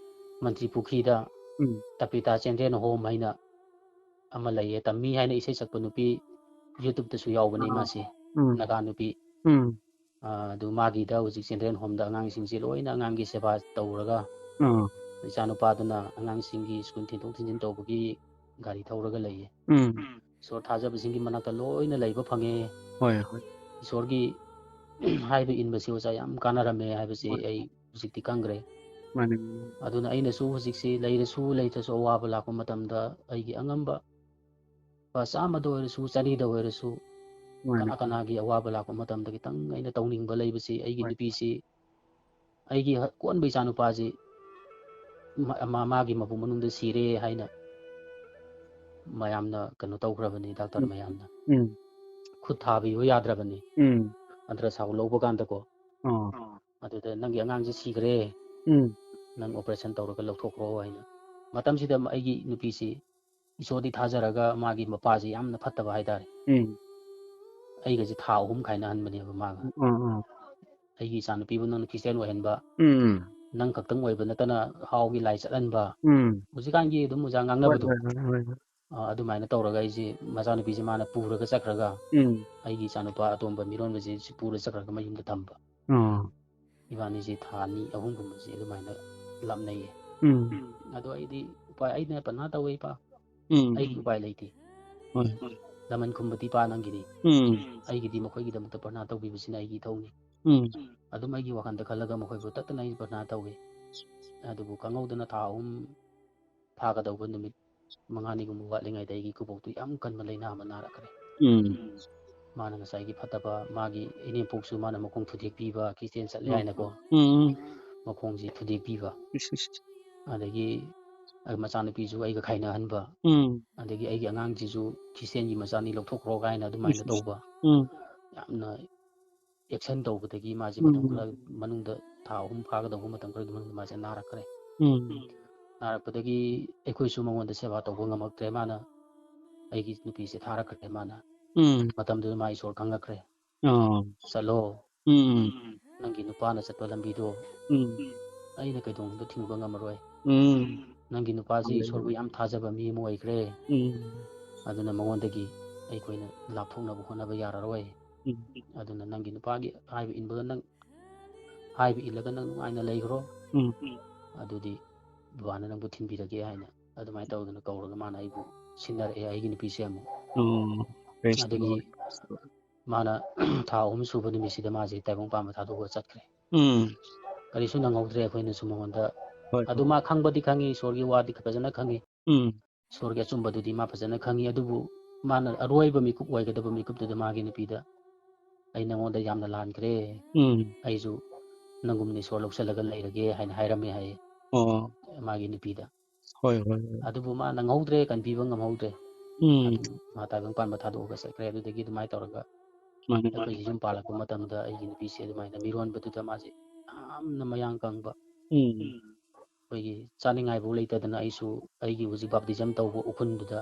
ꯃꯟꯇ꯭ꯔꯤ ꯄꯨꯈ꯭ꯔꯤꯗ ꯎꯝ. ꯇꯄꯤꯇꯥ ꯆꯦꯟꯗ꯭ꯔꯦꯟ ꯍꯣꯝ ꯍꯥꯏꯅ ꯑꯃ ꯂꯩꯌꯦ, ꯇꯝꯃꯤ ꯍꯥꯏꯅ ꯏꯁꯩ ꯁꯛꯄ ꯅꯨꯄꯤ YouTubeꯇꯁꯨ ꯌꯥꯎꯕꯅꯤ ꯑꯥ. ꯃꯥꯁꯤ, ꯎꯝ. ꯅꯥꯒꯥ ꯅꯨꯄꯤ꯫ ꯎꯝ. ꯑꯥ, ꯑꯗꯨ ꯃꯥꯒꯤꯗ ꯍꯧꯖꯤꯛ ꯆꯦꯟꯗ꯭ꯔꯦꯟ ꯍꯣꯝꯗ ꯑꯉꯥꯡꯁꯤꯡꯁꯤ ꯂꯣꯏꯅ ꯑꯉꯥꯡꯒꯤ ꯁꯦꯕꯥ ꯇꯧꯔꯒ, ꯑꯥ. ꯏꯆꯥꯅꯨꯄꯥꯗꯨꯅ ꯑꯉꯥꯡꯁꯤꯡꯒꯤ ꯁ꯭ꯀꯨꯜ ꯊꯤꯟꯗꯣꯛ ꯊꯤꯟꯖꯤꯟ ꯇꯧꯕꯒꯤ ꯒꯥꯔꯤ ꯊꯧꯔꯒ ꯂꯩꯌꯦ꯫ ꯎꯝ. ꯏꯁꯣꯔ ꯊꯥꯖꯕꯁꯤꯡꯒꯤ ꯃꯅꯥꯛꯇ ꯂꯣꯏꯅ ꯂꯩꯕ ꯐꯪꯉꯦ꯫ ꯍꯣꯏ, ꯍꯣꯏ꯫ ꯏꯁꯣꯔꯒꯤ ꯍꯥꯏꯕ ꯏꯟꯕꯁꯤ ꯑꯣꯖꯥ ꯌꯥꯝ ꯀꯥꯟꯅꯔꯝꯃꯦ ꯍꯥꯏꯕꯁꯤ ꯍꯣꯏ. ꯑꯩ ꯍꯧꯖꯤꯛꯇꯤ ꯈꯪꯈ꯭ꯔꯦ꯫ ꯃꯥꯅꯤ, ꯃꯥꯅꯤ꯫ ꯑꯗꯨꯅ ꯑꯩꯅꯁꯨ ꯍꯧꯖꯤꯛꯁꯤ ꯂꯩꯔꯁꯨ ꯂꯩꯇ꯭ꯔꯁꯨ ꯑꯋꯥꯕ ꯂꯥꯛꯄ ꯃꯇꯝꯗ ꯑꯩꯒꯤ ꯑꯉꯝꯕ ꯂꯨꯄꯥ ꯆꯥꯝꯃꯗ ꯑꯣꯏꯔꯁꯨ, ꯆꯅꯤꯗ ꯑꯣꯏꯔꯁꯨ, ꯃꯥꯅꯤ. ꯀꯅꯥ ꯀꯅꯥꯒꯤ ꯑꯋꯥꯕ ꯂꯥꯛꯄ ꯃꯇꯝꯗ ꯈꯤꯇꯪ ꯑꯩꯅ ꯇꯧꯅꯤꯡꯕ ꯂꯩꯕꯁꯤ, ꯑꯩꯒꯤ ꯍꯣꯏ. ꯅꯨꯄꯤꯁꯤ, ꯑꯩꯒꯤ ꯍ-, ꯀꯣꯟꯕ ꯏꯆꯥꯅꯨꯄꯥꯁꯤ ꯃ-, ꯃ-, ꯃꯥꯒꯤ ꯃꯄꯨ ꯃꯅꯨꯡꯗ ꯁꯤꯔꯦ ꯍꯥꯏꯅ ꯃꯌꯥꯝꯅ ꯀꯩꯅꯣ ꯇꯧꯈ꯭ꯔꯕꯅꯤ, ꯗꯥꯛꯇꯔ ꯎꯝ. ꯃꯌꯥꯝꯅ꯫ ꯎꯝ. ꯈꯨꯠ ꯊꯥꯕꯤꯌꯨ ꯌꯥꯗ꯭ꯔꯕꯅꯤ꯫ ꯎꯝ. Ultrasound ꯂꯧꯕ ꯀꯥꯟꯗꯀꯣ꯫ ꯑꯥ꯫ ꯑꯗꯨꯗ "ꯅꯪꯒꯤ ꯑꯉꯥꯡꯁꯦ ꯁꯤꯈ꯭ꯔꯦ, ꯎꯝ꯫ ꯅꯪ ꯑꯣꯄꯔꯦꯁꯟ ꯇꯧꯔꯒ ꯂꯧꯊꯣꯛꯈ꯭ꯔꯣ" ꯍꯥꯏꯅ꯫ ꯃꯇꯝꯁꯤꯗ ꯑꯩꯒꯤ ꯅꯨꯄꯤꯁꯤ ꯏꯁꯣꯔꯗꯤ ꯊꯥꯖꯔꯒ ꯃꯥꯒꯤ ꯃꯄꯥꯁꯤ ꯌꯥꯝꯅ ꯐꯠꯇꯕ ꯍꯥꯏꯇꯥꯔꯦ꯫ ꯎꯝ꯫ ꯑꯩꯒꯁꯤ ꯊꯥ ꯑꯍꯨꯝ ꯈꯥꯏꯅꯍꯟꯕꯅꯦꯕ ꯃꯥꯒ꯫ ꯎꯝ, ꯎꯝ꯫ "ꯑꯩꯒꯤ ꯏꯆꯥꯅꯨꯄꯤꯕꯨ ꯅꯪꯅ ꯈ꯭ꯔꯤꯁꯇꯤꯌꯥꯟ ꯑꯣꯏꯍꯟꯕ, ꯎꯝ꯫ ꯅꯪ ꯈꯛꯇꯪ ꯑꯣꯏꯕ ꯅꯠꯇꯅ ꯍꯥꯎꯒꯤ ꯂꯥꯏ ꯆꯠꯍꯟꯕ", ꯎꯝ꯫ ꯍꯧꯖꯤꯛꯀꯥꯟꯒꯤ ꯑꯗꯨꯝ ꯑꯣꯖꯥ ꯍꯣꯏ, ꯉꯥꯡꯅꯕꯗꯣ, ꯍꯣꯏ, ꯍꯣꯏ, ꯍꯣꯏ, ꯍꯣꯏ꯫ ꯑ, ꯑꯗꯨꯃꯥꯏꯅ ꯇꯧꯔꯒ ꯑꯩꯁꯦ ꯃꯆꯥꯅꯨꯄꯤꯁꯦ ꯃꯥꯅ ꯄꯨꯔꯒ ꯆꯠꯈ꯭ꯔꯒ, ꯎꯝ꯫ ꯑꯩꯒꯤ ꯏꯆꯥꯅꯨꯄꯥ ꯑꯇꯣꯝꯕ ꯃꯤꯔꯣꯟꯕꯁꯦ ꯁꯤ ꯄꯨꯔ ꯆꯠꯈ꯭ꯔꯒ ꯃꯌꯨꯝꯗ ꯊꯝꯕ꯫ ꯑꯥ꯫ ꯏꯕꯥꯅꯤꯁꯦ ꯊꯥ ꯑꯅꯤ ꯑꯍꯨꯝꯒꯨꯝꯕꯁꯦ ꯑꯗꯨꯃꯥꯏꯅ ꯂꯥꯞꯅꯩꯌꯦ꯫ ꯎꯝ꯫ ꯑꯗꯣ ꯑꯩꯗꯤ ꯎꯄꯥꯏ, ꯑꯩꯅ ꯄ꯭ꯔꯊꯅꯥ ꯇꯧꯋꯦ, "ꯏꯄꯥ, ꯎꯝ꯫ ꯑꯩꯒꯤ ꯎꯄꯥꯏ ꯂꯩꯇꯦ꯫ ꯍꯣꯏ꯫ ꯂꯃꯟ ꯈꯨꯝꯕꯗꯤ ꯏꯄꯥ ꯅꯪꯒꯤꯅꯤ꯫ ꯎꯝ꯫ ꯑꯩꯒꯤꯗꯤ ꯃꯈꯣꯏꯒꯤꯗꯃꯛꯇ ꯄ꯭ꯔꯊꯅꯥ ꯇꯧꯕꯤꯕꯁꯤꯅ ꯑꯩꯒꯤ ꯏꯊꯧꯅꯤ"꯫ ꯎꯝ꯫ ꯑꯗꯨꯝ ꯑꯩꯒꯤ ꯋꯥꯈꯜꯗ ꯈꯜꯂꯒ ꯃꯈꯣꯏꯕꯨ ꯇꯠꯇꯅ ꯑꯩ ꯄ꯭ꯔꯊꯅꯥ ꯇꯧꯋꯤ꯫ ꯑꯗꯨꯕꯨ ꯈꯪꯍꯧꯗꯅ ꯊꯥ ꯑꯍꯨꯝ ꯐꯥꯒꯗꯧꯕ ꯅꯨꯃꯤꯠ ꯃꯉꯥꯅꯤꯒꯨꯝꯕ ꯋꯥꯠꯂꯤꯉꯩꯗ ꯑꯩꯒꯤ ꯏꯀꯨꯕꯣꯛꯇꯨ ꯌꯥꯝ ꯀꯟꯕ ꯂꯥꯏꯅꯥ ꯑꯃ ꯅꯥꯔꯛꯈ꯭ꯔꯦ꯫ ꯎꯝ꯫ ꯃꯥꯅ ꯉꯁꯥꯏꯒꯤ ꯐꯠꯇꯕ, ꯃꯥꯒꯤ ꯏꯅꯦꯝꯄꯣꯛꯁꯨ ꯃꯥꯅ ꯃꯈꯣꯡ ꯊꯨꯗꯦꯛꯄꯤꯕ, ꯈ꯭ꯔꯤꯁꯇꯤꯌꯥꯟ ꯆꯠꯂꯦ ꯎꯝ꯫ ꯍꯥꯏꯅꯀꯣ, ꯎꯝ꯫ ꯃꯈꯣꯡꯁꯤ ꯊꯨꯗꯦꯛꯄꯤꯕ, ꯏꯁ, ꯏꯁ, ꯏꯁ꯫ ꯑꯗꯒꯤ ꯑ, ꯃꯆꯥꯅꯨꯄꯤꯁꯨ ꯑꯩꯒ ꯈꯥꯏꯅꯍꯟꯕ, ꯎꯝ꯫ ꯑꯗꯒꯤ ꯑꯩꯒꯤ ꯑꯉꯥꯡꯁꯤꯁꯨ ꯈ꯭ꯔꯤꯁꯇꯤꯌꯥꯟꯒꯤ ꯃꯆꯥꯅꯤ ꯂꯧꯊꯣꯛꯈ꯭ꯔꯣ ꯀꯥꯏꯅ ꯑꯗꯨꯃꯥꯏꯅ ꯏꯁ, ꯏꯁ꯫ ꯇꯧꯕ, ꯎꯝ꯫ ꯌꯥꯝꯅ ꯑꯦꯛꯁꯟ ꯇꯧꯕꯗꯒꯤ ꯃꯥꯁꯦ ꯃꯇꯝ ꯎꯝ꯫ ꯈꯔ ꯃꯅꯨꯡꯗ, ꯊꯥ ꯑꯍꯨꯝ ꯐꯥꯒꯗꯧꯕ ꯃꯇꯝ ꯈꯔꯒꯤ ꯃꯅꯨꯡꯗ ꯃꯥꯁꯦ ꯅꯥꯔꯛꯈ꯭ꯔꯦ꯫ ꯎꯝ꯫ ꯅꯥꯔꯛꯄꯗꯒꯤ ꯑꯩꯈꯣꯏꯁꯨ ꯃꯉꯣꯟꯗ ꯁꯦꯕꯥ ꯇꯧꯕ ꯉꯝꯃꯛꯇ꯭ꯔꯦ꯫ ꯃꯥꯅ, ꯑꯩꯒꯤ ꯅꯨꯄꯤꯁꯦ ꯊꯥꯔꯛꯈ꯭ꯔꯦ ꯃꯥꯅ꯫ ꯎꯝ꯫ ꯃꯇꯝꯗꯨꯗ ꯃꯥ ꯏꯁꯣꯔ ꯈꯪꯉꯛꯈ꯭ꯔꯦ꯫ ꯑꯥ꯫ "ꯆꯠꯂꯣ, ꯎꯝ꯫ ꯅꯪꯒꯤ ꯅꯨꯄꯥꯅ ꯆꯠꯄ ꯂꯝꯕꯤꯗꯣ ꯎꯝ꯫ ꯑꯩꯅ ꯀꯩꯗꯧꯅꯨꯡꯗ ꯊꯤꯡꯕ ꯉꯝꯃꯔꯣꯏ꯫ ꯎꯝ꯫ ꯅꯪꯒꯤ ꯅꯨꯄꯥꯁꯤ ꯍꯜꯂꯦꯂꯨꯌꯥ꯫ ꯏꯁꯣꯔꯕꯨ ꯌꯥꯝ ꯊꯥꯖꯕ ꯃꯤ ꯑꯃ ꯑꯣꯏꯈ꯭ꯔꯦ꯫ ꯎꯝ꯫ ꯑꯗꯨꯅ ꯃꯉꯣꯟꯗꯒꯤ ꯑꯩꯈꯣꯏꯅ ꯂꯥꯞꯊꯣꯛꯅꯕ ꯍꯣꯠꯅꯕ ꯌꯥꯔꯔꯣꯏ꯫ ꯎꯝ꯫ ꯑꯗꯨꯅ ꯅꯪꯒꯤ ꯅꯨꯄꯥꯒꯤ ꯍꯥꯏꯕ ꯏꯟꯕꯗ ꯅꯪ, ꯍꯥꯏꯕ ꯏꯜꯂꯒ ꯅꯪ ꯅꯨꯡꯉꯥꯏꯅ ꯂꯩꯈ꯭ꯔꯣ꯫ ꯎꯝ꯫ ꯑꯗꯨꯗꯤ ꯕꯕꯥꯅ ꯅꯪꯕꯨ ꯊꯤꯟꯕꯤꯔꯒꯦ" ꯍꯥꯏꯅ ꯑꯗꯨꯃꯥꯏꯅ ꯇꯧꯗꯅ ꯀꯧꯔꯒ ꯃꯥꯅ ꯑꯩꯕꯨ ꯁꯤꯟꯅꯔꯛꯑꯦ, ꯑꯩꯒꯤ ꯅꯨꯄꯤꯁꯦ ꯑꯃꯨꯛ꯫ ꯑꯣ, praise the ꯑꯗꯒꯤ Lord꯫ ꯃꯥꯅ ꯊꯥ ꯑꯍꯨꯝ ꯁꯨꯕ ꯅꯨꯃꯤꯠꯁꯤꯗ ꯃꯥꯁꯦ ꯇꯥꯏꯕꯪ ꯄꯥꯟꯕ ꯊꯥꯗꯣꯛꯑꯒ ꯆꯠꯈ꯭ꯔꯦ꯫ ꯎꯝ꯫ ꯀꯔꯤꯁꯨ ꯅꯪꯍꯧꯗ꯭ꯔꯦ ꯑꯩꯈꯣꯏꯅꯁꯨ ꯃꯉꯣꯟꯗ꯫ ꯍꯣꯏ, ꯑꯗꯨ ꯍꯣꯏ꯫ ꯃꯥ ꯈꯪꯕꯗꯤ ꯈꯪꯉꯤ, ꯏꯁꯣꯔꯒꯤ ꯋꯥꯗꯤ ꯐꯖꯅ ꯈꯪꯉꯤ꯫ ꯎꯝ꯫ ꯏꯁꯣꯔꯒꯤ ꯑꯆꯨꯝꯕꯗꯨꯗꯤ ꯃꯥ ꯐꯖꯅ ꯈꯪꯉꯤ꯫ ꯑꯗꯨꯕꯨ ꯃꯥꯅ ꯑꯔꯣꯏꯕ ꯃꯤꯀꯨꯞ ꯑꯣꯏꯒꯗꯕ ꯃꯤꯀꯨꯞꯇꯨꯗ ꯃꯥꯒꯤ ꯅꯨꯄꯤꯗ, "ꯑꯩ ꯅꯉꯣꯟꯗ ꯌꯥꯝꯅ ꯂꯥꯟꯈ꯭ꯔꯦ꯫ ꯎꯝ꯫ ꯑꯩꯁꯨ ꯅꯪꯒꯨꯝꯅ ꯏꯁꯣꯔ ꯂꯧꯁꯤꯜꯂꯒ ꯂꯩꯔꯒꯦ" ꯍꯥꯏꯅ ꯍꯥꯏꯔꯝꯃꯦ ꯍꯥꯏꯌꯦ ꯑꯣ꯫ ꯃꯥꯒꯤ ꯅꯨꯄꯤꯗ꯫ ꯍꯣꯏ, ꯍꯣꯏ, ꯍꯣꯏ꯫ ꯑꯗꯨꯕꯨ ꯃꯥ ꯅꯪꯍꯧꯗ꯭ꯔꯦ, ꯀꯟꯕꯤꯕ ꯉꯝꯍꯧꯗ꯭ꯔꯦ꯫ ꯎꯝ꯫ ꯑꯗꯨꯝ ꯃꯥ ꯇꯥꯏꯕꯪ ꯄꯥꯟꯕ ꯊꯥꯗꯣꯛꯑꯒ ꯆꯠꯈ꯭ꯔꯦ꯫ ꯑꯗꯨꯗꯒꯤ ꯑꯗꯨꯃꯥꯏꯅ ꯇꯧꯔꯒ ꯃꯥꯅꯦ, ꯃꯥꯅꯦ꯫ ꯑꯩꯈꯣꯏꯁꯦ ꯌꯨꯝ ꯄꯥꯜꯂꯛꯄ ꯃꯇꯝꯗ ꯑꯩꯒꯤ ꯅꯨꯄꯤꯁꯦ ꯑꯗꯨꯃꯥꯏꯅ ꯃꯤꯔꯣꯟꯕꯗꯨꯗ ꯃꯥꯁꯦ ꯌꯥꯝꯅ ꯃꯌꯥꯡ ꯀꯪꯕ, ꯎꯝ꯫ ꯑꯩꯈꯣꯏꯒꯤ ꯆꯥꯅꯤꯡꯉꯥꯏꯐꯥꯎ ꯂꯩꯇꯗꯅ ꯑꯩꯁꯨ ꯑꯩꯒꯤ ꯍꯧꯖꯤꯛ ꯕꯥꯞꯇꯤꯖꯝ ꯇꯧꯕ ꯎꯈꯨꯟꯗꯨꯗ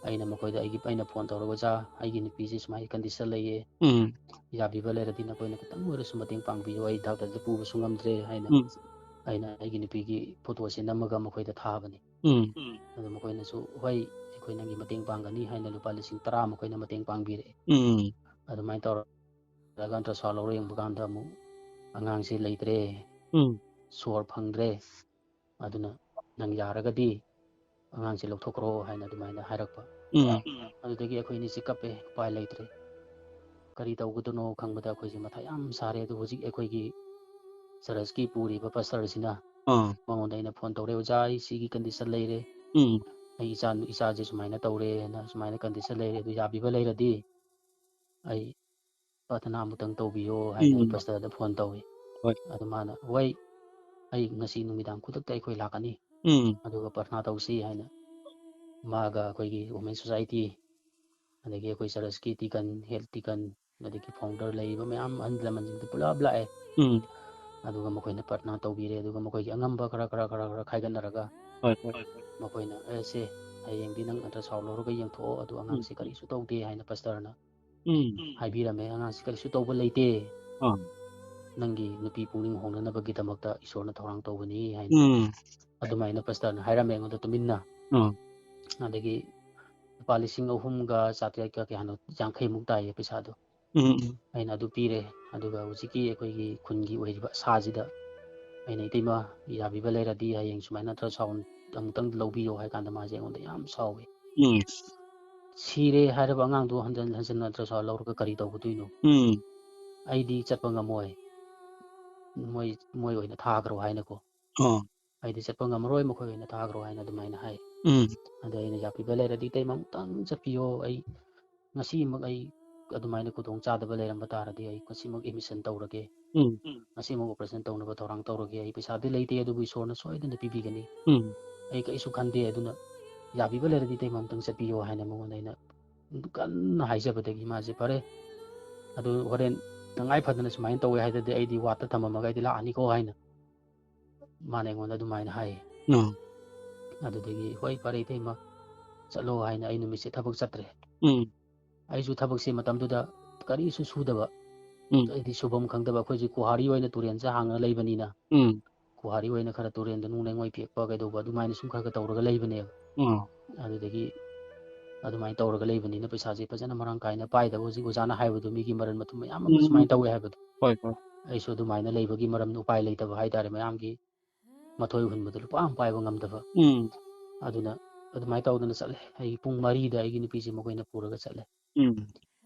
ꯑꯩꯅ ꯃꯈꯣꯏꯗ ꯑꯩꯒꯤ, ꯑꯩꯅ ꯐꯣꯟ ꯇꯧꯔꯒ, "ꯑꯣꯖꯥ, ꯑꯩꯒꯤ ꯅꯨꯄꯤꯁꯦ ꯁꯨꯃꯥꯏꯅ ꯀꯟꯗꯤꯁꯟ ꯂꯩꯌꯦ, ꯎꯝ꯫ ꯌꯥꯕꯤꯕ ꯂꯩꯔꯗꯤ ꯅꯈꯣꯏꯅ ꯈꯤꯇꯪ ꯑꯣꯏꯔꯁꯨ ꯃꯇꯦꯡ ꯄꯥꯡꯕꯤꯌꯨ, ꯑꯩ ꯗꯥꯛꯇꯔꯗ ꯄꯨꯕꯁꯨ ꯉꯝꯗ꯭ꯔꯦ" ꯍꯥꯏꯅ ꯎꯝ꯫ ꯑꯩꯅ ꯑꯩꯒꯤ ꯅꯨꯄꯤꯒꯤ ꯐꯣꯇꯣꯁꯦ ꯅꯝꯃꯒ ꯃꯈꯣꯏꯗ ꯊꯥꯕꯅꯤ꯫ ꯎꯝ꯫ ꯑꯗꯣ ꯃꯈꯣꯏꯅꯁꯨ, "ꯍꯣꯏ, ꯑꯩꯈꯣꯏ ꯅꯪꯒꯤ ꯃꯇꯦꯡ ꯄꯥꯡꯒꯅꯤ" ꯍꯥꯏꯅ ꯂꯨꯄꯥ ꯂꯤꯁꯤꯡ ꯇꯔꯥ ꯃꯈꯣꯏꯅ ꯃꯇꯦꯡ ꯄꯥꯡꯕꯤꯔꯛꯑꯦ꯫ ꯎꯝ꯫ ꯑꯗꯨꯃꯥꯏꯅ ꯇꯧꯔꯒ ꯑꯜꯇ꯭ꯔꯥꯁꯥꯎꯟ ꯂꯧꯔ ꯌꯦꯡꯕ ꯀꯥꯟꯗ ꯑꯃꯨꯛ ꯑꯉꯥꯡꯁꯤ ꯂꯩꯇ꯭ꯔꯦ, ꯎꯝ꯫ ꯁꯣꯔ ꯐꯪꯗ꯭ꯔꯦ, ꯑꯗꯨꯅ ꯅꯪ ꯌꯥꯔꯒꯗꯤ ꯑꯉꯥꯡꯁꯤ ꯂꯧꯊꯣꯛꯈ꯭ꯔꯣ ꯍꯥꯏꯅ ꯑꯗꯨꯃꯥꯏꯅ ꯍꯥꯏꯔꯛꯄ꯫ ꯎꯝ꯫ ꯑꯗꯨꯗꯒꯤ ꯑꯩꯈꯣꯏ ꯑꯅꯤꯁꯤ ꯀꯞꯄꯦ, ꯎꯄꯥꯏ ꯂꯩꯇ꯭ꯔꯦ꯫ ꯀꯔꯤ ꯇꯧꯒꯗꯣꯏꯅꯣ ꯈꯪꯕꯗ ꯑꯩꯈꯣꯏꯁꯦ ꯃꯊꯥ ꯌꯥꯝ ꯁꯥꯔꯦ꯫ ꯑꯗꯨ ꯍꯧꯖꯤꯛ ꯑꯩꯈꯣꯏꯒꯤ ꯆꯔꯆꯀꯤ ꯄꯨꯔꯤꯕ ꯄꯥꯁꯇꯔꯁꯤꯅ ꯑꯥ꯫ ꯃꯉꯣꯟꯗ ꯑꯩꯅ ꯐꯣꯟ ꯇꯧꯔꯦ, "ꯑꯣꯖꯥ, ꯑꯩ ꯁꯤꯒꯤ ꯀꯟꯗꯤꯁꯟ ꯂꯩꯔꯦ, ꯎꯝ꯫ ꯑꯩ ꯏꯆꯥ, ꯏꯆꯥꯁꯦ ꯁꯨꯃꯥꯏꯅ ꯇꯧꯔꯦꯅ, ꯁꯨꯃꯥꯏꯅ ꯀꯟꯗꯤꯁꯟ ꯂꯩꯔꯦ, ꯑꯗꯨ ꯌꯥꯕꯤꯕ ꯂꯩꯔꯗꯤ ꯑꯩ ꯄ꯭ꯔꯊꯅꯥ ꯑꯃꯨꯛꯇꯪ ꯇꯧꯕꯤꯌꯣ" ꯍꯥꯏꯅ ꯑꯩ ꯎꯝ꯫ ꯄꯥꯁꯇꯔꯗ ꯐꯣꯟ ꯇꯧꯏ꯫ ꯍꯣꯏ꯫ ꯑꯗꯨ ꯃꯥꯅ, "ꯍꯣꯏ, ꯑꯩ ꯉꯁꯤ ꯅꯨꯃꯤꯗꯥꯡ ꯈꯨꯗꯛꯇ ꯑꯩꯈꯣꯏ ꯂꯥꯛꯀꯅꯤ, ꯎꯝ꯫ ꯑꯗꯨꯒ ꯄ꯭ꯔꯊꯅꯥ ꯇꯧꯁꯤ" ꯍꯥꯏꯅ ꯃꯥꯒ ꯑꯩꯈꯣꯏꯒꯤ ꯋꯨꯃꯦꯟ ꯁꯣꯁꯥꯏꯇꯤ, ꯑꯗꯒꯤ ꯑꯩꯈꯣꯏ ꯆꯔꯆꯀꯤ ꯗꯤꯀꯟ, ꯍꯦꯗ ꯗꯤꯀꯟ, ꯑꯗꯒꯤ ꯐꯥꯎꯟꯗꯔ ꯂꯩꯔꯤꯕ ꯃꯌꯥꯝ ꯑꯍꯜ ꯂꯃꯟꯁꯤꯡꯗꯣ ꯄꯨꯂꯞ ꯂꯥꯛꯑꯦ꯫ ꯎꯝ꯫ ꯑꯗꯨꯒ ꯃꯈꯣꯏꯅ ꯄ꯭ꯔꯊꯅꯥ ꯇꯧꯕꯤꯔꯦ꯫ ꯑꯗꯨꯒ ꯃꯈꯣꯏꯒꯤ ꯑꯉꯝꯕ ꯈꯔ, ꯈꯔ, ꯈꯔ, ꯈꯔ ꯈꯥꯏꯒꯠꯅꯔꯒ ꯍꯣꯏ, ꯍꯣꯏ꯫ ꯃꯈꯣꯏꯅ, "ꯑꯦ, ꯁꯦ, ꯍꯌꯦꯡꯗꯤ ꯅꯪ ꯑꯜꯇ꯭ꯔꯥꯁꯥꯎꯟ ꯂꯧꯔꯒ ꯌꯦꯡꯊꯣꯛꯑꯣ, ꯑꯗꯨ ꯎꯝ꯫ ꯑꯉꯥꯡꯁꯦ ꯀꯔꯤꯁꯨ ꯇꯧꯗꯦ" ꯍꯥꯏꯅ ꯄꯥꯁꯇꯔꯅ ꯎꯝ꯫ ꯍꯥꯏꯕꯤꯔꯝꯃꯦ, "ꯑꯉꯥꯡꯁꯤ ꯀꯔꯤꯁꯨ ꯇꯧꯕ ꯂꯩꯇꯦ, ꯑꯥ꯫ ꯅꯪꯒꯤ ꯅꯨꯄꯤ ꯄꯨꯛꯅꯤꯡ ꯍꯣꯡꯅꯅꯕꯒꯤꯗꯃꯛꯇ ꯏꯁꯣꯔꯅ ꯊꯧꯔꯥꯡ ꯇꯧꯕꯅꯤ" ꯍꯥꯏꯅ꯫ ꯎꯝ꯫ ꯑꯗꯨꯃꯥꯏꯅ ꯄꯥꯁꯇꯔꯅ ꯍꯥꯏꯔꯝꯃꯦ ꯑꯩꯉꯣꯟꯗ ꯇꯨꯃꯤꯟꯅ꯫ ꯑꯥ꯫ ꯑꯗꯒꯤ ꯂꯨꯄꯥ ꯂꯤꯁꯤꯡ ꯑꯍꯨꯝꯒ ꯆꯥꯇ꯭ꯔꯦꯠꯀ ꯀꯌꯥꯅꯣ, ꯌꯥꯡꯈꯩꯃꯨꯛ ꯇꯥꯏꯌꯦ ꯄꯩꯁꯥꯗꯣ꯫ ꯎꯝ, ꯎꯝ꯫ ꯑꯩꯅ ꯑꯗꯨ ꯄꯤꯔꯦ꯫ ꯑꯗꯨꯒ ꯍꯧꯖꯤꯛꯀꯤ ꯑꯩꯈꯣꯏꯒꯤ ꯈꯨꯟꯒꯤ ꯑꯣꯏꯔꯤꯕ ꯁꯥꯁꯤꯗ ꯑꯩꯅ, "ꯏꯇꯩꯃ, ꯌꯥꯕꯤꯕ ꯂꯩꯔꯗꯤ ꯍꯌꯦꯡ ꯁꯨꯃꯥꯏꯅ ꯑꯜꯇ꯭ꯔꯥꯁꯥꯎꯟ ꯑꯃꯨꯛꯇꯪ ꯂꯧꯕꯤꯌꯣ" ꯍꯥꯏ ꯀꯥꯟꯗ ꯃꯥꯁꯦ ꯑꯩꯉꯣꯟꯗ ꯌꯥꯝ ꯁꯥꯎꯋꯦ꯫ ꯎꯝ꯫ "ꯁꯤꯔꯦ ꯍꯥꯏꯔꯕ ꯑꯉꯥꯡꯗꯣ ꯍꯟꯖꯟ ꯍꯟꯖꯟꯅ ꯑꯜꯇ꯭ꯔꯥꯁꯥꯎꯟ ꯂꯧꯔꯒ ꯀꯔꯤ ꯇꯧꯒꯗꯣꯏꯅꯣ? ꯎꯝ꯫ ꯑꯩꯗꯤ ꯆꯠꯄ ꯉꯝꯃꯣꯏ꯫ ꯃꯣꯏ, ꯃꯣꯏ ꯑꯣꯏꯅ ꯊꯥꯈ꯭ꯔꯣ" ꯍꯥꯏꯅꯀꯣ꯫ ꯑꯣ꯫ "ꯑꯩꯗꯤ ꯆꯠꯄ ꯉꯝꯃꯔꯣꯏ, ꯃꯈꯣꯏ ꯑꯣꯏꯅ ꯊꯥꯈ꯭ꯔꯣ" ꯍꯥꯏꯅ ꯑꯗꯨꯃꯥꯏꯅ ꯍꯥꯏ꯫ ꯎꯝ꯫ ꯑꯗ ꯑꯩꯅ, "ꯌꯥꯕꯤꯕ ꯂꯩꯔꯗꯤ ꯏꯇꯩꯃ ꯑꯃꯨꯛꯇꯪ ꯆꯠꯄꯤꯌꯣ, ꯑꯩ ꯉꯁꯤꯃꯛ ꯑꯩ ꯑꯗꯨꯃꯥꯏꯅ ꯈꯨꯗꯣꯡ ꯆꯥꯗꯕ ꯂꯩꯔꯝꯕ ꯇꯥꯔꯗꯤ ꯑꯩ ꯉꯁꯤꯃꯛ ꯑꯦꯗꯃꯤꯁꯟ ꯇꯧꯔꯒꯦ, ꯎꯝ꯫ ꯉꯁꯤꯃꯛ ꯑꯣꯄꯔꯦꯁꯟ ꯇꯧꯅꯕ ꯊꯧꯔꯥꯡ ꯇꯧꯔꯒꯦ, ꯑꯩ ꯄꯩꯁꯥꯗꯤ ꯂꯩꯇꯦ, ꯑꯗꯨꯕꯨ ꯏꯁꯣꯔꯅ ꯁꯣꯏꯗꯅ ꯄꯤꯕꯤꯒꯅꯤ, ꯎꯝ꯫ ꯑꯩ ꯀꯔꯤꯁꯨ ꯈꯟꯗꯦ, ꯑꯗꯨꯅ ꯌꯥꯕꯤꯕ ꯂꯩꯔꯗꯤ ꯏꯇꯩꯃ ꯑꯃꯨꯛꯇꯪ ꯆꯠꯄꯤꯌꯣ" ꯍꯥꯏꯅ ꯃꯉꯣꯟꯗ ꯑꯩꯅ ꯀꯟꯅ ꯍꯥꯏꯖꯕꯗꯒꯤ ꯃꯥꯁꯦ, "ꯐꯔꯦ, ꯑꯗꯨ ꯍꯣꯔꯦꯟ ꯇꯉꯥꯏ ꯐꯗꯅ ꯁꯨꯃꯥꯏꯅ ꯇꯧꯋꯦ ꯍꯥꯏꯗꯗꯤ ꯑꯩꯗꯤ ꯋꯥꯠꯇ ꯊꯝꯃꯝꯃꯒ ꯑꯩꯗꯤ ꯂꯥꯛꯑꯅꯤꯀꯣ ꯍꯥꯏꯅ ꯃꯥꯅ ꯑꯩꯉꯣꯟꯗ ꯑꯗꯨꯃꯥꯏꯅ ꯍꯥꯏꯌꯦ꯫ ꯎꯝ ꯑꯗꯨꯗꯒꯤ, "ꯍꯣꯏ, ꯐꯔꯦ ꯏꯇꯩꯃ, ꯆꯠꯂꯣ" ꯍꯥꯏꯅ ꯑꯩ ꯅꯨꯃꯤꯠꯁꯦ ꯊꯕꯛ ꯆꯠꯇ꯭ꯔꯦ꯫ ꯎꯝ ꯑꯩꯁꯨ ꯊꯕꯛꯁꯦ ꯃꯇꯝꯗꯨꯗ ꯀꯔꯤꯁꯨ ꯁꯨꯗꯕ, ꯎꯝ ꯑꯩꯗꯤ ꯁꯨꯐꯝ ꯈꯪꯗꯕ, ꯑꯩꯈꯣꯏꯁꯦ ꯀꯨꯍꯥꯔꯤ ꯑꯣꯏꯅ ꯇꯨꯔꯦꯟꯁꯦ ꯍꯥꯡꯉ ꯂꯩꯕꯅꯤꯅ, ꯎꯝ ꯀꯨꯍꯥꯔꯤ ꯑꯣꯏꯅ ꯈꯔ ꯇꯨꯔꯦꯟꯗ ꯅꯨꯡ ꯂꯩꯉꯣꯏ ꯄꯦꯛꯄ ꯀꯩꯗꯧꯕ ꯑꯗꯨꯃꯥꯏꯅ ꯁꯨꯝ ꯈꯔ ꯈꯔ ꯇꯧꯔꯒ ꯂꯩꯕꯅꯦꯕ꯫ ꯎꯝ ꯑꯗꯨꯗꯒꯤ ꯑꯗꯨꯃꯥꯏꯅ ꯇꯧꯔꯒ ꯂꯩꯕꯅꯤꯅ ꯄꯩꯁꯥꯁꯦ ꯐꯖꯅ ꯃꯔꯥꯡ ꯀꯥꯏꯅ ꯄꯥꯏꯗꯕ, ꯍꯧꯖꯤꯛ ꯑꯣꯖꯥꯅ ꯍꯥꯏꯕꯗꯣ, ꯃꯤꯒꯤ ꯃꯔꯟ ꯃꯊꯨꯝ ꯃꯌꯥꯝ ꯑꯃ ꯎꯝ ꯁꯨꯃꯥꯏꯅ ꯇꯧꯋꯦ ꯍꯥꯏꯕꯗꯣ꯫ ꯍꯣꯏ ꯍꯣꯏ ꯑꯩꯁꯨ ꯑꯗꯨꯃꯥꯏꯅ ꯂꯩꯕꯒꯤ ꯃꯔꯝꯅ ꯎꯄꯥꯏ ꯂꯩꯇꯕ ꯍꯥꯏꯇꯥꯔꯦ, ꯃꯌꯥꯝꯒꯤ ꯃꯊꯣꯏ ꯍꯨꯟꯕꯗꯣ ꯂꯨꯄꯥ ꯑꯃ ꯄꯥꯏꯕ ꯉꯝꯗꯕ꯫ ꯎꯝ ꯑꯗꯨꯅ ꯑꯗꯨꯃꯥꯏꯅ ꯇꯧꯗꯅ ꯆꯠꯂꯦ꯫ ꯑꯩꯒꯤ ꯄꯨꯡ ꯃꯔꯤꯗ ꯑꯩꯒꯤ ꯅꯨꯄꯤꯁꯦ ꯃꯈꯣꯏꯅ ꯄꯨꯔꯒ ꯆꯠꯂꯦ꯫ ꯎꯝ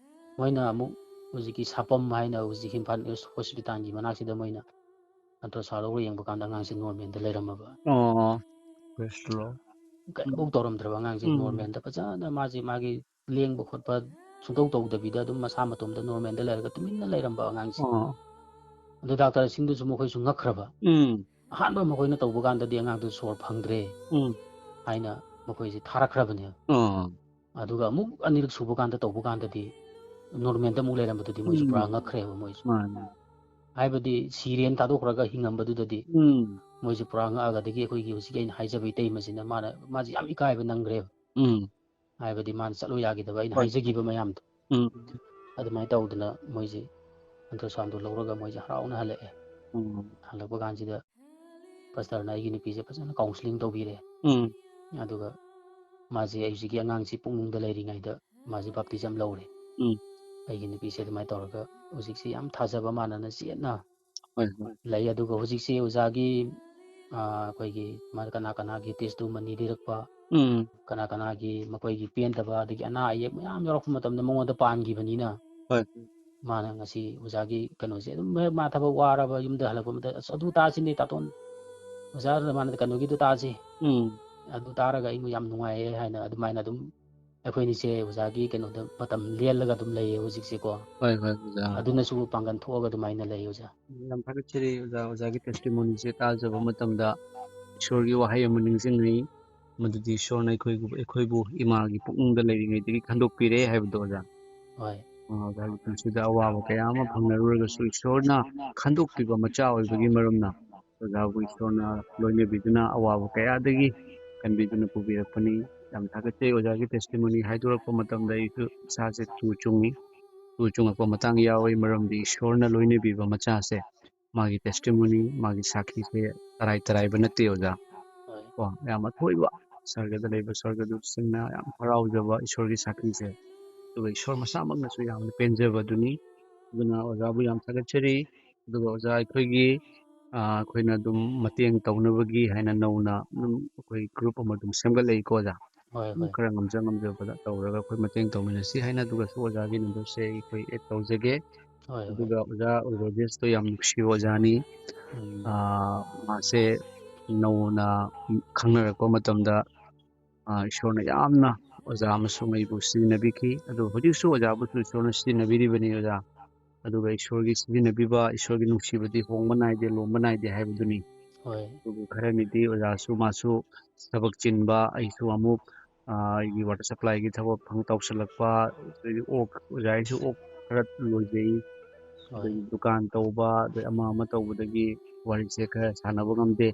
ꯃꯣꯏꯅ ꯑꯃꯨꯛ ꯍꯧꯖꯤꯛꯀꯤ ꯁꯥꯄꯝ ꯍꯥꯏꯅ ꯍꯧꯖꯤꯛ ꯏꯝꯐꯥꯜ ꯏꯁ ꯍꯣꯁꯄꯤꯇꯥꯜꯒꯤ ꯃꯅꯥꯛꯁꯤꯗ ꯃꯣꯏꯅ ꯑꯜꯇ꯭ꯔꯥꯁꯥꯎꯟ ꯂꯧꯔ ꯌꯦꯡꯕ ꯀꯥꯟꯗ ꯑꯉꯥꯡꯁꯦ ꯅꯣꯔꯃꯦꯜꯗ ꯂꯩꯔꯝꯃꯕ꯫ ꯑꯣ ꯄ꯭ꯔꯦꯁꯂꯣ ꯀꯔꯤꯝꯐꯧ ꯇꯧꯔꯝꯗ꯭ꯔꯕ ꯑꯉꯥꯡꯁꯦ ꯎꯝ ꯅꯣꯔꯃꯦꯜꯗ ꯐꯖꯅ ꯃꯥꯁꯦ ꯃꯥꯒꯤ ꯂꯦꯡꯕ ꯈꯣꯠꯄ ꯁꯨꯡꯇꯧ ꯇꯧꯗꯕꯤꯗ ꯑꯗꯨꯝ ꯃꯁꯥ ꯃꯇꯣꯝꯗ ꯅꯣꯔꯃꯦꯜꯗ ꯂꯩꯔꯒ ꯇꯨꯃꯤꯟꯅ ꯂꯩꯔꯝꯕ ꯑꯉꯥꯡꯁꯦ꯫ ꯑꯣ ꯑꯗꯨ ꯗꯥꯛꯇꯔꯁꯤꯡꯗꯨꯁꯨ ꯃꯈꯣꯏꯁꯨ ꯉꯛꯈ꯭ꯔꯕ꯫ ꯎꯝ ꯑꯍꯥꯟꯕ ꯃꯈꯣꯏꯅ ꯇꯧꯕ ꯀꯥꯟꯗꯗꯤ ꯑꯉꯥꯡꯗꯨ ꯁꯣꯔ ꯐꯪꯗ꯭ꯔꯦ ꯎꯝ ꯍꯥꯏꯅ ꯃꯈꯣꯏꯁꯦ ꯊꯥꯔꯛꯈ꯭ꯔꯕꯅꯦꯕ꯫ ꯑꯣ ꯑꯗꯨꯒ ꯑꯃꯨꯛ ꯑꯅꯤꯔꯛ ꯁꯨꯕ ꯀꯥꯟꯗ ꯇꯧꯕ ꯀꯥꯟꯗꯗꯤ ꯅꯣꯔꯃꯦꯜꯗ ꯑꯃꯨꯛ ꯂꯩꯔꯝꯕꯗꯨꯗꯤ ꯃꯣꯏꯁꯨ ꯄꯨꯔꯥ ꯎꯝ ꯉꯛꯈ꯭ꯔꯦꯕ ꯃꯣꯏꯁꯨ꯫ ꯃꯥꯅꯦ ꯍꯥꯏꯕꯗꯤ ꯁꯤꯔꯦꯅ ꯊꯥꯗꯣꯛꯈ꯭ꯔꯒ ꯍꯤꯡꯉꯝꯕꯗꯨꯗꯗꯤ ꯎꯝ ꯃꯣꯏꯁꯦ ꯄꯨꯔꯥ ꯉꯛꯑꯒ, ꯑꯗꯒꯤ ꯑꯩꯈꯣꯏꯒꯤ ꯍꯧꯖꯤꯛꯀꯤ ꯑꯩꯅ ꯍꯥꯏꯖꯕ ꯏꯇꯩꯃꯁꯤꯅ ꯃꯥꯅ, ꯃꯥꯁꯦ ꯌꯥꯝ ꯏꯀꯥꯏꯕ ꯅꯪꯈ꯭ꯔꯦꯕ꯫ ꯎꯝ ꯍꯥꯏꯕꯗꯤ ꯃꯥꯅ ꯆꯠꯂꯨ ꯌꯥꯈꯤꯗꯕ ꯑꯩꯅ ꯍꯣꯏ ꯍꯥꯏꯖꯈꯤꯕ ꯃꯌꯥꯝꯗꯣ꯫ ꯎꯝ ꯑꯗꯨꯃꯥꯏꯅ ꯇꯧꯗꯅ ꯃꯣꯏꯁꯦ ꯑꯜꯇ꯭ꯔꯥꯁꯥꯎꯟꯗꯣ ꯂꯧꯔꯒ ꯃꯣꯏꯁꯦ ꯍꯔꯥꯎꯅ ꯍꯜꯂꯛꯑꯦ꯫ ꯎꯝ ꯍꯜꯂꯛꯄ ꯀꯥꯟꯁꯤꯗ ꯄꯥꯁꯇꯔꯅ ꯑꯩꯒꯤ ꯅꯨꯄꯤꯁꯦ ꯐꯖꯅ ꯀꯥꯎꯟꯁꯤꯂꯤꯡ ꯇꯧꯕꯤꯔꯦ꯫ ꯎꯝ ꯑꯗꯨꯒ ꯃꯥꯁꯦ ꯍꯧꯖꯤꯛꯀꯤ ꯑꯉꯥꯡꯁꯤ ꯄꯨꯛꯅꯨꯡꯗ ꯂꯩꯔꯤꯉꯩꯗ ꯃꯥꯁꯦ ꯕꯥꯞꯇꯤꯖꯝ ꯂꯧꯔꯦ꯫ ꯎꯝ ꯑꯩꯒꯤ ꯅꯨꯄꯤꯁꯦ ꯑꯗꯨꯃꯥꯏꯅ ꯇꯧꯔꯒ ꯍꯧꯖꯤꯛꯁꯤ ꯌꯥꯝ ꯊꯥꯖꯕ ꯃꯥꯟꯅꯅ ꯆꯦꯠꯅ ꯍꯣꯏ ꯍꯣꯏ ꯂꯩ꯫ ꯑꯗꯨꯒ ꯍꯧꯖꯤꯛꯁꯤ ꯑꯣꯖꯥꯒꯤ, ꯑ, ꯑꯩꯈꯣꯏꯒꯤ ꯃꯥ-, ꯀꯅꯥ ꯀꯅꯥꯒꯤ ꯇꯦꯁꯇꯨꯃꯅꯤ ꯂꯤꯔꯛꯄ, ꯎꯝ ꯀꯅꯥ ꯀꯅꯥꯒꯤ ꯃꯈꯣꯏꯒꯤ ꯄꯦꯟꯗꯕ, ꯑꯗꯒꯤ ꯑꯅꯥ ꯑꯌꯦꯛ ꯃꯌꯥꯝ ꯌꯥꯎꯔꯛꯄ ꯃꯇꯝꯗ ꯃꯉꯣꯟꯗ ꯄꯥꯟꯈꯤꯕꯅꯤꯅ, ꯍꯣꯏ ꯃꯥꯅ ꯉꯁꯤ ꯑꯣꯖꯥꯒꯤ ꯀꯩꯅꯣꯁꯦ ꯑꯗꯨꯝ ꯍꯦꯛ ꯃꯥ ꯊꯕꯛ ꯋꯥꯔꯕ ꯌꯨꯝꯗ ꯍꯜꯂꯛꯄ ꯃꯇꯝꯗ, "ꯑꯁ, ꯑꯗꯨ ꯇꯥꯁꯤꯅꯦ ꯇꯥꯇꯣꯟ, ꯑꯣꯖꯥ ꯔꯃꯥꯟꯅ ꯀꯩꯅꯣꯒꯤꯗꯨ ꯇꯥꯁꯤ, ꯎꯝ ꯑꯗꯨ ꯇꯥꯔꯒ ꯑꯩꯕꯨ ꯌꯥꯝ ꯅꯨꯡꯉꯥꯏꯌꯦ" ꯍꯥꯏꯅ ꯑꯗꯨꯃꯥꯏꯅ ꯑꯗꯨꯝ ꯑꯩꯈꯣꯏꯅꯤꯁꯦ ꯑꯣꯖꯥꯒꯤ ꯀꯩꯅꯣꯗ ꯃꯇꯝ ꯂꯦꯜꯂꯒ ꯑꯗꯨꯝ ꯂꯩꯌꯦ ꯍꯧꯖꯤꯛꯁꯦꯀꯣ꯫ ꯍꯣꯏ ꯍꯣꯏ ꯑꯣꯖꯥ ꯑꯗꯨꯅꯁꯨ ꯄꯥꯡꯒꯜ ꯊꯣꯛꯑꯒ ꯑꯗꯨꯃꯥꯏꯅ ꯂꯩ ꯑꯣꯖꯥ꯫ ꯌꯥꯝ ꯊꯥꯒꯠꯆꯔꯤ ꯑꯣꯖꯥ, ꯑꯣꯖꯥꯒꯤ ꯇꯦꯁꯇꯤꯃꯣꯅꯤꯁꯦ ꯇꯥꯖꯕ ꯃꯇꯝꯗ ꯏꯁꯣꯔꯒꯤ ꯋꯥꯍꯩ ꯑꯃ ꯅꯤꯡꯁꯤꯡꯉꯤ, ꯃꯗꯨꯗꯤ ꯏꯁꯣꯔꯅ ꯑꯩꯈꯣꯏꯕꯨ, ꯑꯩꯈꯣꯏꯕꯨ ꯏꯃꯥꯒꯤ ꯄꯨꯛꯅꯨꯡꯗ ꯂꯩꯔꯤꯉꯩꯗꯒꯤ ꯈꯟꯗꯣꯛꯄꯤꯔꯦ ꯍꯥꯏꯕꯗꯣ ꯑꯣꯖꯥ꯫ ꯍꯣꯏ꯫ ꯑ, ꯑꯣꯖꯥꯒꯤ ꯄꯨꯟꯁꯤꯗ ꯑꯋꯥꯕ ꯀꯌꯥ ꯑꯃ ꯐꯪꯅꯔꯨꯔꯒꯁꯨ ꯏꯁꯣꯔꯅ ꯈꯟꯗꯣꯛꯄꯤꯕ ꯃꯆꯥ ꯑꯣꯏꯕꯒꯤ ꯃꯔꯝꯅ ꯑꯣꯖꯥꯕꯨ ꯏꯁꯣꯔꯅ ꯂꯣꯏꯅꯕꯤꯗꯨꯅ ꯑꯋꯥꯕ ꯀꯌꯥꯗꯒꯤ ꯀꯟꯕꯤꯗꯨꯅ ꯄꯨꯕꯤꯔꯛꯄꯅꯤ꯫ ꯌꯥꯝ ꯊꯥꯒꯠꯆꯩ ꯑꯣꯖꯥꯒꯤ testimony ꯍꯥꯏꯗꯣꯔꯛꯄ ꯃꯇꯝꯗ ꯑꯩꯁꯨ ꯏꯁꯥꯁꯦ ꯇꯨ ꯆꯨꯡꯉꯤ꯫ ꯇꯨ ꯆꯨꯡꯉꯛꯄ ꯃꯇꯥꯡ ꯌꯥꯎꯏ, ꯃꯔꯝꯗꯤ ꯏꯁꯣꯔꯅ ꯂꯣꯏꯅꯕꯤꯕ ꯃꯆꯥꯁꯦ ꯃꯥꯒꯤ testimony, ꯃꯥꯒꯤ ꯁꯥꯈꯤꯁꯦ ꯇꯔꯥꯏ ꯇꯔꯥꯏꯕ ꯅꯠꯇꯦ ꯑꯣꯖꯥ꯫ ꯍꯣꯏ꯫ ꯀꯣ, ꯌꯥꯝ ꯑꯊꯣꯏꯕ ꯁꯔꯒꯗ ꯂꯩꯕ ꯁꯔꯒꯗꯨꯠꯁꯤꯡꯅ ꯌꯥꯝ ꯍꯔꯥꯎꯖꯕ ꯏꯁꯣꯔꯒꯤ ꯁꯥꯈꯤꯁꯦ, ꯑꯗꯨꯒ ꯏꯁꯣꯔ ꯃꯁꯥꯃꯛꯅꯁꯨ ꯌꯥꯝꯅ ꯄꯦꯟꯖꯕꯗꯨꯅꯤ꯫ ꯑꯗꯨꯅ ꯑꯣꯖꯥꯕꯨ ꯌꯥꯝ ꯊꯥꯒꯠꯆꯔꯤ꯫ ꯑꯗꯨꯒ ꯑꯣꯖꯥ ꯑꯩꯈꯣꯏꯒꯤ, ꯑ, ꯑꯩꯈꯣꯏꯅ ꯑꯗꯨꯝ ꯃꯇꯦꯡ ꯇꯧꯅꯕꯒꯤ ꯍꯥꯏꯅ ꯅꯧꯅ ꯑꯗꯨꯝ ꯑꯩꯈꯣꯏ group ꯑꯃ ꯑꯗꯨꯝ ꯁꯦꯝꯒꯠꯂꯛꯏꯀꯣ ꯑꯣꯖꯥ꯫ ꯍꯣꯏ, ꯑꯗꯨꯝ ꯍꯣꯏ꯫ ꯈꯔ ꯉꯝꯖ ꯉꯝꯖꯕꯗ ꯇꯧꯔꯒ ꯑꯩꯈꯣꯏ ꯃꯇꯦꯡ ꯇꯧꯃꯤꯟꯅꯁꯤ ꯍꯥꯏꯅ ꯑꯗꯨꯒꯁꯨ ꯑꯣꯖꯥꯒꯤ numberꯁꯦ ꯑꯩꯈꯣꯏ add ꯇꯧꯖꯒꯦ꯫ ꯍꯣꯏ, ꯍꯣꯏ꯫ ꯑꯗꯨꯒ ꯑꯣꯖꯥ ꯔꯣꯖꯦꯁꯇꯣ ꯌꯥꯝ ꯅꯨꯡꯁꯤꯕ ꯑꯣꯖꯥꯅꯤ꯫ ꯎꯝ꯫ ꯑ, ꯃꯥꯁꯦ ꯅꯧꯅ ꯈꯪꯅꯔꯛꯄ ꯃꯇꯝꯗ, ꯑ, ꯏꯁꯣꯔꯅ ꯌꯥꯝꯅ ꯑꯣꯖꯥ ꯑꯃꯁꯨꯡ ꯑꯩꯕꯨ ꯁꯤꯖꯤꯟꯅꯕꯤꯈꯤ꯫ ꯑꯗꯨ ꯍꯧꯖꯤꯛꯁꯨ ꯑꯣꯖꯥꯕꯨꯁꯨ ꯏꯁꯣꯔꯅ ꯁꯤꯖꯤꯟꯅꯕꯤꯔꯤꯕꯅꯤ ꯑꯣꯖꯥ꯫ ꯑꯗꯨꯒ ꯏꯁꯣꯔꯒꯤ ꯁꯤꯖꯤꯟꯅꯕꯤꯕ, ꯏꯁꯣꯔꯒꯤ ꯅꯨꯡꯁꯤꯕꯗꯤ ꯍꯣꯡꯕ ꯅꯥꯏꯗꯦ, ꯂꯣꯝꯕ ꯅꯥꯏꯗꯦ ꯍꯥꯏꯕꯗꯨꯅꯤ꯫ ꯍꯣꯏ꯫ ꯑꯗꯨꯕꯨ ꯈꯔꯅꯤꯗꯤ ꯑꯣꯖꯥꯁꯨ ꯃꯥꯁꯨ ꯊꯕꯛ ꯆꯤꯟꯕ, ꯑꯩꯁꯨ ꯑꯃꯨꯛ, ꯑ, ꯑꯩꯒꯤ water supplyꯒꯤ ꯊꯕꯛ ꯐꯪ ꯇꯧꯁꯜꯂꯛꯄ, ꯑꯗꯩꯗꯤ ꯑꯣꯛ, ꯑꯣꯖꯥ ꯑꯩꯁꯨ ꯑꯣꯛ ꯈꯔ ꯂꯣꯏꯖꯩ꯫ ꯍꯣꯏ꯫ ꯑꯗꯒꯤ ꯗꯨꯀꯥꯟ ꯇꯧꯕ, ꯑꯗꯩ ꯑꯃ ꯑꯃ ꯇꯧꯕꯗꯒꯤ ꯋꯥꯔꯤꯁꯦ ꯈꯔ ꯁꯥꯟꯅꯕ ꯉꯝꯗꯦ꯫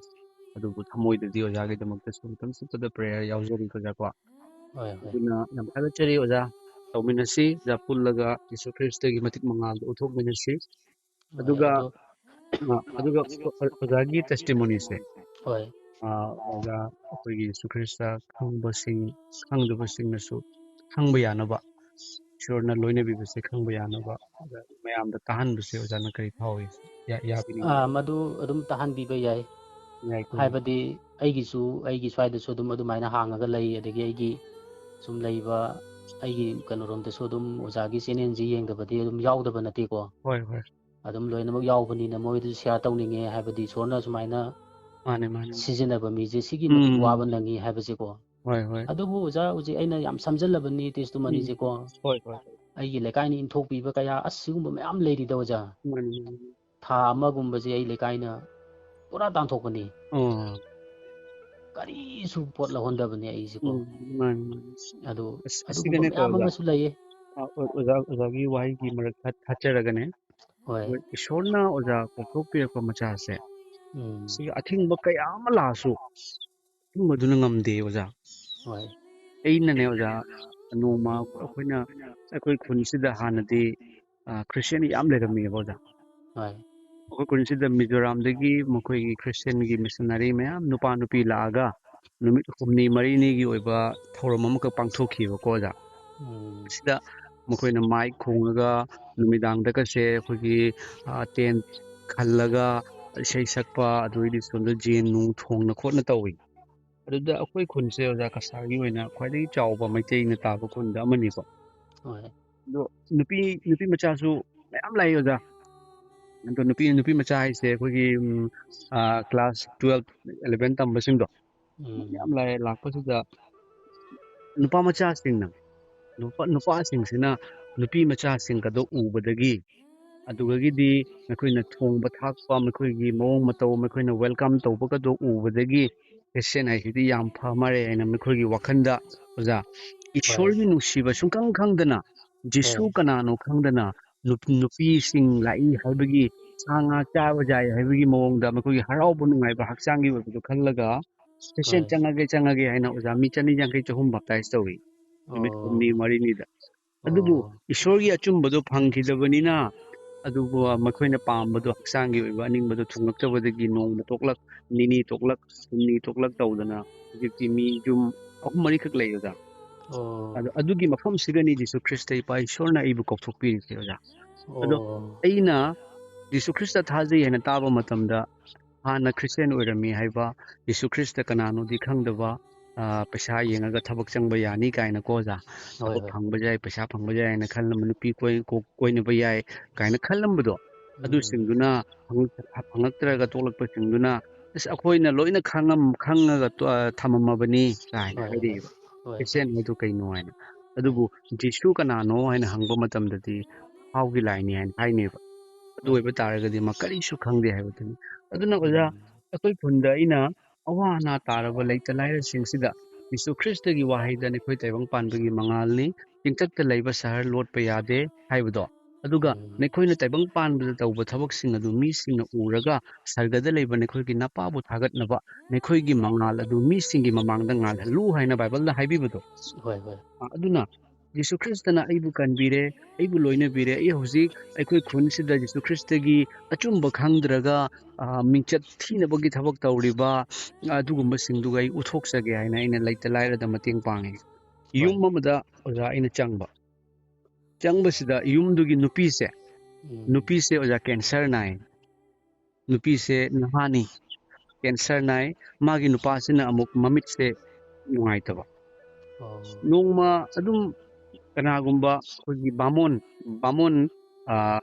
ꯑꯗꯨꯕꯨ ꯊꯃꯣꯏꯗꯗꯤ ꯑꯣꯖꯥꯒꯤꯗꯃꯛꯇꯁꯨ ꯃꯇꯝ ꯆꯨꯞꯄꯗ prayer ꯌꯥꯎꯖꯔꯤ ꯑꯣꯖꯥꯀꯣ꯫ ꯍꯣꯏ, ꯍꯣꯏ꯫ ꯑꯗꯨꯅ ꯌꯥꯝ ꯊꯥꯒꯠꯆꯔꯤ ꯑꯣꯖꯥ꯫ ꯇꯧꯃꯤꯟꯅꯁꯤ ꯑꯣꯖꯥ, ꯄꯨꯜꯂꯒ ꯌꯤꯁꯨ ꯈ꯭ꯔꯤꯁꯇꯒꯤ ꯃꯇꯤꯛ ꯃꯉꯥꯜꯗꯣ ꯎꯠꯊꯣꯛꯃꯤꯟꯅꯁꯤ꯫ ꯍꯣꯏ, ꯑꯗꯨꯒ, ꯑꯗꯣ ꯑ, ꯑꯗꯨꯒ ꯑꯣ-, ꯑꯣꯖꯥꯒꯤ testimonyꯁꯦ, ꯍꯣꯏ꯫ ꯑ, ꯑꯣꯖꯥ ꯑꯩꯈꯣꯏꯒꯤ ꯌꯤꯁꯨ ꯈ꯭ꯔꯤꯁꯇ ꯈꯪꯕꯁꯤꯡ, ꯈꯪꯗꯕꯁꯤꯡꯅꯁꯨ ꯈꯪꯕ ꯌꯥꯅꯕ, ꯏꯁꯣꯔꯅ ꯂꯣꯏꯅꯕꯤꯕꯁꯦ ꯈꯪꯕ ꯌꯥꯅꯕ, ꯑꯗ ꯃꯌꯥꯝꯗ ꯇꯥꯍꯟꯕꯁꯦ ꯑꯣꯖꯥꯅ ꯀꯔꯤ ꯐꯥꯎꯏ? ꯌꯥ-, ꯌꯥꯕꯤꯅꯤꯡꯕ꯭ꯔꯥ? ꯑꯥ, ꯃꯗꯨ ꯑꯗꯨꯝ ꯇꯥꯍꯟꯕꯤꯕ ꯌꯥꯏ꯫ ꯌꯥꯏꯀꯣ? ꯍꯥꯏꯕꯗꯤ ꯑꯩꯒꯤꯁꯨ, ꯑꯩꯒꯤ ꯁ꯭ꯋꯥꯏꯗꯁꯨ ꯑꯗꯨꯝ ꯑꯗꯨꯃꯥꯏꯅ ꯍꯥꯡꯉꯒ ꯂꯩ, ꯑꯗꯒꯤ ꯑꯩꯒꯤ ꯁꯨꯝ ꯂꯩꯕ ꯑꯩꯒꯤ ꯀꯩꯅꯣꯔꯣꯝꯗꯁꯨ ꯑꯗꯨꯝ ꯑꯣꯖꯥꯒꯤ channelꯁꯤ ꯌꯦꯡꯗꯕꯗꯤ ꯑꯗꯨꯝ ꯌꯥꯎꯗꯕ ꯅꯠꯇꯦꯀꯣ꯫ ꯍꯣꯏ, ꯍꯣꯏ꯫ ꯑꯗꯨꯝ ꯂꯣꯏꯅꯃꯛ ꯌꯥꯎꯕꯅꯤꯅ ꯃꯣꯏꯗꯁꯨ share ꯇꯧꯅꯤꯡꯉꯦ, ꯍꯥꯏꯕꯗꯤ ꯏꯁꯣꯔꯅ ꯁꯨꯃꯥꯏꯅ ꯃꯥꯅꯦ, ꯃꯥꯅꯦ꯫ ꯁꯤꯖꯤꯟꯅꯕ ꯃꯤꯁꯦ ꯁꯤꯒꯤ ꯃꯇꯤꯛ ꯎꯝ, ꯎꯝ꯫ ꯋꯥꯕ ꯅꯪꯉꯤ ꯍꯥꯏꯕꯁꯦꯀꯣ꯫ ꯍꯣꯏ, ꯍꯣꯏ꯫ ꯑꯗꯨꯕꯨ ꯑꯣꯖꯥ, ꯍꯧꯖꯤꯛ ꯑꯩꯅ ꯌꯥꯝ ꯁꯝꯖꯜꯂꯕꯅꯤ testimonyꯁꯦꯀꯣ꯫ ꯎꯝ꯫ ꯍꯣꯏ, ꯍꯣꯏ꯫ ꯑꯩꯒꯤ ꯂꯩꯀꯥꯏꯅ ꯏꯟꯊꯣꯛꯄꯤꯕ ꯀꯌꯥ, ꯑꯁ, ꯁꯤꯒꯨꯝꯕ ꯃꯌꯥꯝ ꯂꯩꯔꯤꯗ ꯑꯣꯖꯥ꯫ ꯃꯥꯅꯤ, ꯃꯥꯅꯤ, ꯃꯥꯅꯤ꯫ ꯊꯥ ꯑꯃꯒꯨꯝꯕꯁꯦ ꯑꯩ ꯂꯩꯀꯥꯏꯅ ꯄꯨꯔꯥ ꯇꯥꯟꯊꯣꯛꯄꯅꯤ꯫ ꯑꯣ꯫ ꯀꯔꯤꯁꯨ ꯄꯣꯠ ꯂꯧꯍꯟꯗꯕꯅꯦ ꯑꯩꯁꯦꯀꯣ꯫ ꯎꯝ, ꯃꯥꯅꯤ, ꯃꯥꯅꯤ꯫ ꯑꯗꯨ ꯑꯁ, ꯑꯗꯨꯒꯨꯝꯕ ꯑꯁꯤꯗꯅꯦꯀꯣ ꯃꯌꯥꯝ ꯑꯣꯖꯥ꯫ ꯑꯃꯁꯨ ꯂꯩꯌꯦ꯫ ꯑ, ꯑꯣ-, ꯑꯣꯖꯥ, ꯑꯣꯖꯥꯒꯤ ꯋꯥꯍꯩꯒꯤ ꯃꯔꯛ ꯊꯠ-, ꯊꯠꯆꯔꯒꯅꯦ꯫ ꯍꯣꯏ꯫ ꯑꯩꯈꯣꯏ ꯏꯁꯣꯔꯅ ꯑꯣꯖꯥ ꯄꯣꯛꯊꯣꯛꯄꯤꯔꯛꯄ ꯃꯆꯥꯁꯦ, ꯎꯝ꯫ ꯁꯤꯒꯤ ꯑꯊꯤꯡꯕ ꯀꯌꯥ ꯑꯃ ꯂꯥꯛꯑꯁꯨ, ꯑꯊꯤꯡꯕꯗꯨꯅ ꯉꯝꯗꯦ, ꯑꯣꯖꯥ꯫ ꯍꯣꯏ꯫ ꯑꯩꯅꯅꯦ, ꯑꯣꯖꯥ, ꯅꯣꯡꯃ ꯑꯩꯈꯣꯏꯅ, ꯑꯩꯈꯣꯏ ꯈꯨꯟꯁꯤꯗ ꯍꯥꯟꯅꯗꯤ, ꯑ, ꯈ꯭ꯔꯤꯁꯇꯤꯌꯥꯟ ꯌꯥꯝ ꯂꯩꯔꯝꯃꯦꯕ, ꯑꯣꯖꯥ꯫ ꯍꯣꯏ꯫ ꯑꯩꯈꯣꯏ ꯈꯨꯟꯁꯤꯗ ꯃꯤꯖꯣꯔꯥꯝꯗꯒꯤ ꯃꯈꯣꯏꯒꯤ ꯈ꯭ꯔꯤꯁꯇꯤꯌꯥꯟꯒꯤ ꯃꯤꯁꯅꯔꯤ ꯃꯌꯥꯝ, ꯅꯨꯄꯥ ꯅꯨꯄꯤ ꯂꯥꯛꯑꯒ ꯅꯨꯃꯤꯠ ꯍꯨꯝꯅꯤ ꯃꯔꯤꯅꯤꯒꯤ ꯑꯣꯏꯕ ꯊꯧꯔꯝ ꯑꯃꯈꯛ ꯄꯥꯡꯊꯣꯛꯈꯤꯕꯀꯣ, ꯑꯣꯖꯥ꯫ ꯎꯝ꯫ ꯁꯤꯗ ꯃꯈꯣꯏꯅ ꯃꯥꯏꯛ ꯈꯣꯡꯉꯒ ꯅꯨꯃꯤꯗꯥꯡꯗꯒꯁꯦ ꯑꯩꯈꯣꯏꯒꯤ, ꯑ, ꯇꯦꯟ ꯈꯜꯂꯒ ꯏꯁꯩ ꯁꯛꯄ, ꯑꯗꯨꯗꯩꯗꯤ ꯁꯣꯝꯗ ꯖꯦꯟ ꯅꯨꯡ ꯊꯣꯡꯅ ꯈꯣꯠꯅ ꯇꯧꯏ꯫ ꯑꯗꯨꯗ ꯑꯩꯈꯣꯏ ꯈꯨꯟꯁꯦ, ꯑꯣꯖꯥ, ꯀꯁꯥꯔꯒꯤ ꯑꯣꯏꯅ ꯈ꯭ꯋꯥꯏꯗꯒꯤ ꯆꯥꯎꯕ ꯃꯩꯇꯩꯅ ꯇꯥꯕ ꯈꯨꯟꯗ ꯑꯃꯅꯤꯀꯣ꯫ ꯍꯣꯏ꯫ ꯑꯗꯣ ꯅꯨꯄꯤ, ꯅꯨꯄꯤ ꯃꯆꯥꯁꯨ ꯃꯌꯥꯝ ꯂꯥꯛꯏ, ꯑꯣꯖꯥ꯫ ꯑꯗꯣ ꯅꯨꯄꯤ, ꯅꯨꯄꯤ ꯃꯆꯥ ꯍꯥꯏꯁꯦ ꯑꯩꯈꯣꯏꯒꯤ, ꯎꯝ, ꯑ, class twelve, eleven ꯇꯝꯕꯁꯤꯡꯗꯣ ꯎꯝ꯫ ꯌꯥꯝ ꯂꯥꯛꯑꯦ꯫ ꯂꯥꯛꯄꯁꯤꯗ ꯅꯨꯄꯥ ꯃꯆꯥꯁꯤꯡꯅ, ꯅꯨꯄꯥ, ꯅꯨꯄꯥꯁꯤꯡꯁꯤꯅ ꯅꯨꯄꯤ ꯃꯆꯥꯁꯤꯡꯒꯗꯣ ꯎꯕꯗꯒꯤ, ꯑꯗꯨꯗꯒꯤꯗꯤ ꯃꯈꯣꯏꯅ ꯊꯣꯡꯕ ꯊꯥꯛꯄ, ꯃꯈꯣꯏꯒꯤ ꯃꯑꯣꯡ ꯃꯇꯧ, ꯃꯈꯣꯏꯅ welcome ꯇꯧꯕꯒꯗꯣ ꯎꯕꯗꯒꯤ ꯈ꯭ꯔꯤꯁꯇꯤꯌꯥꯟ ꯍꯥꯏꯁꯤꯗꯤ ꯌꯥꯝ ꯐ ꯃꯥꯜꯂꯦ ꯍꯥꯏꯅ ꯃꯈꯣꯏꯒꯤ ꯋꯥꯈꯜꯗ, ꯑꯣꯖꯥ, ꯍꯣꯏ꯫ ꯏꯁꯣꯔꯒꯤ ꯅꯨꯡꯁꯤꯕ ꯁꯨꯡꯈꯪ ꯈꯪꯗꯅ, ꯖꯤꯁꯨ ꯍꯣꯏ꯫ ꯀꯅꯥꯅꯣ ꯈꯪꯗꯅ, ꯅꯨꯞ-, ꯅꯨꯄꯤꯁꯤꯡ ꯂꯥꯛꯏ ꯍꯥꯏꯕꯒꯤ, ꯁꯥ ꯉꯥ ꯆꯥꯕ ꯌꯥꯏ ꯍꯥꯏꯕꯒꯤ ꯃꯑꯣꯡꯗ ꯃꯈꯣꯏꯒꯤ ꯍꯔꯥꯎꯕ ꯅꯨꯡꯉꯥꯏꯕ ꯍꯛꯆꯥꯡꯒꯤ ꯑꯣꯏꯕꯗꯣ ꯈꯜꯂꯒ, ꯈ꯭ꯔꯤꯁꯇꯤꯌꯥꯟ ꯍꯣꯏ꯫ ꯆꯪꯉꯒꯦ, ꯆꯪꯉꯒꯦ ꯍꯥꯏꯅ ꯑꯣꯖꯥ ꯃꯤ ꯆꯅꯤ ꯌꯥꯡꯈꯩ ꯆꯍꯨꯝ baptize ꯇꯧꯏ ꯅꯨꯃꯤꯠ ꯑꯣ꯫ ꯍꯨꯝꯅꯤ ꯃꯔꯤꯅꯤꯗ꯫ ꯑꯗꯨꯕꯨ ꯑꯣ꯫ ꯏꯁꯣꯔꯒꯤ ꯑꯆꯨꯝꯕꯗꯣ ꯐꯪꯈꯤꯗꯕꯅꯤꯅ, ꯑꯗꯨꯕꯨ ꯃꯈꯣꯏꯅ ꯄꯥꯝꯕꯗꯣ, ꯍꯛꯆꯥꯡꯒꯤ ꯑꯣꯏꯕ ꯑꯅꯤꯡꯕꯗꯣ ꯊꯨꯡꯂꯛꯇꯕꯗꯒꯤ ꯅꯣꯡꯃ ꯇꯣꯛꯂꯛ, ꯅꯤꯅꯤ ꯇꯣꯛꯂꯛ, ꯍꯨꯝꯅꯤ ꯇꯣꯛꯂꯛ ꯇꯧꯗꯅ ꯍꯧꯖꯤꯛꯇꯤ ꯃꯤ ꯌꯨꯝ ꯑꯍꯨꯝ ꯃꯔꯤꯈꯛ ꯂꯩ, ꯑꯣꯖꯥ꯫ ꯑꯣ꯫ ꯑꯗꯣ ꯑꯗꯨꯒꯤ ꯃꯐꯝꯁꯤꯒꯅꯤ ꯖꯤꯁꯨ ꯈ꯭ꯔꯤꯁꯇ ꯏꯄꯥ ꯏꯁꯣꯔꯅ ꯑꯩꯕꯨ ꯀꯧꯊꯣꯛꯄꯤꯔꯤꯁꯦ, ꯑꯣꯖꯥ꯫ ꯑꯗꯣ ꯑꯣ꯫ ꯑꯩꯅ ꯖꯤꯁꯨ ꯈ꯭ꯔꯤꯁꯇ ꯊꯥꯖꯩ ꯍꯥꯏꯅ ꯇꯥꯕ ꯃꯇꯝꯗ, ꯍꯥꯟꯅ ꯈ꯭ꯔꯤꯁꯇꯤꯌꯥꯟ ꯑꯣꯏꯔꯝꯃꯤ ꯍꯥꯏꯕ, ꯖꯤꯁꯨ ꯈ꯭ꯔꯤꯁꯇ ꯀꯅꯥꯅꯣꯗꯤ ꯈꯪꯗꯕ, ꯑ, ꯄꯩꯁꯥ ꯌꯦꯡꯉꯒ ꯊꯕꯛ ꯆꯪꯕ ꯌꯥꯅꯤ ꯀꯥꯏꯅꯀꯣ, ꯑꯣꯖꯥ, ꯍꯣꯏ, ꯊꯕꯛ ꯍꯣꯏ꯫ ꯐꯪꯕ ꯌꯥꯏ, ꯄꯩꯁꯥ ꯐꯪꯕ ꯌꯥꯏ ꯍꯥꯏꯅ ꯈꯜꯂꯝꯕ, ꯅꯨꯄꯤ ꯀꯣꯏ-, ꯀꯣ-, ꯀꯣꯏꯅꯕ ꯌꯥꯏ ꯀꯥꯏꯅ ꯈꯜꯂꯝꯕꯗꯣ, ꯎꯝ꯫ ꯑꯗꯨꯁꯤꯡꯗꯨꯅ ꯐꯪꯉꯛ-, ꯐꯪꯉꯛꯇ꯭ꯔꯒ ꯇꯣꯛꯂꯛꯄꯁꯤꯡꯗꯨꯅ, "ꯑꯁ, ꯑꯩꯈꯣꯏꯅ ꯂꯣꯏꯅ ꯈꯪꯉꯝ-, ꯈꯪꯉꯒ ꯇꯣ-, ꯑ, ꯊꯝꯃꯝꯃꯕꯅꯤ" ꯀꯥꯏꯅ ꯍꯣꯏ, ꯍꯣꯏ, ꯍꯥꯏꯔꯛꯑꯦꯕ꯫ ꯍꯣꯏ꯫ ꯈ꯭ꯔꯤꯁꯇꯤꯌꯥꯟ ꯍꯥꯏꯗꯨ ꯀꯩꯅꯣ ꯍꯥꯏꯅ꯫ ꯑꯗꯨꯕꯨ ꯖꯤꯁꯨ ꯀꯅꯥꯅꯣ ꯍꯥꯏꯅ ꯍꯪꯕ ꯃꯇꯝꯗꯗꯤ, "ꯍꯥꯎꯒꯤ ꯂꯥꯏꯅꯤ" ꯍꯥꯏꯅ ꯍꯥꯏꯅꯦꯕ꯫ ꯑꯗꯨ ꯍꯣꯏ꯫ ꯑꯣꯏꯕ ꯇꯥꯔꯒꯗꯤ ꯃꯥ ꯀꯔꯤꯁꯨ ꯈꯪꯗꯦ ꯍꯥꯏꯕꯗꯨꯅꯤ꯫ ꯑꯗꯨꯅ ꯑꯣꯖꯥ, ꯎꯝ꯫ ꯑꯩꯈꯣꯏ ꯈꯨꯟꯗ ꯑꯩꯅ ꯑꯋꯥ ꯑꯅꯥ ꯇꯥꯔꯕ ꯂꯩꯇ ꯂꯥꯏꯔꯁꯤꯡꯁꯤꯗ ꯖꯤꯁꯨ ꯈ꯭ꯔꯤꯁꯇꯒꯤ ꯋꯥꯍꯩꯗ "ꯅꯈꯣꯏ ꯇꯥꯏꯕꯪ ꯄꯥꯟꯕꯒꯤ ꯃꯉꯥꯜꯅꯤ, ꯆꯤꯡꯊꯛꯇ ꯂꯩꯕ ꯁꯍꯔ ꯂꯣꯠꯄ ꯌꯥꯗꯦ" ꯍꯥꯏꯕꯗꯣ, ꯑꯗꯨꯒ "ꯅꯈꯣꯏꯅ ꯇꯥꯏꯕꯪ ꯄꯥꯟꯕꯗ ꯇꯧꯕ ꯊꯕꯛꯁꯤꯡ ꯑꯗꯨ ꯃꯤꯁꯤꯡꯅ ꯎꯔꯒ ꯁꯔꯒꯗ ꯂꯩꯕ ꯅꯈꯣꯏꯒꯤ ꯅꯄꯥꯕꯨ ꯊꯥꯒꯠꯅꯕ ꯅꯈꯣꯏꯒꯤ ꯃꯉꯥꯜ ꯑꯗꯨ ꯃꯤꯁꯤꯡꯒꯤ ꯃꯃꯥꯡꯗ ꯉꯥꯜꯍꯜꯂꯨ" ꯍꯥꯏꯅ ꯕꯥꯏꯕꯜꯗ ꯍꯥꯏꯕꯤꯕꯗꯣ꯫ ꯍꯣꯏ ꯍꯣꯏ ꯑ, ꯑꯗꯨꯅ ꯖꯤꯁꯨ ꯈ꯭ꯔꯤꯁꯇꯅ ꯑꯩꯕꯨ ꯀꯟꯕꯤꯔꯦ, ꯑꯩꯕꯨ ꯂꯣꯏꯅꯕꯤꯔꯦ, ꯑꯩ ꯍꯧꯖꯤꯛ ꯑꯩꯈꯣꯏ ꯈꯨꯟꯁꯤꯗ ꯖꯤꯁꯨ ꯈ꯭ꯔꯤꯁꯇꯒꯤ ꯑꯆꯨꯝꯕ ꯈꯪꯗ꯭ꯔꯒ, ꯑ, ꯃꯤꯡꯆꯠ ꯊꯤꯅꯕꯒꯤ ꯊꯕꯛ ꯇꯧꯔꯤꯕ, ꯑ, ꯑꯗꯨꯒꯨꯝꯕꯁꯤꯡꯗꯨꯒ ꯑꯩ ꯎꯠꯊꯣꯛꯆꯒꯦ ꯍꯥꯏꯅ ꯑꯩꯅ ꯂꯩꯇ ꯂꯥꯏꯔꯗ ꯃꯇꯦꯡ ꯄꯥꯡꯉꯤ꯫ ꯌꯨꯝ ꯑꯃꯗ ꯑꯣꯖꯥ ꯑꯩꯅ ꯆꯪꯕ, ꯆꯪꯕꯁꯤꯗ ꯌꯨꯝꯗꯨꯒꯤ ꯅꯨꯄꯤꯁꯦ, ꯎꯝ ꯅꯨꯄꯤꯁꯦ ꯑꯣꯖꯥ ꯀꯦꯟꯁꯔ ꯅꯥꯏ꯫ ꯅꯨꯄꯤꯁꯦ ꯅꯍꯥꯅꯤ, ꯀꯦꯟꯁꯔ ꯅꯥꯏ꯫ ꯃꯥꯒꯤ ꯅꯨꯄꯥꯁꯤꯅ ꯑꯃꯨꯛ ꯃꯃꯤꯠꯁꯦ ꯅꯨꯡꯉꯥꯏꯇꯕ꯫ ꯑꯣ ꯅꯣꯡꯃ ꯑꯗꯨꯝ ꯀꯅꯥꯒꯨꯝꯕ ꯑꯩꯈꯣꯏꯒꯤ ꯕꯥꯃꯣꯟ, ꯕꯥꯃꯣꯟ, ꯑ,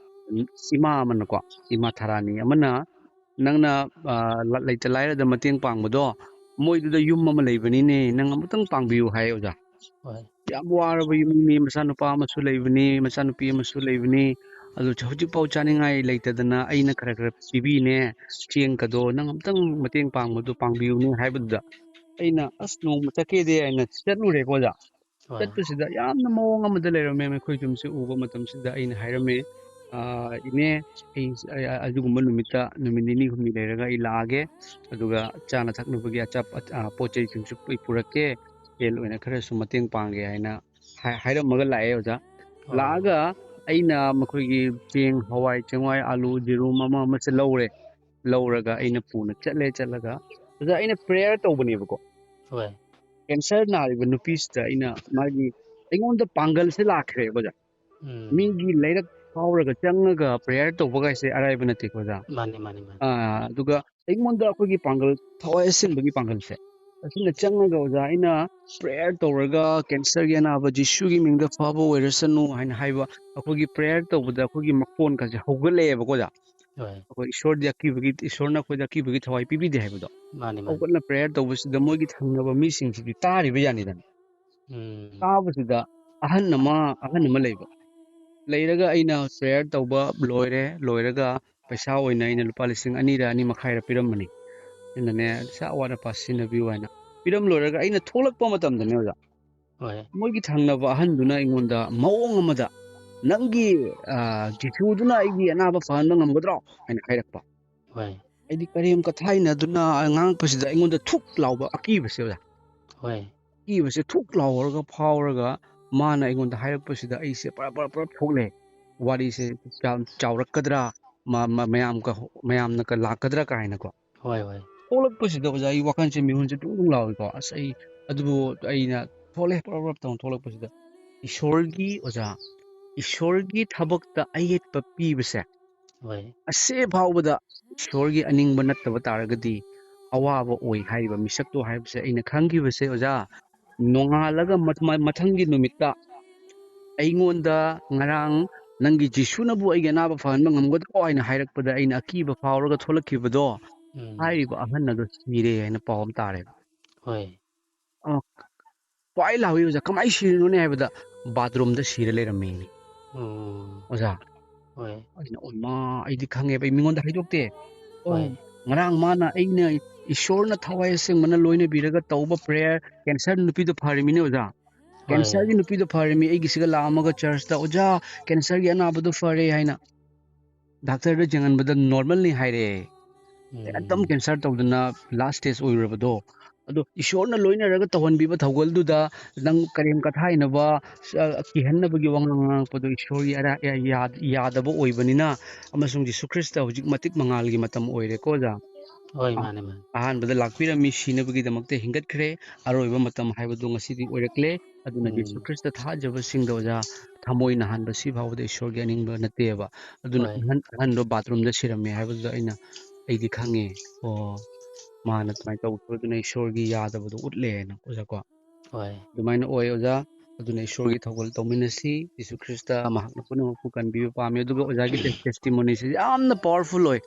ꯏꯃꯥ ꯑꯃꯅꯀꯣ, ꯏꯃꯥ ꯊꯔꯥꯅꯤ ꯑꯃꯅ, "ꯅꯪꯅ, ꯑ, ꯂ-, ꯂꯩꯇ ꯂꯥꯏꯔꯗ ꯃꯇꯦꯡ ꯄꯥꯡꯕꯗꯣ, ꯃꯣꯏꯗꯨꯗ ꯌꯨꯝ ꯑꯃ ꯂꯩꯕꯅꯤꯅꯦ, ꯅꯪ ꯑꯃꯨꯛꯇꯪ ꯄꯥꯡꯕꯤꯌꯨ" ꯍꯥꯏ ꯑꯣꯖꯥ꯫ ꯍꯣꯏ "ꯌꯥꯝ ꯋꯥꯔꯕ ꯏꯃꯨꯡꯅꯤ, ꯃꯆꯥꯅꯨꯄꯥ ꯑꯃꯁꯨ ꯂꯩꯕꯅꯤ, ꯃꯆꯥꯅꯨꯄꯤ ꯑꯃꯁꯨ ꯂꯩꯕꯅꯤ, ꯑꯗꯨ ꯍꯧꯖꯤꯛꯐꯥꯎ ꯆꯥꯅꯤꯡꯉꯥꯏ ꯂꯩꯇꯗꯅ ꯑꯩꯅ ꯈꯔ ꯈꯔ ꯄꯤꯕꯤꯅꯦ, ꯆꯦꯡꯒꯗꯣ, ꯅꯪ ꯑꯝꯇꯪ ꯃꯇꯦꯡ ꯄꯥꯡꯕꯗꯣ ꯄꯥꯡꯕꯤꯌꯨꯅꯦ" ꯍꯥꯏꯕꯗꯨꯗ ꯑꯩꯅ, "ꯑꯁ, ꯅꯣꯡꯃ ꯆꯠꯀꯦꯗꯤ" ꯍꯥꯏꯅ ꯆꯠꯂꯨꯔꯦꯀꯣ ꯑꯣꯖꯥ꯫ ꯍꯣꯏ ꯆꯠꯄꯁꯤꯗ ꯌꯥꯝꯅ ꯃꯑꯣꯡ ꯑꯃꯗ ꯂꯩꯔꯝꯃꯦ꯫ ꯑꯩꯈꯣꯏ ꯌꯨꯝꯁꯦ ꯎꯕ ꯃꯇꯝꯁꯤꯗ ꯑꯩꯅ ꯍꯥꯏꯔꯝꯃꯦ, "ꯑ, ꯏꯅꯦ, ꯑꯩ, ꯑꯩ ꯑꯗꯨꯒꯨꯝꯕ ꯅꯨꯃꯤꯠꯇ ꯅꯨꯃꯤꯠ ꯅꯤꯅꯤ ꯍꯨꯝꯅꯤ ꯂꯩꯔꯒ ꯑꯩ ꯂꯥꯛꯑꯒꯦ, ꯑꯗꯨꯒ ꯆꯥꯅ ꯊꯛꯅꯕꯒꯤ ꯑꯆꯥ-, ꯑ, ꯄꯣꯠ ꯆꯩꯁꯤꯡꯁꯨ ꯑꯩ ꯄꯨꯔꯛꯀꯦ, ꯁꯦꯜ ꯑꯣꯏꯅ ꯈꯔꯁꯨ ꯃꯇꯦꯡ ꯄꯥꯡꯒꯦ" ꯍꯥꯏꯅ ꯍꯥꯏ-, ꯍꯥꯏꯔꯝꯃꯒ ꯂꯥꯛꯑꯦ ꯑꯣꯖꯥ꯫ ꯑꯣ ꯂꯥꯛꯑꯒ ꯑꯩꯅ ꯃꯈꯣꯏꯒꯤ ꯆꯦꯡ, ꯍꯋꯥꯏ ꯆꯦꯡꯋꯥꯏ, ꯑꯥꯂꯨ, ꯌꯦꯔꯨꯝ ꯑꯃ ꯑꯃꯁꯦ ꯂꯧꯔꯦ꯫ ꯂꯧꯔꯒ ꯑꯩꯅ ꯄꯨꯅ ꯆꯠꯂꯦ꯫ ꯆꯠꯂꯒ ꯑꯣꯖꯥ, ꯑꯩꯅ ꯄ꯭ꯔꯦꯌꯔ ꯇꯧꯕꯅꯦꯕꯀꯣ꯫ ꯍꯣꯏ ꯀꯦꯟꯁꯔ ꯅꯥꯔꯤꯕ ꯅꯨꯄꯤꯁꯤꯗ ꯑꯩꯅ, ꯃꯥꯒꯤ, ꯑꯩꯉꯣꯟꯗ ꯄꯥꯡꯒꯜꯁꯦ ꯂꯥꯛꯈ꯭ꯔꯦꯕ ꯑꯣꯖꯥ꯫ ꯎꯝ ꯃꯤꯒꯤ ꯂꯩꯔꯛ ꯐꯥꯎꯔꯒ ꯆꯪꯉꯒ ꯄ꯭ꯔꯦꯌꯔ ꯇꯧꯕ ꯀꯥꯏꯁꯦ ꯑꯔꯥꯏꯕ ꯅꯠꯇꯦꯀꯣ ꯑꯣꯖꯥ꯫ ꯃꯥꯅꯤ ꯃꯥꯅꯤ ꯃꯥꯅꯤ ꯑꯥ, ꯑꯗꯨꯒ ꯑꯩꯉꯣꯟꯗ ꯑꯩꯈꯣꯏꯒꯤ ꯄꯥꯡꯒꯜ, ꯊꯋꯥꯏ ꯑꯁꯤꯟꯕꯒꯤ ꯄꯥꯡꯒꯜꯁꯦ, ꯑꯁꯤꯅ ꯆꯪꯉꯒ ꯑꯣꯖꯥ, ꯑꯩꯅ ꯄ꯭ꯔꯦꯌꯔ ꯇꯧꯔꯒ "ꯀꯦꯟꯁꯔꯒꯤ ꯑꯅꯥꯕ ꯖꯤꯁꯨꯒꯤ ꯃꯤꯡꯗ ꯐꯕ ꯑꯣꯏꯔꯁꯅꯨ" ꯍꯥꯏꯅ ꯍꯥꯏꯕ, ꯑꯩꯈꯣꯏꯒꯤ ꯄ꯭ꯔꯦꯌꯔ ꯇꯧꯕꯗ ꯑꯩꯈꯣꯏꯒꯤ ꯃꯈꯣꯟꯒꯁꯦ ꯍꯧꯒꯠꯂꯛꯑꯦꯕꯀꯣ ꯑꯣꯖꯥ꯫ ꯍꯣꯏ ꯑꯩꯈꯣꯏ ꯏꯁꯣꯔꯗꯤ ꯑꯀꯤꯕꯒꯤ, ꯏꯁꯣꯔꯅ ꯑꯩꯈꯣꯏꯗ ꯑꯀꯤꯕꯒꯤ ꯊꯋꯥꯏ ꯄꯤꯕꯤꯗꯦ ꯍꯥꯏꯕꯗꯣ꯫ ꯃꯥꯅꯤ ꯃꯥꯅꯤ ꯍꯧꯒꯠꯂ ꯄ꯭ꯔꯦꯌꯔ ꯇꯧꯕꯁꯤꯗ ꯃꯣꯏꯒꯤ ꯊꯪꯅꯕ ꯃꯤꯁꯤꯡꯁꯤꯗꯤ ꯇꯥꯔꯤꯕ ꯖꯥꯠꯅꯤꯗꯅ꯫ ꯎꯝ ꯇꯥꯕꯁꯤꯗ ꯑꯍꯟ ꯑꯃ, ꯑꯍꯟ ꯑꯃ ꯂꯩꯕ, ꯂꯩꯔꯒ ꯑꯩꯅ ꯄ꯭ꯔꯦꯌꯔ ꯇꯧꯕ ꯂꯣꯏꯔꯦ, ꯂꯣꯏꯔꯒ ꯄꯩꯁꯥ ꯑꯣꯏꯅ ꯑꯩꯅ ꯂꯨꯄꯥ ꯂꯤꯁꯤꯡ ꯑꯅꯤꯔ ꯑꯅꯤ ꯃꯈꯥꯏꯔ ꯄꯤꯔꯝꯕꯅꯤ꯫ ꯑꯩꯅꯅꯦ, "ꯁꯥ ꯑꯋꯥꯠ ꯑꯄꯥ ꯁꯤꯖꯤꯟꯅꯕꯤꯌꯨ" ꯍꯥꯏꯅ ꯄꯤꯔꯝ ꯂꯣꯏꯔꯒ ꯑꯩꯅ ꯊꯣꯛꯂꯛꯄ ꯃꯇꯝꯗꯅꯦ ꯑꯣꯖꯥ, ꯍꯣꯏ ꯃꯣꯏꯒꯤ ꯊꯪꯅꯕ ꯑꯍꯟꯗꯨꯅ ꯑꯩꯉꯣꯟꯗ ꯃꯑꯣꯡ ꯑꯃꯗ, "ꯅꯪꯒꯤ ꯑ, ꯖꯤꯁꯨꯗꯨꯅ ꯑꯩꯒꯤ ꯑꯅꯥꯕ ꯐꯍꯟꯕ ꯉꯝꯒꯗ꯭ꯔꯣ?" ꯍꯥꯏꯅ ꯍꯥꯏꯔꯛꯄ꯫ ꯍꯣꯏ ꯑꯩꯗꯤ ꯀꯔꯦꯝ ꯀꯊꯥꯏꯅꯗꯨꯅ ꯉꯥꯡꯉꯛꯄꯁꯤꯗ ꯑꯩꯉꯣꯟꯗ ꯊꯨꯛ ꯂꯥꯎꯕ ꯑꯀꯤꯕꯁꯦ ꯑꯣꯖꯥ꯫ ꯍꯣꯏ ꯑꯀꯤꯕꯁꯦ ꯊꯨꯛ ꯂꯥꯎꯔꯒ ꯐꯥꯎꯔꯒ ꯃꯥꯅ ꯑꯩꯉꯣꯟꯗ ꯍꯥꯏꯔꯛꯄꯁꯤꯗ ꯑꯩꯁꯦ ꯄꯔꯞ ꯄꯔꯞ ꯄꯔꯞ ꯊꯣꯛꯂꯦ꯫ ꯋꯥꯔꯤꯁꯦ ꯆꯥꯎ-, ꯆꯥꯎꯔꯛꯀꯗ꯭ꯔꯥ, ꯃ-, ꯃ-, ꯃꯌꯥꯝꯒ, ꯃꯌꯥꯝꯅꯒ ꯂꯥꯛꯀꯗ꯭ꯔꯥ ꯀꯥꯏꯅꯀꯣ꯫ ꯍꯣꯏ ꯍꯣꯏ ꯊꯣꯛꯂꯛꯄꯁꯤꯗ ꯑꯣꯖꯥ ꯑꯩ ꯋꯥꯈꯜꯁꯦ ꯃꯤꯍꯨꯟꯁꯦ ꯇꯨꯡ ꯇꯨꯡ ꯂꯥꯎꯏꯀꯣ꯫ ꯑꯁ ꯑꯩ ꯑꯗꯨꯕꯨ ꯑꯩꯅ ꯊꯣꯛꯂꯛꯑꯦ ꯄꯔꯞ ꯄꯔꯞ ꯇꯧꯅ ꯊꯣꯛꯂꯛꯄꯁꯤꯗ ꯏꯁꯣꯔꯒꯤ ꯑꯣꯖꯥ, ꯏꯁꯣꯔꯒꯤ ꯊꯕꯛꯇ ꯑꯌꯦꯠꯄ ꯄꯤꯕꯁꯦ ꯍꯣꯏ ꯑꯁꯤ ꯐꯥꯎꯕꯗ ꯏꯁꯣꯔꯒꯤ ꯑꯅꯤꯡꯕ ꯅꯠꯇꯕ ꯇꯥꯔꯒꯗꯤ ꯑꯋꯥꯕ ꯑꯣꯏ ꯍꯥꯏꯔꯤꯕ ꯃꯤꯁꯛꯇꯣ ꯍꯥꯏꯕꯁꯦ ꯑꯩꯅ ꯈꯪꯈꯤꯕꯁꯦ ꯑꯣꯖꯥ, ꯅꯣꯡꯉꯥꯜꯂꯒ ꯃꯊ-, ꯃꯊꯪꯒꯤ ꯅꯨꯃꯤꯠꯇ ꯑꯩꯉꯣꯟꯗ ꯉꯔꯥꯡ ꯅꯪꯒꯤ ꯖꯤꯁꯨꯅꯕꯨ ꯑꯩꯒꯤ ꯑꯅꯥꯕ ꯐꯍꯟꯕ ꯉꯝꯒꯗ꯭ꯔꯣ ꯍꯥꯏꯅ ꯍꯥꯏꯔꯛꯄꯗ ꯑꯩꯅ ꯑꯀꯤꯕ ꯐꯥꯎꯔꯒ ꯊꯣꯛꯂꯛꯈꯤꯕꯗꯣ, ꯎꯝ ꯍꯥꯏꯔꯤꯕ ꯑꯍꯟ ꯑꯗꯣ ꯁꯤꯔꯦ ꯍꯥꯏꯅ ꯄꯥꯎ ꯑꯃ ꯇꯥꯔꯦꯕ꯫ ꯍꯣꯏ ꯑ, ꯄꯥꯏ ꯂꯥꯎꯏ ꯑꯣꯖꯥ, "ꯀꯃꯥꯏꯅ ꯁꯤꯔꯤꯅꯣꯅꯦ?" ꯍꯥꯏꯕꯗ ꯕꯥꯊꯔꯨꯝꯗ ꯁꯤꯔ ꯂꯩꯔꯝꯃꯦꯅꯦ ꯎꯝ ꯑꯣꯖꯥ꯫ ꯍꯣꯏ ꯑꯩꯅ, "ꯑꯣꯏꯃꯥ, ꯑꯩꯗꯤ ꯈꯪꯉꯦꯕ, ꯑꯩ ꯃꯤꯉꯣꯟꯗ ꯍꯥꯏꯗꯣꯛꯇꯦ꯫ ꯑꯣ, ꯍꯣꯏ ꯉꯔꯥꯡ ꯃꯥꯅ ꯑꯩꯅ ꯏꯁꯣꯔꯅ ꯊꯋꯥꯏ ꯑꯁꯦꯡꯕꯅ ꯂꯣꯏꯅꯕꯤꯔꯒ ꯇꯧꯕ ꯄ꯭ꯔꯦꯌꯔ, ꯀꯦꯟꯁꯔ ꯅꯨꯄꯤꯗꯣ ꯐꯔꯤꯃꯤꯅꯦ ꯑꯣꯖꯥ꯫ ꯍꯣꯏ ꯀꯦꯟꯁꯔꯒꯤ ꯅꯨꯄꯤꯗꯣ ꯐꯔꯤꯃꯤ, ꯑꯩꯒꯤꯁꯤꯒ ꯂꯥꯛꯑꯝꯃꯒ ꯆꯔꯆꯇ, "ꯑꯣꯖꯥ, ꯀꯦꯟꯁꯔꯒꯤ ꯑꯅꯥꯕꯗꯣ ꯐꯔꯦ" ꯍꯥꯏꯅ꯫ ꯗꯥꯛꯇꯔꯗ ꯌꯦꯡꯍꯟꯕꯗ ꯅꯣꯔꯃꯦꯜꯅꯤ ꯍꯥꯏꯔꯦ꯫ ꯎꯝ ꯑꯦꯛꯗꯝ ꯀꯦꯟꯁꯔ ꯇꯧꯗꯅ ꯂꯥꯁ ꯁ꯭ꯇꯦꯖ ꯑꯣꯏꯔꯨꯔꯕꯗꯣ꯫ ꯑꯗꯣ ꯏꯁꯣꯔꯅ ꯂꯣꯏꯅꯔꯒ ꯇꯧꯍꯟꯕꯤꯕ ꯊꯧꯒꯜꯗꯨꯗ ꯅꯪ ꯀꯔꯦꯝ ꯀꯊꯥꯏꯅꯕ, ꯑ, ꯀꯤꯍꯟꯅꯕꯒꯤ ꯋꯥꯉꯥꯡ ꯉꯥꯡꯉꯛꯄꯗꯣ ꯏꯁꯣꯔꯒꯤ ꯑꯔꯥ-, ꯌꯥ-, ꯌꯥꯗꯕ ꯑꯣꯏꯕꯅꯤꯅ, ꯑꯃꯁꯨꯡ ꯖꯤꯁꯨ ꯈ꯭ꯔꯤꯁꯇ ꯍꯧꯖꯤꯛ ꯃꯇꯤꯛ ꯃꯉꯥꯜꯒꯤ ꯃꯇꯝ ꯑꯣꯏꯔꯦꯀꯣ ꯑꯣꯖꯥ꯫ ꯍꯣꯏ ꯑ, ꯃꯥꯅꯦ ꯃꯥꯅꯦ ꯑꯍꯥꯟꯕꯗ ꯂꯥꯛꯄꯤꯔꯝꯃꯤ, ꯁꯤꯅꯕꯒꯤꯗꯃꯛꯇ ꯍꯤꯡꯒꯠꯈ꯭ꯔꯦ, ꯑꯔꯣꯏꯕ ꯃꯇꯝ ꯍꯥꯏꯕꯗꯨ ꯉꯁꯤꯗꯤ ꯑꯣꯏꯔꯛꯂꯦ꯫ ꯑꯗꯨꯅ ꯎꯝ ꯖꯤꯁꯨ ꯈ꯭ꯔꯤꯁꯇ ꯊꯥꯖꯕꯁꯤꯡꯗ ꯑꯣꯖꯥ, ꯊꯃꯣꯏ ꯅꯥꯍꯟꯕ ꯁꯤ ꯐꯥꯎꯕꯗ ꯏꯁꯣꯔꯒꯤ ꯑꯅꯤꯡꯕ ꯅꯠꯇꯦꯕ꯫ ꯑꯗꯨꯅ ꯍꯣꯏ ꯑꯍꯟ, ꯑꯍꯟꯗꯣ ꯕꯥꯊꯔꯨꯝꯗ ꯁꯤꯔꯝꯃꯦ ꯍꯥꯏꯕꯗꯨꯗ ꯑꯩꯅ, ꯑꯩꯗꯤ ꯈꯪꯉꯦ꯫ ꯑꯣ, ꯃꯥꯅ ꯑꯗꯨꯃꯥꯏꯅ ꯇꯧꯕꯗꯨꯅ ꯏꯁꯣꯔꯒꯤ ꯌꯥꯗꯕꯗꯣ ꯎꯠꯂꯦꯅ ꯑꯣꯖꯥ ꯀꯣ꯫ ꯍꯣꯏ ꯑꯗꯨꯃꯥꯏꯅ ꯑꯣꯏ ꯑꯣꯖꯥ꯫ ꯑꯗꯨꯅ ꯏꯁꯣꯔꯒꯤ ꯊꯧꯒꯜ ꯇꯧꯃꯤꯟꯅꯁꯤ꯫ ꯖꯤꯁꯨ ꯈ꯭ꯔꯤꯁꯇ ꯃꯍꯥꯛꯅ ꯄꯨꯝꯅꯃꯛꯄꯨ ꯀꯟꯕꯤꯕ ꯄꯥꯝꯃꯤ꯫ ꯑꯗꯨꯒ ꯑꯣꯖꯥꯒꯤ ꯇꯦꯁꯇꯤꯃꯣꯅꯤꯁꯤ ꯌꯥꯝꯅ ꯄꯥꯋꯔꯐꯨꯜ ꯑꯣꯏ,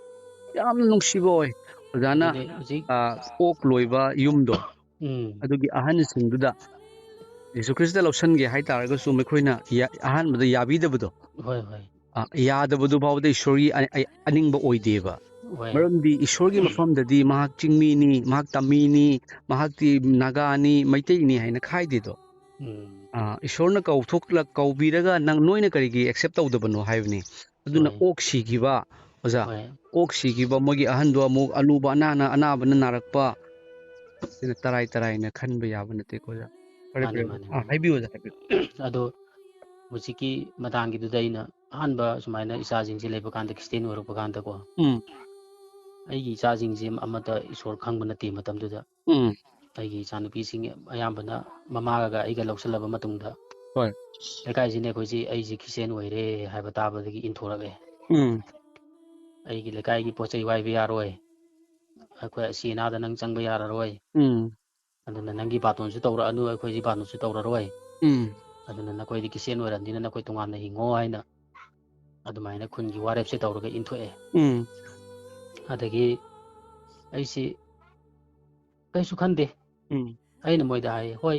ꯌꯥꯝꯅ ꯅꯨꯡꯁꯤꯕ ꯑꯣꯏ꯫ ꯑꯣꯖꯥꯅ ꯑꯗꯨꯗꯤ ꯍꯧꯖꯤꯛ ꯑ, ꯑꯣꯛ ꯂꯣꯏꯕ ꯌꯨꯝꯗꯣ, ꯎꯝ ꯑꯗꯨꯒꯤ ꯑꯍꯟꯁꯤꯡꯗꯨꯗ ꯖꯤꯁꯨ ꯈ꯭ꯔꯤꯁꯇ ꯂꯧꯁꯟꯒꯦ ꯍꯥꯏꯇꯥꯔꯒꯁꯨ ꯃꯈꯣꯏꯅ ꯌꯥ-, ꯑꯍꯥꯟꯕꯗ ꯌꯥꯕꯤꯗꯕꯗꯣ, ꯍꯣꯏ ꯍꯣꯏ ꯑ, ꯌꯥꯗꯕꯗꯨ ꯐꯥꯎꯕꯗ ꯏꯁꯣꯔꯒꯤ ꯑ-, ꯑ-, ꯑꯅꯤꯡꯕ ꯑꯣꯏꯗꯦꯕ꯫ ꯍꯣꯏ꯫ ꯃꯔꯝꯗꯤ ꯏꯁꯣꯔꯒꯤ ꯃꯐꯝꯗꯗꯤ ꯃꯍꯥꯛ ꯆꯤꯡꯃꯤꯅꯤ, ꯃꯍꯥꯛ ꯇꯝꯃꯤꯅꯤ, ꯃꯍꯥꯛꯇꯤ ꯅꯥꯒꯥꯅꯤ, ꯃꯩꯇꯩꯅꯤ ꯍꯥꯏꯅ ꯈꯥꯏꯗꯦꯗꯣ꯫ ꯎꯝ꯫ ꯑꯥ, ꯏꯁꯣꯔꯅ ꯀꯧꯊꯣꯛꯂ ꯀꯧꯕꯤꯔꯒ ꯅꯪ, ꯅꯣꯏꯅ ꯀꯔꯤꯒꯤ ꯑꯦꯛꯁꯦꯞ ꯇꯧꯗꯕꯅꯣ ꯍꯥꯏꯕꯅꯤ꯫ ꯑꯗꯨꯅ ꯍꯣꯏ꯫ ꯑꯣꯛ ꯁꯤꯈꯤꯕ, ꯑꯣꯖꯥ, ꯍꯣꯏ꯫ ꯑꯣꯛ ꯁꯤꯈꯤꯕ, ꯃꯣꯏꯒꯤ ꯑꯍꯟꯗꯣ ꯑꯃꯨꯛ ꯑꯅꯨꯕ ꯑꯅꯥꯅ, ꯑꯅꯥꯕꯅ ꯅꯥꯔꯛꯄ, ꯁꯤꯅ ꯇꯔꯥꯏ ꯇꯔꯥꯏꯅ ꯈꯟꯕ ꯌꯥꯕ ꯅꯠꯇꯦꯀꯣ, ꯑꯣꯖꯥ꯫ ꯐꯔꯦ, ꯃꯥꯅꯦ, ꯐꯔꯦ꯫ ꯃꯥꯅꯦ, ꯑꯥ, ꯃꯥꯅꯦ꯫ ꯍꯥꯏꯕꯤꯌꯨ, ꯑꯣꯖꯥ, ꯍꯥꯏꯕꯤꯌꯨ꯫ ꯑꯗꯣ ꯍꯧꯖꯤꯛꯀꯤ ꯃꯇꯥꯡꯒꯤꯗꯨꯗ ꯑꯩꯅ ꯑꯍꯥꯟꯕ ꯁꯨꯃꯥꯏꯅ ꯏꯆꯥꯁꯤꯡꯁꯦ ꯂꯩꯕ ꯀꯥꯟꯗ, ꯈ꯭ꯔꯤꯁꯇꯦꯟ ꯑꯣꯏꯔꯛꯄ ꯀꯥꯟꯗꯀꯣ, ꯎꯝ꯫ ꯑꯩꯒꯤ ꯏꯆꯥꯁꯤꯡꯁꯦ ꯑꯃꯠꯇ ꯏꯁꯣꯔ ꯈꯪꯕ ꯅꯠꯇꯦ ꯃꯇꯝꯗꯨꯗ꯫ ꯎꯝ꯫ ꯑꯩꯒꯤ ꯏꯆꯥꯅꯨꯄꯤꯁꯤꯡ ꯑꯌꯥꯝꯕꯅ ꯃꯃꯥꯒ ꯑꯩꯒ ꯂꯧꯁꯤꯜꯂꯕ ꯃꯇꯨꯡꯗ, ꯍꯣꯏ꯫ ꯂꯩꯀꯥꯏꯁꯤꯅ ꯑꯩꯈꯣꯏꯁꯤ, ꯑꯩꯁꯤ ꯈ꯭ꯔꯤꯁꯇꯦꯟ ꯑꯣꯏꯔꯦ ꯍꯥꯏꯕ ꯇꯥꯕꯗꯒꯤ ꯏꯟꯊꯣꯔꯛꯑꯦ꯫ ꯎꯝ꯫ "ꯑꯩꯒꯤ ꯂꯩꯀꯥꯏꯒꯤ ꯄꯣꯠ ꯆꯩ ꯋꯥꯏꯕ ꯌꯥꯔꯣꯏ, ꯑꯩꯈꯣꯏ ꯑꯁꯤ ꯑꯅꯥꯗ ꯅꯪ ꯆꯪꯕ ꯌꯥꯔꯔꯣꯏ, ꯎꯝ꯫ ꯑꯗꯨꯅ ꯅꯪꯒꯤ ꯕꯥꯇꯣꯟꯁꯨ ꯇꯧꯔꯛꯑꯅꯨ, ꯑꯩꯈꯣꯏꯗꯤ ꯕꯥꯇꯣꯟꯁꯨ ꯇꯧꯔꯔꯣꯏ, ꯎꯝ꯫ ꯑꯗꯨꯅ ꯅꯈꯣꯏꯗꯤ ꯈ꯭ꯔꯤꯁꯇꯦꯟ ꯑꯣꯏꯔꯕꯅꯤꯅ ꯅꯈꯣꯏ ꯇꯣꯉꯥꯟꯅ ꯍꯤꯡꯉꯣ" ꯍꯥꯏꯅ ꯑꯗꯨꯃꯥꯏꯅ ꯈꯨꯟꯒꯤ ꯋꯥꯔꯦꯞꯁꯦ ꯇꯧꯔꯒ ꯏꯟꯊꯣꯛꯑꯦ꯫ ꯎꯝ꯫ ꯑꯗꯒꯤ ꯑꯩꯁꯤ ꯀꯩꯁꯨ ꯈꯟꯗꯦ꯫ ꯎꯝ꯫ ꯑꯩꯅ ꯃꯣꯏꯗ ꯍꯥꯏ, "ꯍꯣꯏ,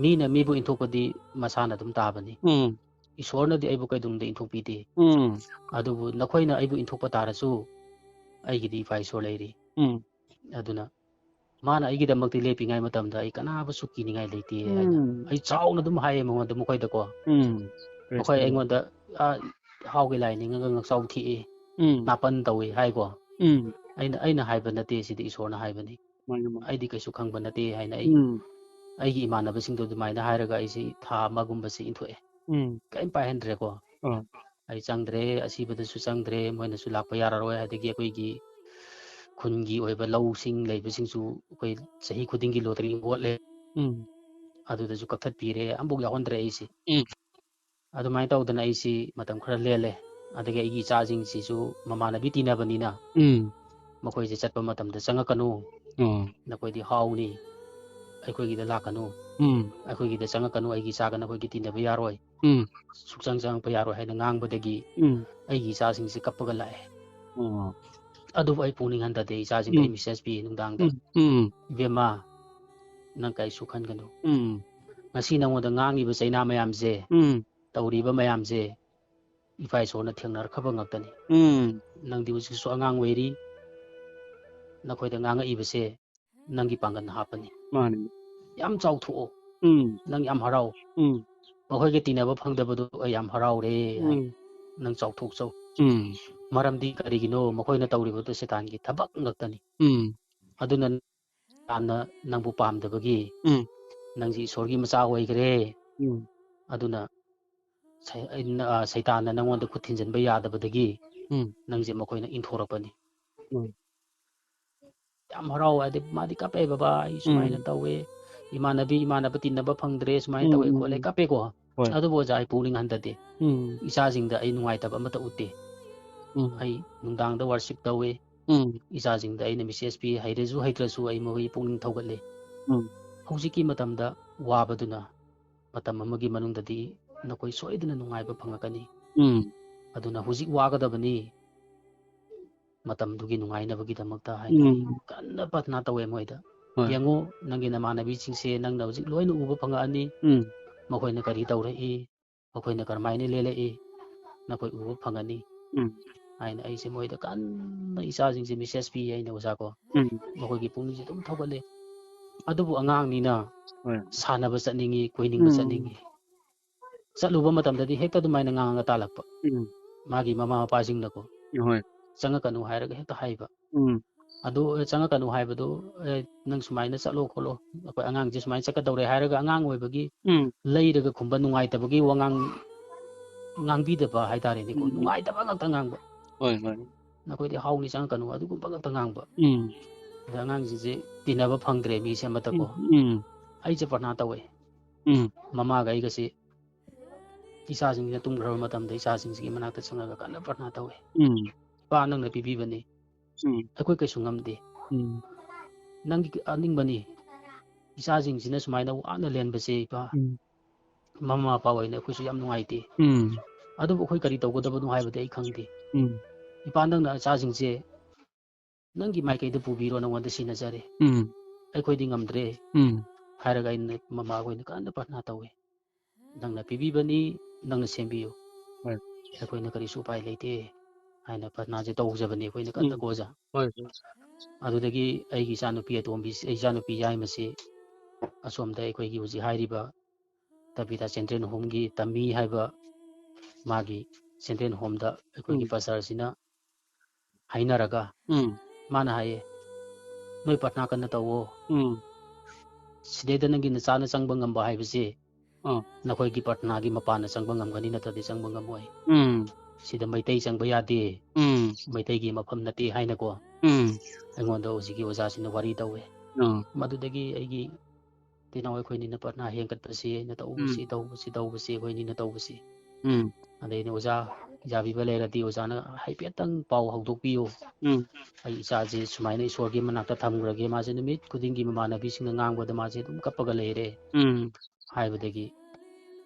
ꯃꯤꯅ ꯃꯤꯕꯨ ꯏꯟꯊꯣꯛꯄꯗꯤ ꯃꯁꯥꯅ ꯑꯗꯨꯝ ꯇꯥꯕꯅꯤ꯫ ꯎꯝ꯫ ꯏꯁꯣꯔꯅꯗꯤ ꯑꯩꯕꯨ ꯀꯩꯗꯧꯅꯨꯡꯗ ꯏꯟꯊꯣꯛꯄꯤꯗꯦ꯫ ꯎꯝ꯫ ꯑꯗꯨꯕꯨ ꯅꯈꯣꯏꯅ ꯑꯩꯕꯨ ꯏꯟꯊꯣꯛꯄ ꯇꯥꯔꯁꯨ ꯑꯩꯒꯤꯗꯤ ꯏꯄꯥ ꯏꯁꯣꯔ ꯂꯩꯔꯤ꯫ ꯎꯝ꯫ ꯑꯗꯨꯅ ꯃꯥꯅ ꯑꯩꯒꯤꯗꯃꯛꯇꯤ ꯂꯦꯞꯄꯤꯉꯩ ꯃꯇꯝꯗ ꯑꯩ ꯀꯅꯥꯕꯨꯁꯨ ꯀꯤꯅꯤꯡꯉꯥꯏ ꯂꯩꯇꯦ" ꯍꯥꯏꯅ ꯎꯝ꯫ ꯑꯩ ꯆꯥꯎꯅ ꯑꯗꯨꯝ ꯍꯥꯏꯌꯦ ꯃꯉꯣꯟꯗ, ꯃꯈꯣꯏꯗꯀꯣ꯫ ꯎꯝ꯫ Praise ꯃꯈꯣꯏ the Lord. ꯑꯩꯉꯣꯟꯗ, "ꯑꯥ, ꯍꯥꯎꯒꯤ ꯂꯥꯏ ꯅꯤꯡꯉꯒ ꯉꯛꯆꯥꯎ ꯊꯤꯛꯏ, ꯎꯝ꯫ ꯅꯥꯄꯟ ꯇꯧꯏ" ꯍꯥꯏꯀꯣ꯫ ꯎꯝ꯫ ꯑꯩꯅ, ꯑꯩꯅ ꯍꯥꯏꯕ ꯅꯠꯇꯦ, ꯁꯤꯗꯤ ꯏꯁꯣꯔꯅ ꯍꯥꯏꯕꯅꯤ꯫ ꯃꯥꯅꯤ, ꯃꯥꯅꯤ꯫ ꯑꯩꯗꯤ ꯀꯩꯁꯨ ꯈꯪꯕ ꯅꯠꯇꯦ ꯍꯥꯏꯅ ꯑꯩ, ꯎꯝ꯫ ꯑꯩꯒꯤ ꯏꯃꯥꯟꯅꯕꯁꯤꯡꯗꯣ ꯑꯗꯨꯃꯥꯏꯅ ꯍꯥꯏꯔꯒ ꯑꯩꯁꯤ ꯊꯥ ꯑꯃꯒꯨꯝꯕꯁꯤ ꯏꯟꯊꯣꯛꯑꯦ꯫ ꯎꯝ꯫ ꯀꯔꯤꯝ ꯄꯥꯏꯍꯟꯗ꯭ꯔꯦꯀꯣ꯫ ꯑꯥ꯫ ꯑꯩ ꯆꯪꯗ꯭ꯔꯦ, ꯑꯁꯤꯕꯗꯁꯨ ꯆꯪꯗ꯭ꯔꯦ, ꯃꯣꯏꯅꯁꯨ ꯂꯥꯛꯄ ꯌꯥꯔꯔꯣꯏ꯫ ꯑꯗꯒꯤ ꯑꯩꯈꯣꯏꯒꯤ ꯈꯨꯟꯒꯤ ꯑꯣꯏꯕ ꯂꯧꯁꯤꯡ ꯂꯩꯕꯁꯤꯡꯁꯨ ꯑꯩꯈꯣꯏ ꯆꯍꯤ ꯈꯨꯗꯤꯡꯒꯤ ꯂꯣꯇꯔꯤ ꯑꯣꯠꯂꯦ꯫ ꯎꯝ꯫ ꯑꯗꯨꯗꯁꯨ ꯀꯛꯊꯠꯄꯤꯔꯦ, ꯑꯝꯐꯥꯎ ꯌꯥꯎꯍꯟꯗ꯭ꯔꯦ ꯑꯩꯁꯤ꯫ ꯎꯝ꯫ ꯑꯗꯨꯃꯥꯏꯅ ꯇꯧꯗꯅ ꯑꯩꯁꯤ ꯃꯇꯝ ꯈꯔ ꯂꯦꯜꯂꯦ꯫ ꯑꯗꯒꯤ ꯑꯩꯒꯤ ꯏꯆꯥꯁꯤꯡꯁꯤꯁꯨ ꯃꯃꯥꯟꯅꯕꯤ ꯇꯤꯟꯅꯕꯅꯤꯅ ꯎꯝ꯫ ꯃꯈꯣꯏꯁꯦ ꯆꯠꯄ ꯃꯇꯝꯗ ꯆꯪꯉꯛꯀꯅꯨ, ꯑꯣ꯫ ꯅꯈꯣꯏꯗꯤ ꯍꯥꯎꯅꯤ, ꯑꯩꯈꯣꯏꯒꯤꯗ ꯂꯥꯛꯀꯅꯨ, ꯎꯝ꯫ ꯑꯩꯈꯣꯏꯒꯤꯗ ꯆꯪꯉꯛꯀꯅꯨ, ꯑꯩꯒꯤ ꯏꯆꯥꯒ ꯅꯈꯣꯏꯒꯤ ꯇꯤꯟꯅꯕ ꯌꯥꯔꯣꯏ, ꯎꯝ꯫ ꯁꯨꯛꯆꯪ ꯆꯪꯉꯛꯄ ꯌꯥꯔꯣꯏ ꯍꯥꯏꯅ ꯉꯥꯡꯕꯗꯒꯤ ꯎꯝ꯫ ꯑꯩꯒꯤ ꯏꯆꯥꯁꯤꯡꯁꯦ ꯀꯞꯄꯒ ꯂꯥꯛꯑꯦ꯫ ꯑꯣ꯫ ꯑꯗꯨꯕꯨ ꯑꯩ ꯄꯨꯛꯅꯤꯡ ꯍꯟꯊꯗꯦ, ꯏꯆꯥꯁꯤꯡꯗ ꯑꯩ ꯎꯝ꯫ ꯃꯦꯁꯦꯖ ꯄꯤ ꯅꯨꯡꯗꯥꯡꯗ, ꯎꯝ꯫ ꯎꯝ꯫ "ꯏꯕꯦꯝꯃ, ꯅꯪ ꯀꯩꯁꯨ ꯈꯟꯒꯅꯨ꯫ ꯎꯝ꯫ ꯉꯁꯤ ꯅꯉꯣꯟꯗ ꯉꯥꯡꯉꯤꯕ ꯆꯩꯅꯥ ꯃꯌꯥꯝꯁꯦ, ꯎꯝ꯫ ꯇꯧꯔꯤꯕ ꯃꯌꯥꯝꯁꯦ, ꯏꯄꯥ ꯏꯁꯣꯔꯅ ꯊꯦꯡꯅꯔꯛꯈ꯭ꯔꯕ ꯉꯥꯛꯇꯅꯤ꯫ ꯎꯝ ꯅꯪꯗꯤ ꯍꯧꯖꯤꯛꯁꯨ ꯑꯉꯥꯡ ꯑꯣꯏꯔꯤ, ꯅꯈꯣꯏꯗ ꯉꯥꯡꯉꯛꯏꯕꯁꯦ ꯅꯪꯒꯤ ꯄꯥꯡꯒꯜ ꯍꯥꯞꯄꯅꯤ꯫ ꯃꯥꯅꯤ ꯌꯥꯝ ꯆꯥꯎꯊꯣꯛꯑꯣ, ꯎꯝ ꯅꯪ ꯌꯥꯝ ꯍꯔꯥꯎ꯫ ꯎꯝ ꯃꯈꯣꯏꯒ ꯇꯤꯟꯅꯕ ꯐꯪꯗꯕꯗꯨ ꯑꯩ ꯌꯥꯝ ꯍꯔꯥꯎꯔꯦ ꯍꯥꯏ꯫ ꯎꯝ ꯅꯪ ꯆꯥꯎꯊꯣꯛꯆꯧ꯫ ꯎꯝ ꯃꯔꯝꯗꯤ ꯀꯔꯤꯒꯤꯅꯣ? ꯃꯈꯣꯏꯅ ꯇꯧꯔꯤꯕꯗꯨ ꯁꯩꯇꯥꯟꯒꯤ ꯊꯕꯛ ꯉꯥꯛꯇꯅꯤ꯫ ꯎꯝ ꯑꯗꯨꯅ ꯁꯩꯇꯥꯟꯅ ꯅꯪꯕꯨ ꯄꯥꯝꯗꯕꯒꯤ ꯎꯝ ꯅꯪꯁꯤ ꯏꯁꯣꯔꯒꯤ ꯃꯆꯥ ꯑꯣꯏꯈ꯭ꯔꯦ꯫ ꯎꯝ ꯑꯗꯨꯅ ꯁꯩ-, ꯑ, ꯁꯩꯇꯥꯟꯅ ꯅꯪꯉꯣꯟꯗ ꯈꯨꯠ ꯊꯤꯟꯖꯤꯟꯕ ꯌꯥꯗꯕꯗꯒꯤ ꯎꯝ ꯅꯪꯁꯦ ꯃꯈꯣꯏꯅ ꯏꯟꯊꯣꯔꯛꯄꯅꯤ꯫ ꯎꯝ ꯌꯥꯝ ꯍꯔꯥꯎꯋꯦ ꯍꯥꯏꯗꯤ ꯃꯥꯗꯤ ꯀꯞꯄꯦ, "ꯕꯕꯥ, ꯑꯩ ꯁꯨꯃꯥꯏꯅ ꯎꯝ ꯇꯧꯋꯦ, ꯏꯃꯥꯟꯅꯕꯤ ꯏꯃꯥꯟꯅꯕ ꯇꯤꯟꯅꯕ ꯐꯪꯗ꯭ꯔꯦ, ꯁꯨꯃꯥꯏꯅ ꯎꯝ ꯇꯧꯋꯦ ꯎꯝ ꯈꯣꯠꯂꯦ", ꯎꯝ ꯀꯞꯄꯦꯀꯣ꯫ ꯍꯣꯏ ꯑꯗꯨꯕꯨ ꯑꯣꯖꯥ, ꯑꯩ ꯄꯨꯛꯅꯤꯡ ꯍꯟꯊꯗꯦ꯫ ꯎꯝ ꯏꯆꯥꯁꯤꯡꯗ ꯑꯩ ꯅꯨꯡꯉꯥꯏꯇꯕ ꯑꯃꯠꯇ ꯎꯠꯇꯦ꯫ ꯎꯝ ꯑꯩ ꯅꯨꯡꯗꯥꯡꯗ ꯋꯥꯔꯁꯤꯞ ꯇꯧꯋꯦ꯫ ꯎꯝ ꯏꯆꯥꯁꯤꯡꯗ ꯑꯩꯅ ꯃꯦꯁꯦꯖ ꯄꯤ, ꯍꯩꯔꯁꯨ ꯍꯩꯇ꯭ꯔꯁꯨ ꯑꯩ ꯃꯈꯣꯏꯒꯤ ꯄꯨꯛꯅꯤꯡ ꯊꯧꯒꯠꯂꯤ꯫ ꯎꯝ ꯍꯧꯖꯤꯛꯀꯤ ꯃꯇꯝꯗ ꯋꯥꯕꯗꯨꯅ ꯃꯇꯝ ꯑꯃꯒꯤ ꯃꯅꯨꯡꯗꯗꯤ ꯅꯈꯣꯏ ꯁꯣꯏꯗꯅ ꯅꯨꯡꯉꯥꯏꯕ ꯐꯪꯉꯛꯀꯅꯤ꯫ ꯎꯝ ꯑꯗꯨꯅ ꯍꯧꯖꯤꯛ ꯋꯥꯒꯗꯕꯅꯤ, ꯃꯇꯝꯗꯨꯒꯤ ꯅꯨꯡꯉꯥꯏꯅꯕꯒꯤꯗꯃꯛꯇ ꯍꯥꯏꯅ ꯎꯝ ꯀꯟꯅ ꯄ꯭ꯔꯊꯅꯥ ꯇꯧꯋꯦ ꯃꯣꯏꯗ꯫ ꯍꯣꯏ ꯌꯦꯡꯉꯨ, ꯅꯪꯒꯤ ꯅꯃꯥꯟꯅꯕꯤꯁꯤꯡꯁꯦ ꯅꯪꯅ ꯍꯧꯖꯤꯛ ꯂꯣꯏꯅ ꯎꯕ ꯐꯪꯉꯛꯑꯅꯤ꯫ ꯎꯝ ꯃꯈꯣꯏꯅ ꯀꯔꯤ ꯇꯧꯔꯛꯏ, ꯃꯈꯣꯏꯅ ꯀꯔꯝꯍꯥꯏꯅ ꯂꯦꯜꯂꯛꯏ, ꯅꯈꯣꯏ ꯎꯕ ꯐꯪꯒꯅꯤ ꯎꯝ ꯍꯥꯏꯅ ꯑꯩꯁꯦ ꯃꯣꯏꯗ ꯀꯟꯅ ꯏꯆꯥꯁꯤꯡꯁꯦ ꯃꯦꯁꯦꯖ ꯄꯤꯌꯦ ꯑꯩꯅ, ꯑꯣꯖꯥ ꯀꯣ꯫ ꯎꯝ ꯃꯈꯣꯏꯒꯤ ꯄꯨꯛꯅꯤꯡꯁꯦ ꯑꯗꯨꯝ ꯊꯧꯒꯠꯂꯦ꯫ ꯑꯗꯨꯕꯨ ꯑꯉꯥꯡꯅꯤꯅ ꯍꯣꯏ ꯁꯥꯟꯅꯕ ꯆꯠꯅꯤꯡꯉꯤ, ꯀꯣꯏꯅꯤꯡꯕ ꯎꯝ ꯆꯠꯅꯤꯡꯉꯤ꯫ ꯆꯠꯂꯨꯕ ꯃꯇꯝꯗꯗꯤ ꯍꯦꯛꯇ ꯑꯗꯨꯃꯥꯏꯅ ꯉꯥꯡꯉꯒ ꯇꯥꯜꯂꯛꯄ꯫ ꯎꯝ ꯃꯥꯒꯤ ꯃꯃꯥ ꯃꯄꯥꯁꯤꯡꯅꯀꯣ, ꯍꯣꯏ "ꯆꯪꯉꯛꯀꯅꯨ" ꯍꯥꯏꯔꯒ ꯍꯦꯛꯇ ꯍꯥꯏꯕ꯫ ꯎꯝ ꯑꯗꯨ "ꯆꯪꯉꯛꯀꯅꯨ" ꯍꯥꯏꯕꯗꯨ, "ꯑꯦ, ꯅꯪ ꯁꯨꯃꯥꯏꯅ ꯆꯠꯂꯣ ꯈꯣꯠꯂꯣ, ꯑꯩꯈꯣꯏ ꯑꯉꯥꯡꯁꯦ ꯁꯨꯃꯥꯏꯅ ꯆꯠꯀꯗꯧꯔꯦ" ꯍꯥꯏꯔꯒ ꯑꯉꯥꯡ ꯑꯣꯏꯕꯒꯤ ꯎꯝ ꯂꯩꯔꯒ ꯈꯨꯝꯕ ꯅꯨꯡꯉꯥꯏꯇꯕꯒꯤ ꯋꯥꯉꯥꯡ ꯉꯥꯡꯕꯤꯗꯕ ꯍꯥꯏꯇꯥꯔꯦꯅꯦꯀꯣ꯫ ꯎꯝ ꯎꯝ ꯅꯨꯡꯉꯥꯏꯇꯕ ꯉꯥꯛꯇ ꯉꯥꯡꯕ꯫ ꯍꯣꯏ ꯍꯣꯏ "ꯅꯈꯣꯏꯗꯤ ꯍꯥꯎꯅꯤ, ꯆꯪꯉꯛꯀꯅꯨ", ꯑꯗꯨꯒꯨꯝꯕ ꯉꯥꯛꯇ ꯉꯥꯡꯕ꯫ ꯎꯝ ꯑꯗ ꯑꯉꯥꯡꯁꯤꯡꯁꯦ ꯇꯤꯟꯅꯕ ꯐꯪꯗ꯭ꯔꯦ ꯃꯤꯁꯦ ꯑꯃꯠꯇꯀꯣ꯫ ꯎꯝ ꯎꯝ ꯑꯩꯁꯦ ꯄ꯭ꯔꯊꯅꯥ ꯇꯧꯋꯦ꯫ ꯎꯝ ꯃꯃꯥꯒ ꯑꯩꯒꯁꯤ ꯏꯆꯥꯁꯤꯡꯁꯤꯅ ꯇꯨꯝꯈ꯭ꯔꯕ ꯃꯇꯝꯗ ꯏꯆꯥꯁꯤꯡꯁꯤꯒꯤ ꯃꯅꯥꯛꯇ ꯆꯪꯉꯒ ꯀꯟꯅ ꯄ꯭ꯔꯊꯅꯥ ꯇꯧꯋꯦ꯫ ꯎꯝ "ꯏꯄꯥ, ꯅꯪꯅ ꯄꯤꯕꯤꯕꯅꯤ, ꯎꯝ ꯑꯩꯈꯣꯏ ꯀꯩꯁꯨ ꯉꯝꯗꯦ꯫ ꯎꯝ ꯅꯪꯒꯤ ꯑꯅꯤꯡꯕꯅꯤ, ꯏꯆꯥꯁꯤꯡꯁꯤꯅ ꯁꯨꯃꯥꯏꯅ ꯋꯥꯅ ꯂꯦꯟꯕꯁꯦ ꯏꯄꯥ, ꯎꯝ ꯃꯃꯥ ꯃꯄꯥ ꯑꯣꯏꯅ ꯑꯩꯈꯣꯏꯁꯨ ꯌꯥꯝ ꯅꯨꯡꯉꯥꯏꯇꯦ꯫ ꯎꯝ ꯑꯗꯨꯕꯨ ꯑꯩꯈꯣꯏ ꯀꯔꯤ ꯇꯧꯒꯗꯕꯅꯣ ꯍꯥꯏꯕꯗꯤ ꯑꯩ ꯈꯪꯗꯦ꯫ ꯎꯝ ꯏꯄꯥ, ꯅꯪꯅ ꯏꯆꯥꯁꯤꯡꯁꯦ ꯅꯪꯒꯤ ꯃꯥꯏꯀꯩꯗ ꯄꯨꯕꯤꯔꯣ, ꯅꯪꯉꯣꯟꯗ ꯁꯤꯟꯅꯖꯔꯦ꯫ ꯎꯝ ꯑꯩꯈꯣꯏꯗꯤ ꯉꯝꯗ꯭ꯔꯦ" ꯎꯝ ꯍꯥꯏꯔꯒ ꯑꯩꯅ ꯃꯃꯥ ꯑꯩꯈꯣꯏꯅ ꯀꯟꯅ ꯄ꯭ꯔꯊꯅꯥ ꯇꯧꯋꯤ꯫ "ꯅꯪꯅ ꯄꯤꯕꯤꯕꯅꯤ, ꯅꯪꯅ ꯁꯦꯝꯕꯤꯌꯨ"꯫ ꯍꯣꯏ ꯑꯩꯈꯣꯏꯅ ꯀꯔꯤꯁꯨ ꯎꯄꯥꯏ ꯂꯩꯇꯦ" ꯍꯥꯏꯅ ꯄ꯭ꯔꯊꯅꯥꯁꯦ ꯇꯧꯖꯕꯅꯦ ꯑꯩꯈꯣꯏꯅ ꯀꯟꯅ ꯎꯝ꯫ ꯀꯣ ꯑꯣꯖꯥ꯫ ꯍꯣꯏ, ꯍꯣꯏ꯫ ꯑꯗꯨꯗꯒꯤ ꯑꯩꯒꯤ ꯏꯆꯥꯅꯨꯄꯤ ꯑꯇꯣꯝꯕꯤ, ꯑꯩ ꯏꯆꯥꯅꯨꯄꯤ ꯌꯥꯏꯃꯁꯤ ꯑꯁꯣꯝꯗ ꯑꯩꯈꯣꯏꯒꯤ ꯍꯧꯖꯤꯛ ꯍꯥꯏꯔꯤꯕ ꯇꯕꯤꯇꯥ ꯆꯤꯜꯗ꯭ꯔꯦꯟ ꯍꯣꯝꯒꯤ ꯇꯝꯃꯤ ꯍꯥꯏꯕ ꯃꯥꯒꯤ ꯆꯤꯜꯗ꯭ꯔꯦꯟ ꯍꯣꯝꯗ ꯑꯩꯈꯣꯏꯒꯤ ꯎꯝ꯫ ꯄꯥꯁꯇꯔꯁꯤꯅ ꯍꯥꯏꯅꯔꯒ ꯎꯝ꯫ ꯃꯥꯅ ꯍꯥꯏꯌꯦ, "ꯅꯣꯏ ꯄ꯭ꯔꯊꯅꯥ ꯀꯟꯅ ꯇꯧꯋꯣ꯫ ꯎꯝ꯫ ꯁꯤꯗꯩꯗ ꯅꯪꯒꯤ ꯅꯆꯥꯅ ꯆꯪꯕ ꯉꯝꯕ ꯍꯥꯏꯕꯁꯤ ꯑꯥ꯫ ꯅꯈꯣꯏꯒꯤ ꯄ꯭ꯔꯊꯅꯥꯒꯤ ꯃꯄꯥꯟꯅ ꯆꯪꯕ ꯉꯝꯒꯅꯤ, ꯅꯠꯇ꯭ꯔꯗꯤ ꯆꯪꯕ ꯉꯝꯃꯣꯏ꯫ ꯎꯝ꯫ ꯁꯤꯗ ꯃꯩꯇꯩ ꯆꯪꯕ ꯌꯥꯗꯦ꯫ ꯎꯝ꯫ ꯃꯩꯇꯩꯒꯤ ꯃꯐꯝ ꯅꯠꯇꯦ" ꯍꯥꯏꯅꯀꯣ ꯎꯝ꯫ ꯑꯩꯉꯣꯟꯗ ꯍꯧꯖꯤꯛꯀꯤ ꯑꯣꯖꯥꯁꯤꯅ ꯋꯥꯔꯤ ꯇꯧꯋꯦ꯫ ꯑꯥ꯫ ꯃꯗꯨꯗꯒꯤ ꯑꯩꯒꯤ ꯇꯤꯅꯥꯎ ꯑꯩꯈꯣꯏꯅꯤꯅ ꯄ꯭ꯔꯊꯅꯥ ꯍꯦꯟꯒꯠꯄꯁꯤ, ꯑꯩꯅ ꯇꯧꯕꯁꯤ, ꯎꯝ꯫ ꯇꯧꯕꯁꯤ, ꯇꯧꯕꯁꯤ, ꯑꯩꯈꯣꯏꯅꯤꯅ ꯇꯧꯕꯁꯤ꯫ ꯎꯝ꯫ ꯑꯗꯩꯗꯤ ꯑꯣꯖꯥ ꯌꯥꯕꯤꯕ ꯂꯩꯔꯗꯤ ꯑꯣꯖꯥꯅ ꯍꯥꯏꯐꯦꯠꯇꯪ ꯄꯥꯎ ꯍꯧꯗꯣꯛꯄꯤꯌꯨ꯫ ꯎꯝ꯫ "ꯑꯩ ꯏꯆꯥꯁꯦ ꯁꯨꯃꯥꯏꯅ ꯏꯁꯣꯔꯒꯤ ꯃꯅꯥꯛꯇ ꯊꯝꯈ꯭ꯔꯒꯦ, ꯃꯥꯁꯦ ꯅꯨꯃꯤꯠ ꯈꯨꯗꯤꯡꯒꯤ ꯃꯃꯥꯟꯅꯕꯤꯁꯤꯡꯅ ꯉꯥꯡꯕꯗ ꯃꯥꯁꯦ ꯑꯗꯨꯝ ꯀꯞꯄꯒ ꯂꯩꯔꯦ" ꯎꯝ꯫ ꯍꯥꯏꯕꯗꯒꯤ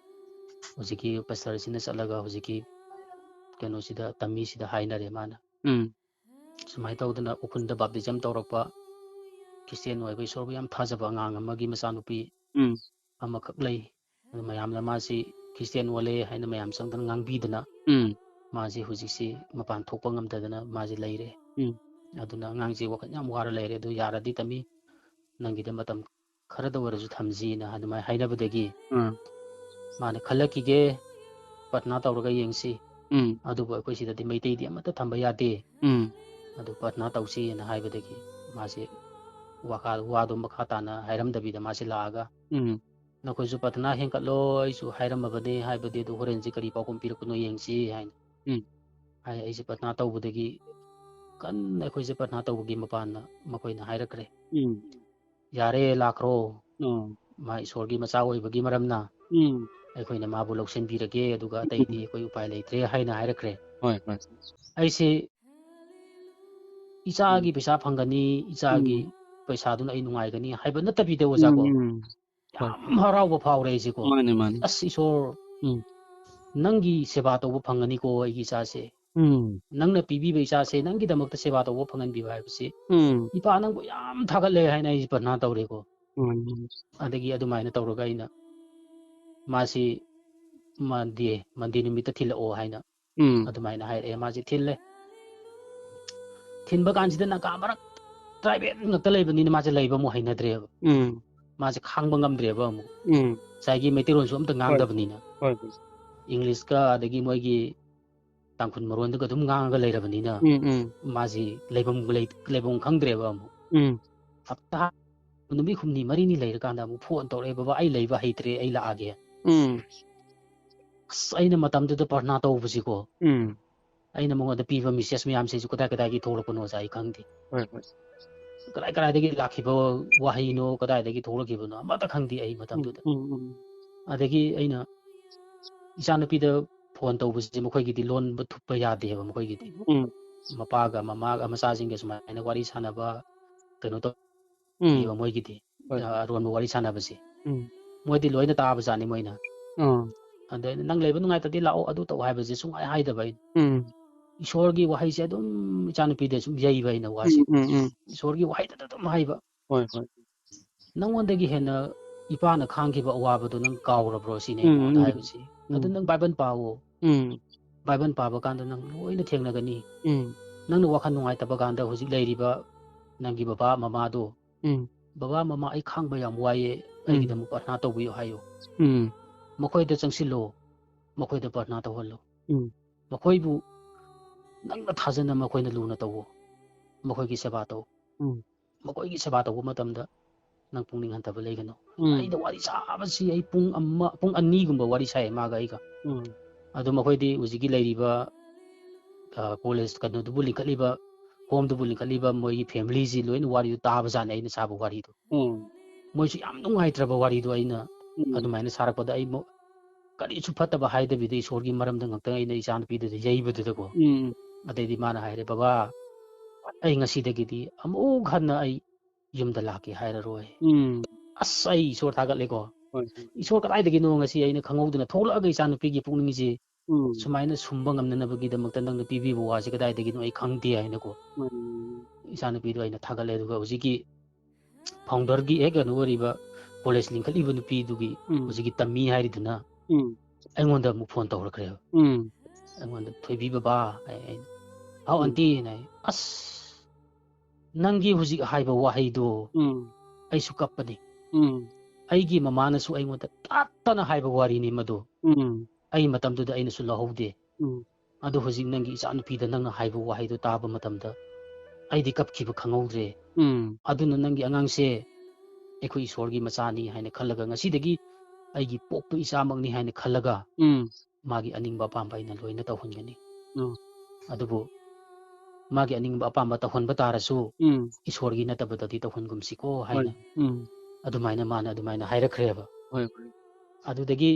ꯍꯧꯖꯤꯛꯀꯤ ꯄꯥꯁꯇꯔꯁꯤꯅ ꯆꯠꯂꯒ ꯍꯧꯖꯤꯛꯀꯤ ꯀꯩꯅꯣꯁꯤꯗ, ꯇꯝꯃꯤꯁꯤꯗ ꯍꯥꯏꯅꯔꯦ ꯃꯥꯅ꯫ ꯎꯝ꯫ ꯁꯨꯃꯥꯏꯅ ꯇꯧꯗꯅ ꯎꯈ꯭ꯔꯨꯜꯗ ꯕꯥꯞꯇꯤꯖꯝ ꯇꯧꯔꯛꯄ ꯈ꯭ꯔꯤꯁꯇꯤꯌꯥꯟ ꯑꯣꯏꯕ, ꯏꯁꯣꯔꯕꯨ ꯌꯥꯝ ꯊꯥꯖꯕ ꯑꯉꯥꯡ ꯑꯃꯒꯤ ꯃꯆꯥꯅꯨꯄꯤ ꯎꯝ꯫ ꯑꯃꯈꯛ ꯂꯩ꯫ ꯑꯗꯨ ꯃꯌꯥꯝꯅ ꯃꯥꯁꯤ ꯈ꯭ꯔꯤꯁꯇꯤꯌꯥꯟ ꯑꯣꯜꯂꯦ ꯍꯥꯏꯅ ꯃꯌꯥꯝ ꯆꯪꯗꯅ ꯉꯥꯡꯕꯤꯗꯅ ꯎꯝ꯫ ꯃꯥꯁꯤ ꯍꯧꯖꯤꯛꯁꯤ ꯃꯄꯥꯟ ꯊꯣꯛꯄ ꯉꯝꯗꯗꯅ ꯃꯥꯁꯤ ꯂꯩꯔꯦ꯫ ꯎꯝ꯫ ꯑꯗꯨꯅ ꯑꯉꯥꯡꯁꯤ ꯋꯥꯈꯜ ꯌꯥꯝ ꯋꯥꯔ ꯂꯩꯔꯦ꯫ ꯑꯗꯨ ꯌꯥꯔꯗꯤ ꯇꯝꯃꯤ, ꯅꯪꯒꯤꯗ ꯃꯇꯝ ꯈꯔꯗ ꯑꯣꯏꯔꯁꯨ ꯊꯝꯁꯤꯅ ꯑꯗꯨꯃꯥꯏꯅ ꯍꯥꯏꯅꯕꯗꯒꯤ ꯎꯝ꯫ ꯃꯥꯅ "ꯈꯜꯂꯛꯈꯤꯒꯦ, ꯄ꯭ꯔꯊꯅꯥ ꯇꯧꯔꯒ ꯌꯦꯡꯁꯤ꯫ ꯎꯝ꯫ ꯑꯗꯨꯕꯨ ꯑꯩꯈꯣꯏ ꯁꯤꯗꯗꯤ ꯃꯩꯇꯩꯗꯤ ꯑꯃꯠꯇ ꯊꯝꯕ ꯌꯥꯗꯦ꯫ ꯎꯝ꯫ ꯑꯗꯨ ꯄ꯭ꯔꯊꯅꯥ ꯇꯧꯁꯤꯅ" ꯍꯥꯏꯕꯗꯒꯤ ꯃꯥꯁꯦ ꯋꯥꯈꯜ, ꯋꯥꯗꯣ ꯃꯈꯥ ꯇꯥꯅ ꯍꯥꯏꯔꯝꯗꯕꯤꯗ ꯃꯥꯁꯦ ꯂꯥꯛꯑꯒ ꯎꯝ꯫ "ꯅꯈꯣꯏꯁꯨ ꯄ꯭ꯔꯊꯅꯥ ꯍꯦꯟꯒꯠꯂꯣ, ꯑꯩꯁꯨ ꯍꯥꯏꯔꯝꯃꯕꯅꯦ ꯍꯥꯏꯕꯗꯤ, ꯑꯗꯨ ꯍꯣꯔꯦꯟꯁꯦ ꯀꯔꯤ ꯄꯥꯎꯈꯨꯝ ꯄꯤꯔꯛꯄꯅꯣ ꯌꯦꯡꯁꯤ" ꯍꯥꯏꯅ ꯎꯝ꯫ ꯍꯥꯏ꯫ ꯑꯩꯁꯦ ꯄ꯭ꯔꯊꯅꯥ ꯇꯧꯕꯗꯒꯤ ꯀꯟꯅ ꯑꯩꯈꯣꯏꯁꯦ ꯄ꯭ꯔꯊꯅꯥ ꯇꯧꯕꯒꯤ ꯃꯄꯥꯟꯅ ꯃꯈꯣꯏꯅ ꯍꯥꯏꯔꯛꯈ꯭ꯔꯦ, ꯎꯝ꯫ "ꯌꯥꯔꯦ, ꯂꯥꯛꯈ꯭ꯔꯣ꯫ ꯑꯣ꯫ ꯃꯥ ꯏꯁꯣꯔꯒꯤ ꯃꯆꯥ ꯑꯣꯏꯕꯒꯤ ꯃꯔꯝꯅ ꯎꯝ꯫ ꯑꯩꯈꯣꯏꯅ ꯃꯥꯕꯨ ꯂꯧꯁꯤꯟꯕꯤꯔꯒꯦ, ꯑꯗꯨꯒ ꯑꯇꯩꯗꯤ ꯑꯩꯈꯣꯏ ꯎꯄꯥꯏ ꯂꯩꯇ꯭ꯔꯦ" ꯍꯥꯏꯅ ꯍꯥꯏꯔꯛꯈ꯭ꯔꯦ꯫ ꯍꯣꯏ, ꯍꯣꯏ꯫ ꯑꯩꯁꯦ ꯎꯝ꯫ ꯏꯆꯥꯒꯤ ꯄꯩꯁꯥ ꯐꯪꯒꯅꯤ, ꯏꯆꯥꯒꯤ ꯎꯝ꯫ ꯄꯩꯁꯥꯗꯨꯅ ꯑꯩ ꯅꯨꯡꯉꯥꯏꯒꯅꯤ ꯍꯥꯏꯕ ꯅꯠꯇꯕꯤꯗ ꯑꯣꯖꯥꯀꯣ, ꯎꯝ, ꯎꯝ꯫ ꯍꯣꯏ꯫ ꯌꯥꯝ ꯍꯔꯥꯎꯕ ꯐꯥꯎꯔꯦ ꯑꯩꯁꯦꯀꯣ꯫ ꯃꯥꯅꯦ, ꯃꯥꯅꯦ꯫ "ꯑꯁ ꯏꯁꯣꯔ, ꯎꯝ꯫ ꯅꯪꯒꯤ ꯁꯦꯕꯥ ꯇꯧꯕ ꯐꯪꯒꯅꯤꯀꯣ ꯑꯩꯒꯤ ꯏꯆꯥꯁꯦ꯫ ꯎꯝ꯫ ꯅꯪꯅ ꯄꯤꯕꯤꯕ ꯏꯆꯥꯁꯦ, ꯅꯪꯒꯤꯗꯃꯛꯇ ꯁꯦꯕꯥ ꯇꯧꯕ ꯐꯪꯍꯟꯕꯤꯕ ꯍꯥꯏꯕꯁꯤ, ꯎꯝ꯫ ꯏꯄꯥ ꯅꯪꯕꯨ ꯌꯥꯝ ꯊꯥꯒꯠꯂꯦ" ꯍꯥꯏꯅ ꯑꯩꯁꯦ ꯄ꯭ꯔꯊꯅꯥ ꯇꯧꯔꯦꯀꯣ꯫ ꯎꯝ꯫ ꯑꯗꯒꯤ ꯑꯗꯨꯃꯥꯏꯅ ꯇꯧꯔꯒ ꯑꯩꯅ ꯃꯥꯁꯤ ꯃꯟꯗꯦ, ꯃꯟꯗꯦ ꯅꯨꯃꯤꯠꯇ ꯊꯤꯜꯂꯛꯑꯣ ꯍꯥꯏꯅ ꯎꯝ ꯑꯗꯨꯃꯥꯏꯅ ꯍꯥꯏꯔꯛꯑꯦ꯫ ꯃꯥꯁꯦ ꯊꯤꯜꯂꯦ꯫ ꯊꯤꯟꯕ ꯀꯥꯟꯁꯤꯗ ꯅꯥꯒꯥ ꯃꯔꯛ, ꯇ꯭ꯔꯥꯏꯕꯦꯜ ꯉꯥꯛꯇ ꯂꯩꯕꯅꯤꯅ ꯃꯥꯁꯦ ꯂꯩꯕ ꯑꯃꯨꯛ ꯍꯩꯅꯗ꯭ꯔꯦꯕ꯫ ꯎꯝ ꯃꯥꯁꯦ ꯈꯥꯡꯕ ꯉꯝꯗ꯭ꯔꯦꯕ ꯑꯃꯨꯛ꯫ ꯎꯝ ꯉꯁꯥꯏꯒꯤ ꯃꯩꯇꯩꯂꯣꯟꯁꯨ ꯑꯝꯇ ꯉꯥꯡꯗꯕꯅꯤꯅ, ꯍꯣꯏ ꯍꯣꯏ ꯏꯪꯂꯤꯁꯀ ꯑꯗꯒꯤ ꯃꯣꯏꯒꯤ ꯇꯥꯡꯈꯨꯜ ꯃꯔꯣꯟꯗꯨꯒ ꯑꯗꯨꯝ ꯉꯥꯡꯉꯒ ꯂꯩꯔꯕꯅꯤꯅ, ꯎꯝ ꯎꯝ ꯃꯥꯁꯤ ꯂꯩꯐꯝ ꯂꯩ-, ꯂꯩꯐꯝ ꯈꯪꯗ꯭ꯔꯦꯕ ꯑꯃꯨꯛ꯫ ꯎꯝ ꯍꯞꯇꯥ ꯅꯨꯃꯤꯠ ꯍꯨꯝꯅꯤ ꯃꯔꯤꯅꯤ ꯂꯩꯔꯀꯥꯟꯗ ꯑꯃꯨꯛ ꯐꯣꯟ ꯇꯧꯔꯛꯑꯦ, "ꯕꯕꯥ, ꯑꯩ ꯂꯩꯕ ꯍꯩꯇ꯭ꯔꯦ, ꯑꯩ ꯂꯥꯛꯑꯒꯦ"꯫ ꯎꯝ ꯑꯁ, ꯑꯩꯅ ꯃꯇꯝꯗꯨꯗ ꯄ꯭ꯔꯊꯅꯥ ꯇꯧꯕꯁꯤꯀꯣ, ꯎꯝ ꯑꯩꯅ ꯃꯉꯣꯟꯗ ꯄꯤꯕ ꯃꯦꯁꯦꯖ ꯃꯌꯥꯝꯁꯤꯁꯨ ꯀꯗꯥꯏ ꯀꯗꯥꯏꯒꯤ ꯊꯣꯛꯂꯛꯄꯅꯣ ꯑꯣꯖꯥ ꯑꯩ ꯈꯪꯗꯦ꯫ ꯍꯣꯏ ꯍꯣꯏ ꯀꯗꯥꯏ ꯀꯗꯥꯏꯗꯒꯤ ꯂꯥꯛꯈꯤꯕ ꯋꯥꯍꯩꯅꯣ, ꯀꯗꯥꯏꯗꯒꯤ ꯊꯣꯛꯂꯛꯈꯤꯕꯅꯣ ꯑꯃꯠꯇ ꯈꯪꯗꯦ ꯑꯩ ꯎꯝ ꯃꯇꯝꯗꯨꯗ꯫ ꯎꯝ ꯎꯝ ꯑꯗꯒꯤ ꯑꯩꯅ ꯏꯆꯥꯅꯨꯄꯤꯗ ꯐꯣꯟ ꯇꯧꯕꯁꯤ ꯃꯈꯣꯏꯒꯤꯗꯤ ꯂꯣꯟꯕ ꯊꯨꯞꯄ ꯌꯥꯗꯦꯕ ꯃꯈꯣꯏꯒꯤꯗꯤ꯫ ꯎꯝ ꯃꯄꯥꯒ ꯃꯃꯥꯒ ꯃꯆꯥꯁꯤꯡꯒ ꯁꯨꯃꯥꯏꯅ ꯋꯥꯔꯤ ꯁꯥꯟꯅꯕ ꯀꯩꯅꯣ ꯇꯧ ꯎꯝ ꯕ ꯃꯣꯏꯒꯤꯗꯤ꯫ ꯍꯣꯏ ꯑ, ꯑꯔꯣꯟꯕ ꯋꯥꯔꯤ ꯁꯥꯟꯅꯕꯁꯦ ꯎꯝ ꯃꯣꯏꯗꯤ ꯂꯣꯏꯅ ꯇꯥꯕꯖꯥꯠꯅꯤ ꯃꯣꯏꯅ꯫ ꯑꯥ ꯑꯗ ꯑꯩꯅ, "ꯅꯪ ꯂꯩꯕ ꯅꯨꯡꯉꯥꯏꯇꯗꯤ ꯂꯥꯛꯑꯣ, ꯑꯗꯨ ꯇꯧ" ꯍꯥꯏꯕꯁꯦ ꯁꯨꯡꯍꯥꯏ ꯍꯥꯏꯗꯕ ꯑꯩꯅ꯫ ꯎꯝ ꯏꯁꯣꯔꯒꯤ ꯋꯥꯍꯩꯁꯦ ꯑꯗꯨꯝ ꯏꯆꯥꯅꯨꯄꯤꯗ ꯁꯨꯝ ꯌꯩꯕ ꯑꯩꯅ ꯎꯝ ꯋꯥꯁꯦ꯫ ꯎꯝ ꯎꯝ ꯏꯁꯣꯔꯒꯤ ꯋꯥꯍꯩꯗꯨꯗ ꯑꯗꯨꯝ ꯍꯥꯏꯕ꯫ ꯍꯣꯏ ꯍꯣꯏ "ꯅꯪꯉꯣꯟꯗꯒꯤ ꯍꯦꯟꯅ ꯏꯄꯥꯅ ꯈꯥꯡꯈꯤꯕ ꯑꯋꯥꯕꯗꯣ ꯅꯪ ꯀꯥꯎꯔꯕ꯭ꯔꯣ?" ꯁꯤꯅꯦ ꯎꯝ ꯑꯩꯉꯣꯟꯗ ꯎꯝ ꯍꯥꯏꯕꯁꯤ꯫ "ꯑꯗꯨ ꯎꯝ ꯅꯪ ꯕꯥꯏꯕꯜ ꯄꯥꯋꯣ꯫ ꯎꯝ ꯕꯥꯏꯕꯜ ꯄꯥꯕ ꯀꯥꯟꯗ ꯅꯪ ꯂꯣꯏꯅ ꯊꯦꯡꯅꯒꯅꯤ꯫ ꯎꯝ ꯅꯪꯅ ꯋꯥꯈꯜ ꯅꯨꯡꯉꯥꯏꯇꯕ ꯀꯥꯟꯗ ꯍꯧꯖꯤꯛ ꯂꯩꯔꯤꯕ ꯅꯪꯒꯤ ꯕꯕꯥ ꯃꯃꯥꯗꯣ, ꯎꯝ ꯕꯕꯥ ꯃꯃꯥ, ꯑꯩ ꯈꯥꯡꯕ ꯌꯥꯝ ꯋꯥꯏꯌꯦ, ꯎꯝ ꯑꯩꯒꯤꯗꯃꯛ ꯄ꯭ꯔꯊꯅꯥ ꯇꯧꯕꯤꯌꯨ" ꯍꯥꯏꯌꯣ꯫ ꯎꯝ ꯃꯈꯣꯏꯗ ꯆꯪꯁꯤꯜꯂꯣ, ꯃꯈꯣꯏꯗ ꯄ꯭ꯔꯊꯅꯥ ꯇꯧꯍꯜꯂꯣ꯫ ꯎꯝ ꯃꯈꯣꯏꯕꯨ ꯅꯪꯅ ꯊꯥꯖꯅ ꯃꯈꯣꯏꯅ ꯂꯨꯅ ꯇꯧꯋꯣ꯫ ꯃꯈꯣꯏꯒꯤ ꯁꯦꯕꯥ ꯇꯧ꯫ ꯎꯝ ꯃꯈꯣꯏꯒꯤ ꯁꯦꯕꯥ ꯇꯧꯕ ꯃꯇꯝꯗ ꯅꯪ ꯄꯨꯛꯅꯤꯡ ꯍꯟꯊꯕ ꯂꯩꯒꯅꯨ꯫ ꯎꯝ ꯑꯩꯅ ꯋꯥꯔꯤ ꯁꯥꯕꯁꯤ ꯑꯩ ꯄꯨꯡ ꯑꯃ, ꯄꯨꯡ ꯑꯅꯤꯒꯨꯝꯕ ꯋꯥꯔꯤ ꯁꯥꯏ ꯃꯥꯒ ꯑꯩꯒ꯫ ꯎꯝ ꯑꯗꯨ ꯃꯈꯣꯏꯗꯤ ꯍꯧꯖꯤꯛꯀꯤ ꯂꯩꯔꯤꯕ, ꯑ, ꯀꯣꯂꯦꯖ ꯀꯩꯅꯣꯗꯨꯕꯨ ꯂꯤꯡꯈꯠꯂꯤꯕ, ꯍꯣꯝꯗꯨꯕꯨ ꯂꯤꯡꯈꯠꯂꯤꯕ ꯃꯣꯏꯒꯤ ꯐꯦꯃꯤꯂꯤꯁꯤ ꯂꯣꯏꯅ ꯋꯥꯔꯤꯗꯨ ꯇꯥꯕꯖꯥꯠꯅꯤ ꯑꯩꯅ ꯁꯥꯕ ꯋꯥꯔꯤꯗꯣ꯫ ꯎꯝ ꯃꯣꯏꯁꯨ ꯌꯥꯝ ꯅꯨꯡꯉꯥꯏꯇ꯭ꯔꯕ ꯋꯥꯔꯤꯗꯣ ꯑꯩꯅ ꯎꯝ ꯑꯗꯨꯃꯥꯏꯅ ꯁꯥꯔꯛꯄꯗ ꯑꯩ ꯃꯣ-, ꯀꯔꯤꯁꯨ ꯐꯠꯇꯕ ꯍꯥꯏꯗꯕꯤꯗ ꯏꯁꯣꯔꯒꯤ ꯃꯔꯝꯗ ꯉꯥꯛꯇꯪ ꯑꯩꯅ ꯏꯆꯥꯅꯨꯄꯤꯗꯨꯗ ꯌꯩꯕꯗꯨꯗꯀꯣ꯫ ꯎꯝ ꯑꯗꯩꯗꯤ ꯃꯥꯅ ꯍꯥꯏꯔꯦ, "ꯕꯕꯥ, ꯑꯩ ꯉꯁꯤꯗꯒꯤꯗꯤ ꯑꯃꯨꯛ ꯍꯟꯅ ꯑꯩ ꯌꯨꯝꯗ ꯂꯥꯛꯀꯦ ꯍꯥꯏꯔꯔꯣꯏ"꯫ ꯎꯝ ꯑꯁ, ꯑꯩ ꯏꯁꯣꯔ ꯊꯥꯒꯠꯂꯦꯀꯣ꯫ ꯍꯣꯏ ꯏꯁꯣꯔ ꯀꯗꯥꯏꯗꯒꯤꯅꯣ ꯉꯁꯤ ꯑꯩꯅ ꯈꯪꯍꯧꯗꯅ ꯊꯣꯛꯂꯛꯑꯒ ꯏꯆꯥꯅꯨꯄꯤꯒꯤ ꯄꯨꯛꯅꯤꯡꯁꯦ ꯎꯝ ꯁꯨꯃꯥꯏꯅ ꯁꯨꯝꯕ ꯉꯝꯅꯅꯕꯒꯤꯗꯃꯛꯇ ꯅꯪꯅ ꯄꯤꯕꯤꯕ ꯋꯥꯁꯦ ꯀꯗꯥꯏꯗꯒꯤꯅꯣ ꯑꯩ ꯈꯪꯗꯦ ꯍꯥꯏꯅꯀꯣ꯫ ꯎꯝ ꯏꯆꯥꯅꯨꯄꯤꯗꯣ ꯑꯩꯅ ꯊꯥꯒꯠꯂꯦ꯫ ꯑꯗꯨꯒ ꯍꯧꯖꯤꯛꯀꯤ ꯐꯥꯎꯟꯗꯔꯒꯤ ꯍꯦꯛ ꯀꯩꯅꯣ ꯑꯣꯏꯔꯤꯕ ꯀꯣꯂꯦꯖ ꯂꯤꯡꯈꯠꯂꯤꯕ ꯅꯨꯄꯤꯗꯨꯒꯤ ꯎꯝ ꯍꯧꯖꯤꯛꯀꯤ ꯇꯝꯃꯤ ꯍꯥꯏꯔꯤꯗꯨꯅ ꯎꯝ ꯑꯩꯉꯣꯟꯗ ꯑꯃꯨꯛ ꯐꯣꯟ ꯇꯧꯔꯛꯈ꯭ꯔꯦꯕ꯫ ꯎꯝ ꯑꯩꯉꯣꯟꯗ, "ꯊꯣꯏꯕꯤ ꯕꯕꯥ," ꯑꯩ, ꯑꯩ, "ꯍꯥꯎ, ꯎꯝ꯫ ꯑꯟꯇꯤ?" ꯍꯥꯏꯅ ꯑꯩ, "ꯑꯁ, ꯅꯪꯒꯤ ꯍꯧꯖꯤꯛ ꯍꯥꯏꯕ ꯋꯥꯍꯩꯗꯣ ꯎꯝ꯫ ꯑꯩꯁꯨ ꯀꯞꯄꯅꯤ꯫ ꯎꯝ꯫ ꯑꯩꯒꯤ ꯃꯃꯥꯅꯁꯨ ꯑꯩꯉꯣꯟꯗ ꯇꯠꯇꯅ ꯍꯥꯏꯕ ꯋꯥꯔꯤꯅꯤ ꯃꯗꯨ꯫ ꯎꯝ꯫ ꯑꯩ ꯃꯇꯝꯗꯨꯗ ꯑꯩꯅꯁꯨ ꯂꯧꯍꯧꯗꯦ꯫ ꯎꯝ꯫ ꯑꯗꯨ ꯍꯧꯖꯤꯛ ꯅꯪꯒꯤ ꯏꯆꯥꯅꯨꯄꯤꯗ ꯅꯪꯅ ꯍꯥꯏꯕ ꯋꯥꯍꯩꯗꯣ ꯇꯥꯕ ꯃꯇꯝꯗ ꯑꯩꯗꯤ ꯀꯞꯈꯤꯕ ꯈꯪꯍꯧꯗ꯭ꯔꯦ꯫ ꯎꯝ꯫ ꯑꯗꯨꯅ ꯅꯪꯒꯤ ꯑꯉꯥꯡꯁꯦ ꯑꯩꯈꯣꯏ ꯏꯁꯣꯔꯒꯤ ꯃꯆꯥꯅꯤ ꯍꯥꯏꯅ ꯈꯜꯂꯒ, ꯉꯁꯤꯗꯒꯤ ꯑꯩꯒꯤ ꯄꯣꯛꯄ ꯏꯆꯥꯃꯛꯅꯤ ꯍꯥꯏꯅ ꯈꯜꯂꯒ, ꯎꯝ꯫ ꯃꯥꯒꯤ ꯑꯅꯤꯡꯕ ꯑꯄꯥꯝꯕ ꯑꯩꯅ ꯂꯣꯏꯅ ꯇꯧꯍꯟꯒꯅꯤ꯫ ꯎꯝ꯫ ꯑꯗꯨꯕꯨ ꯃꯥꯒꯤ ꯑꯅꯤꯡꯕ ꯑꯄꯥꯝꯕ ꯇꯧꯍꯟꯕ ꯇꯥꯔꯁꯨ, ꯎꯝ꯫ ꯏꯁꯣꯔꯒꯤ ꯅꯠꯇꯕꯗꯗꯤ ꯇꯧꯍꯟꯒꯨꯝꯁꯤꯀꯣ" ꯍꯣꯏ꯫ ꯍꯥꯏꯅ ꯎꯝ꯫ ꯑꯗꯨꯃꯥꯏꯅ ꯃꯥꯅ ꯑꯗꯨꯃꯥꯏꯅ ꯍꯥꯏꯔꯛꯈ꯭ꯔꯦꯕ꯫ ꯍꯣꯏ, ꯍꯣꯏ꯫ ꯑꯗꯨꯗꯒꯤ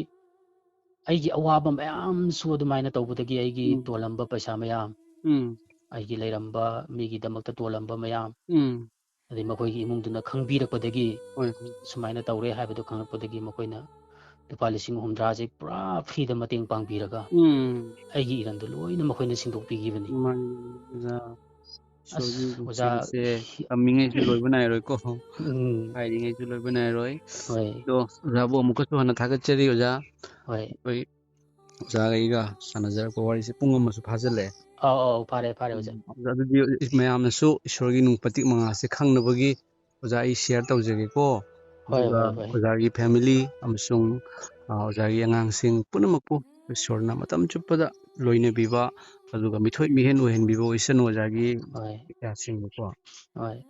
ꯑꯩꯒꯤ ꯑꯋꯥꯕ ꯃꯌꯥꯝꯁꯨ ꯑꯗꯨꯃꯥꯏꯅ ꯇꯧꯕꯗꯒꯤ ꯑꯩꯒꯤ ꯎꯝ꯫ ꯇꯣꯜꯂꯝꯕ ꯄꯩꯁꯥ ꯃꯌꯥꯝ, ꯎꯝ꯫ ꯑꯩꯒꯤ ꯂꯩꯔꯝꯕ ꯃꯤꯒꯤꯗꯃꯛꯇ ꯇꯣꯜꯂꯝꯕ ꯃꯌꯥꯝ, ꯎꯝ꯫ ꯑꯗꯩ ꯃꯈꯣꯏꯒꯤ ꯏꯃꯨꯡꯗꯨꯅ ꯈꯪꯕꯤꯔꯛꯄꯗꯒꯤ, ꯍꯣꯏ, ꯍꯣꯏ꯫ ꯁꯨꯃꯥꯏꯅ ꯇꯧꯔꯦ ꯍꯥꯏꯕꯗꯨ ꯈꯪꯉꯛꯄꯗꯒꯤ ꯃꯈꯣꯏꯅ ꯂꯨꯄꯥ ꯂꯤꯁꯤꯡ ꯍꯨꯝꯗ꯭ꯔꯥꯁꯦ ꯄꯨꯔꯥ ꯐ꯭ꯔꯤꯗ ꯃꯇꯦꯡ ꯄꯥꯡꯕꯤꯔꯒ, ꯎꯝ꯫ ꯑꯩꯒꯤ ꯏꯔꯟꯗꯨ ꯂꯣꯏꯅ ꯃꯈꯣꯏꯅ ꯁꯤꯟꯗꯣꯛꯄꯤꯈꯤꯕꯅꯤ꯫ ꯃꯥꯅꯤ, ꯑꯣꯖꯥ꯫ ꯏꯁꯣꯔꯒꯤ ꯑꯁ, ꯑꯣꯖꯥ, ꯅꯨꯡꯁꯤꯕꯁꯦ ꯁꯤ-, ꯇꯝꯃꯤꯉꯩꯁꯨ ꯂꯣꯏꯕ ꯅꯥꯏꯔꯣꯏꯀꯣ꯫ ꯎꯝ꯫ ꯍꯥꯏꯔꯤꯉꯩꯁꯨ ꯂꯣꯏꯕ ꯅꯥꯏꯔꯣꯏ꯫ ꯍꯣꯏ꯫ ꯑꯗꯣ ꯑꯣꯖꯥꯕꯨ ꯑꯃꯨꯛꯀꯁꯨ ꯍꯟꯅ ꯊꯥꯒꯠꯆꯔꯤ, ꯑꯣꯖꯥ꯫ ꯍꯣꯏ꯫ ꯑꯩꯈꯣꯏ ꯑꯣꯖꯥꯒ ꯑꯩꯒ ꯁꯥꯟꯅꯖꯔꯛꯄ ꯋꯥꯔꯤꯁꯦ ꯄꯨꯡ ꯑꯃꯁꯨ ꯐꯥꯖꯤꯜꯂꯛꯑꯦ꯫ ꯑꯧ, ꯑꯧ, ꯐꯥꯔꯦ, ꯐꯥꯔꯦ, ꯑꯣꯖꯥ꯫ ꯎꯝ, ꯑꯗꯨꯗꯤ ꯃꯌꯥꯝꯅꯁꯨ ꯏꯁꯣꯔꯒꯤ ꯅꯨꯡ ꯄꯇꯤꯛ ꯃꯉꯥꯁꯦ ꯈꯪꯅꯕꯒꯤ ꯑꯣꯖꯥ ꯑꯩ share ꯇꯧꯖꯒꯦꯀꯣ꯫ ꯍꯣꯏ, ꯑꯗꯨꯒ ꯍꯣꯏ, ꯍꯣꯏ꯫ ꯑꯣꯖꯥꯒꯤ family ꯑꯃꯁꯨꯡ, ꯑ, ꯑꯣꯖꯥꯒꯤ ꯑꯉꯥꯡꯁꯤꯡ ꯄꯨꯝꯅꯃꯛꯄꯨ ꯏꯁꯣꯔꯅ ꯃꯇꯝ ꯆꯨꯞꯄꯗ ꯂꯣꯏꯅꯕꯤꯕ, ꯑꯗꯨꯒ ꯃꯤꯊꯣꯏ ꯃꯤꯍꯦꯟ ꯑꯣꯏꯍꯟꯕꯤꯕ ꯑꯣꯏꯁꯅꯨ ꯑꯣꯖꯥꯒꯤ ꯍꯣꯏ꯫ ꯏꯆꯥꯁꯤꯡꯕꯨꯀꯣ꯫ ꯍꯣꯏ꯫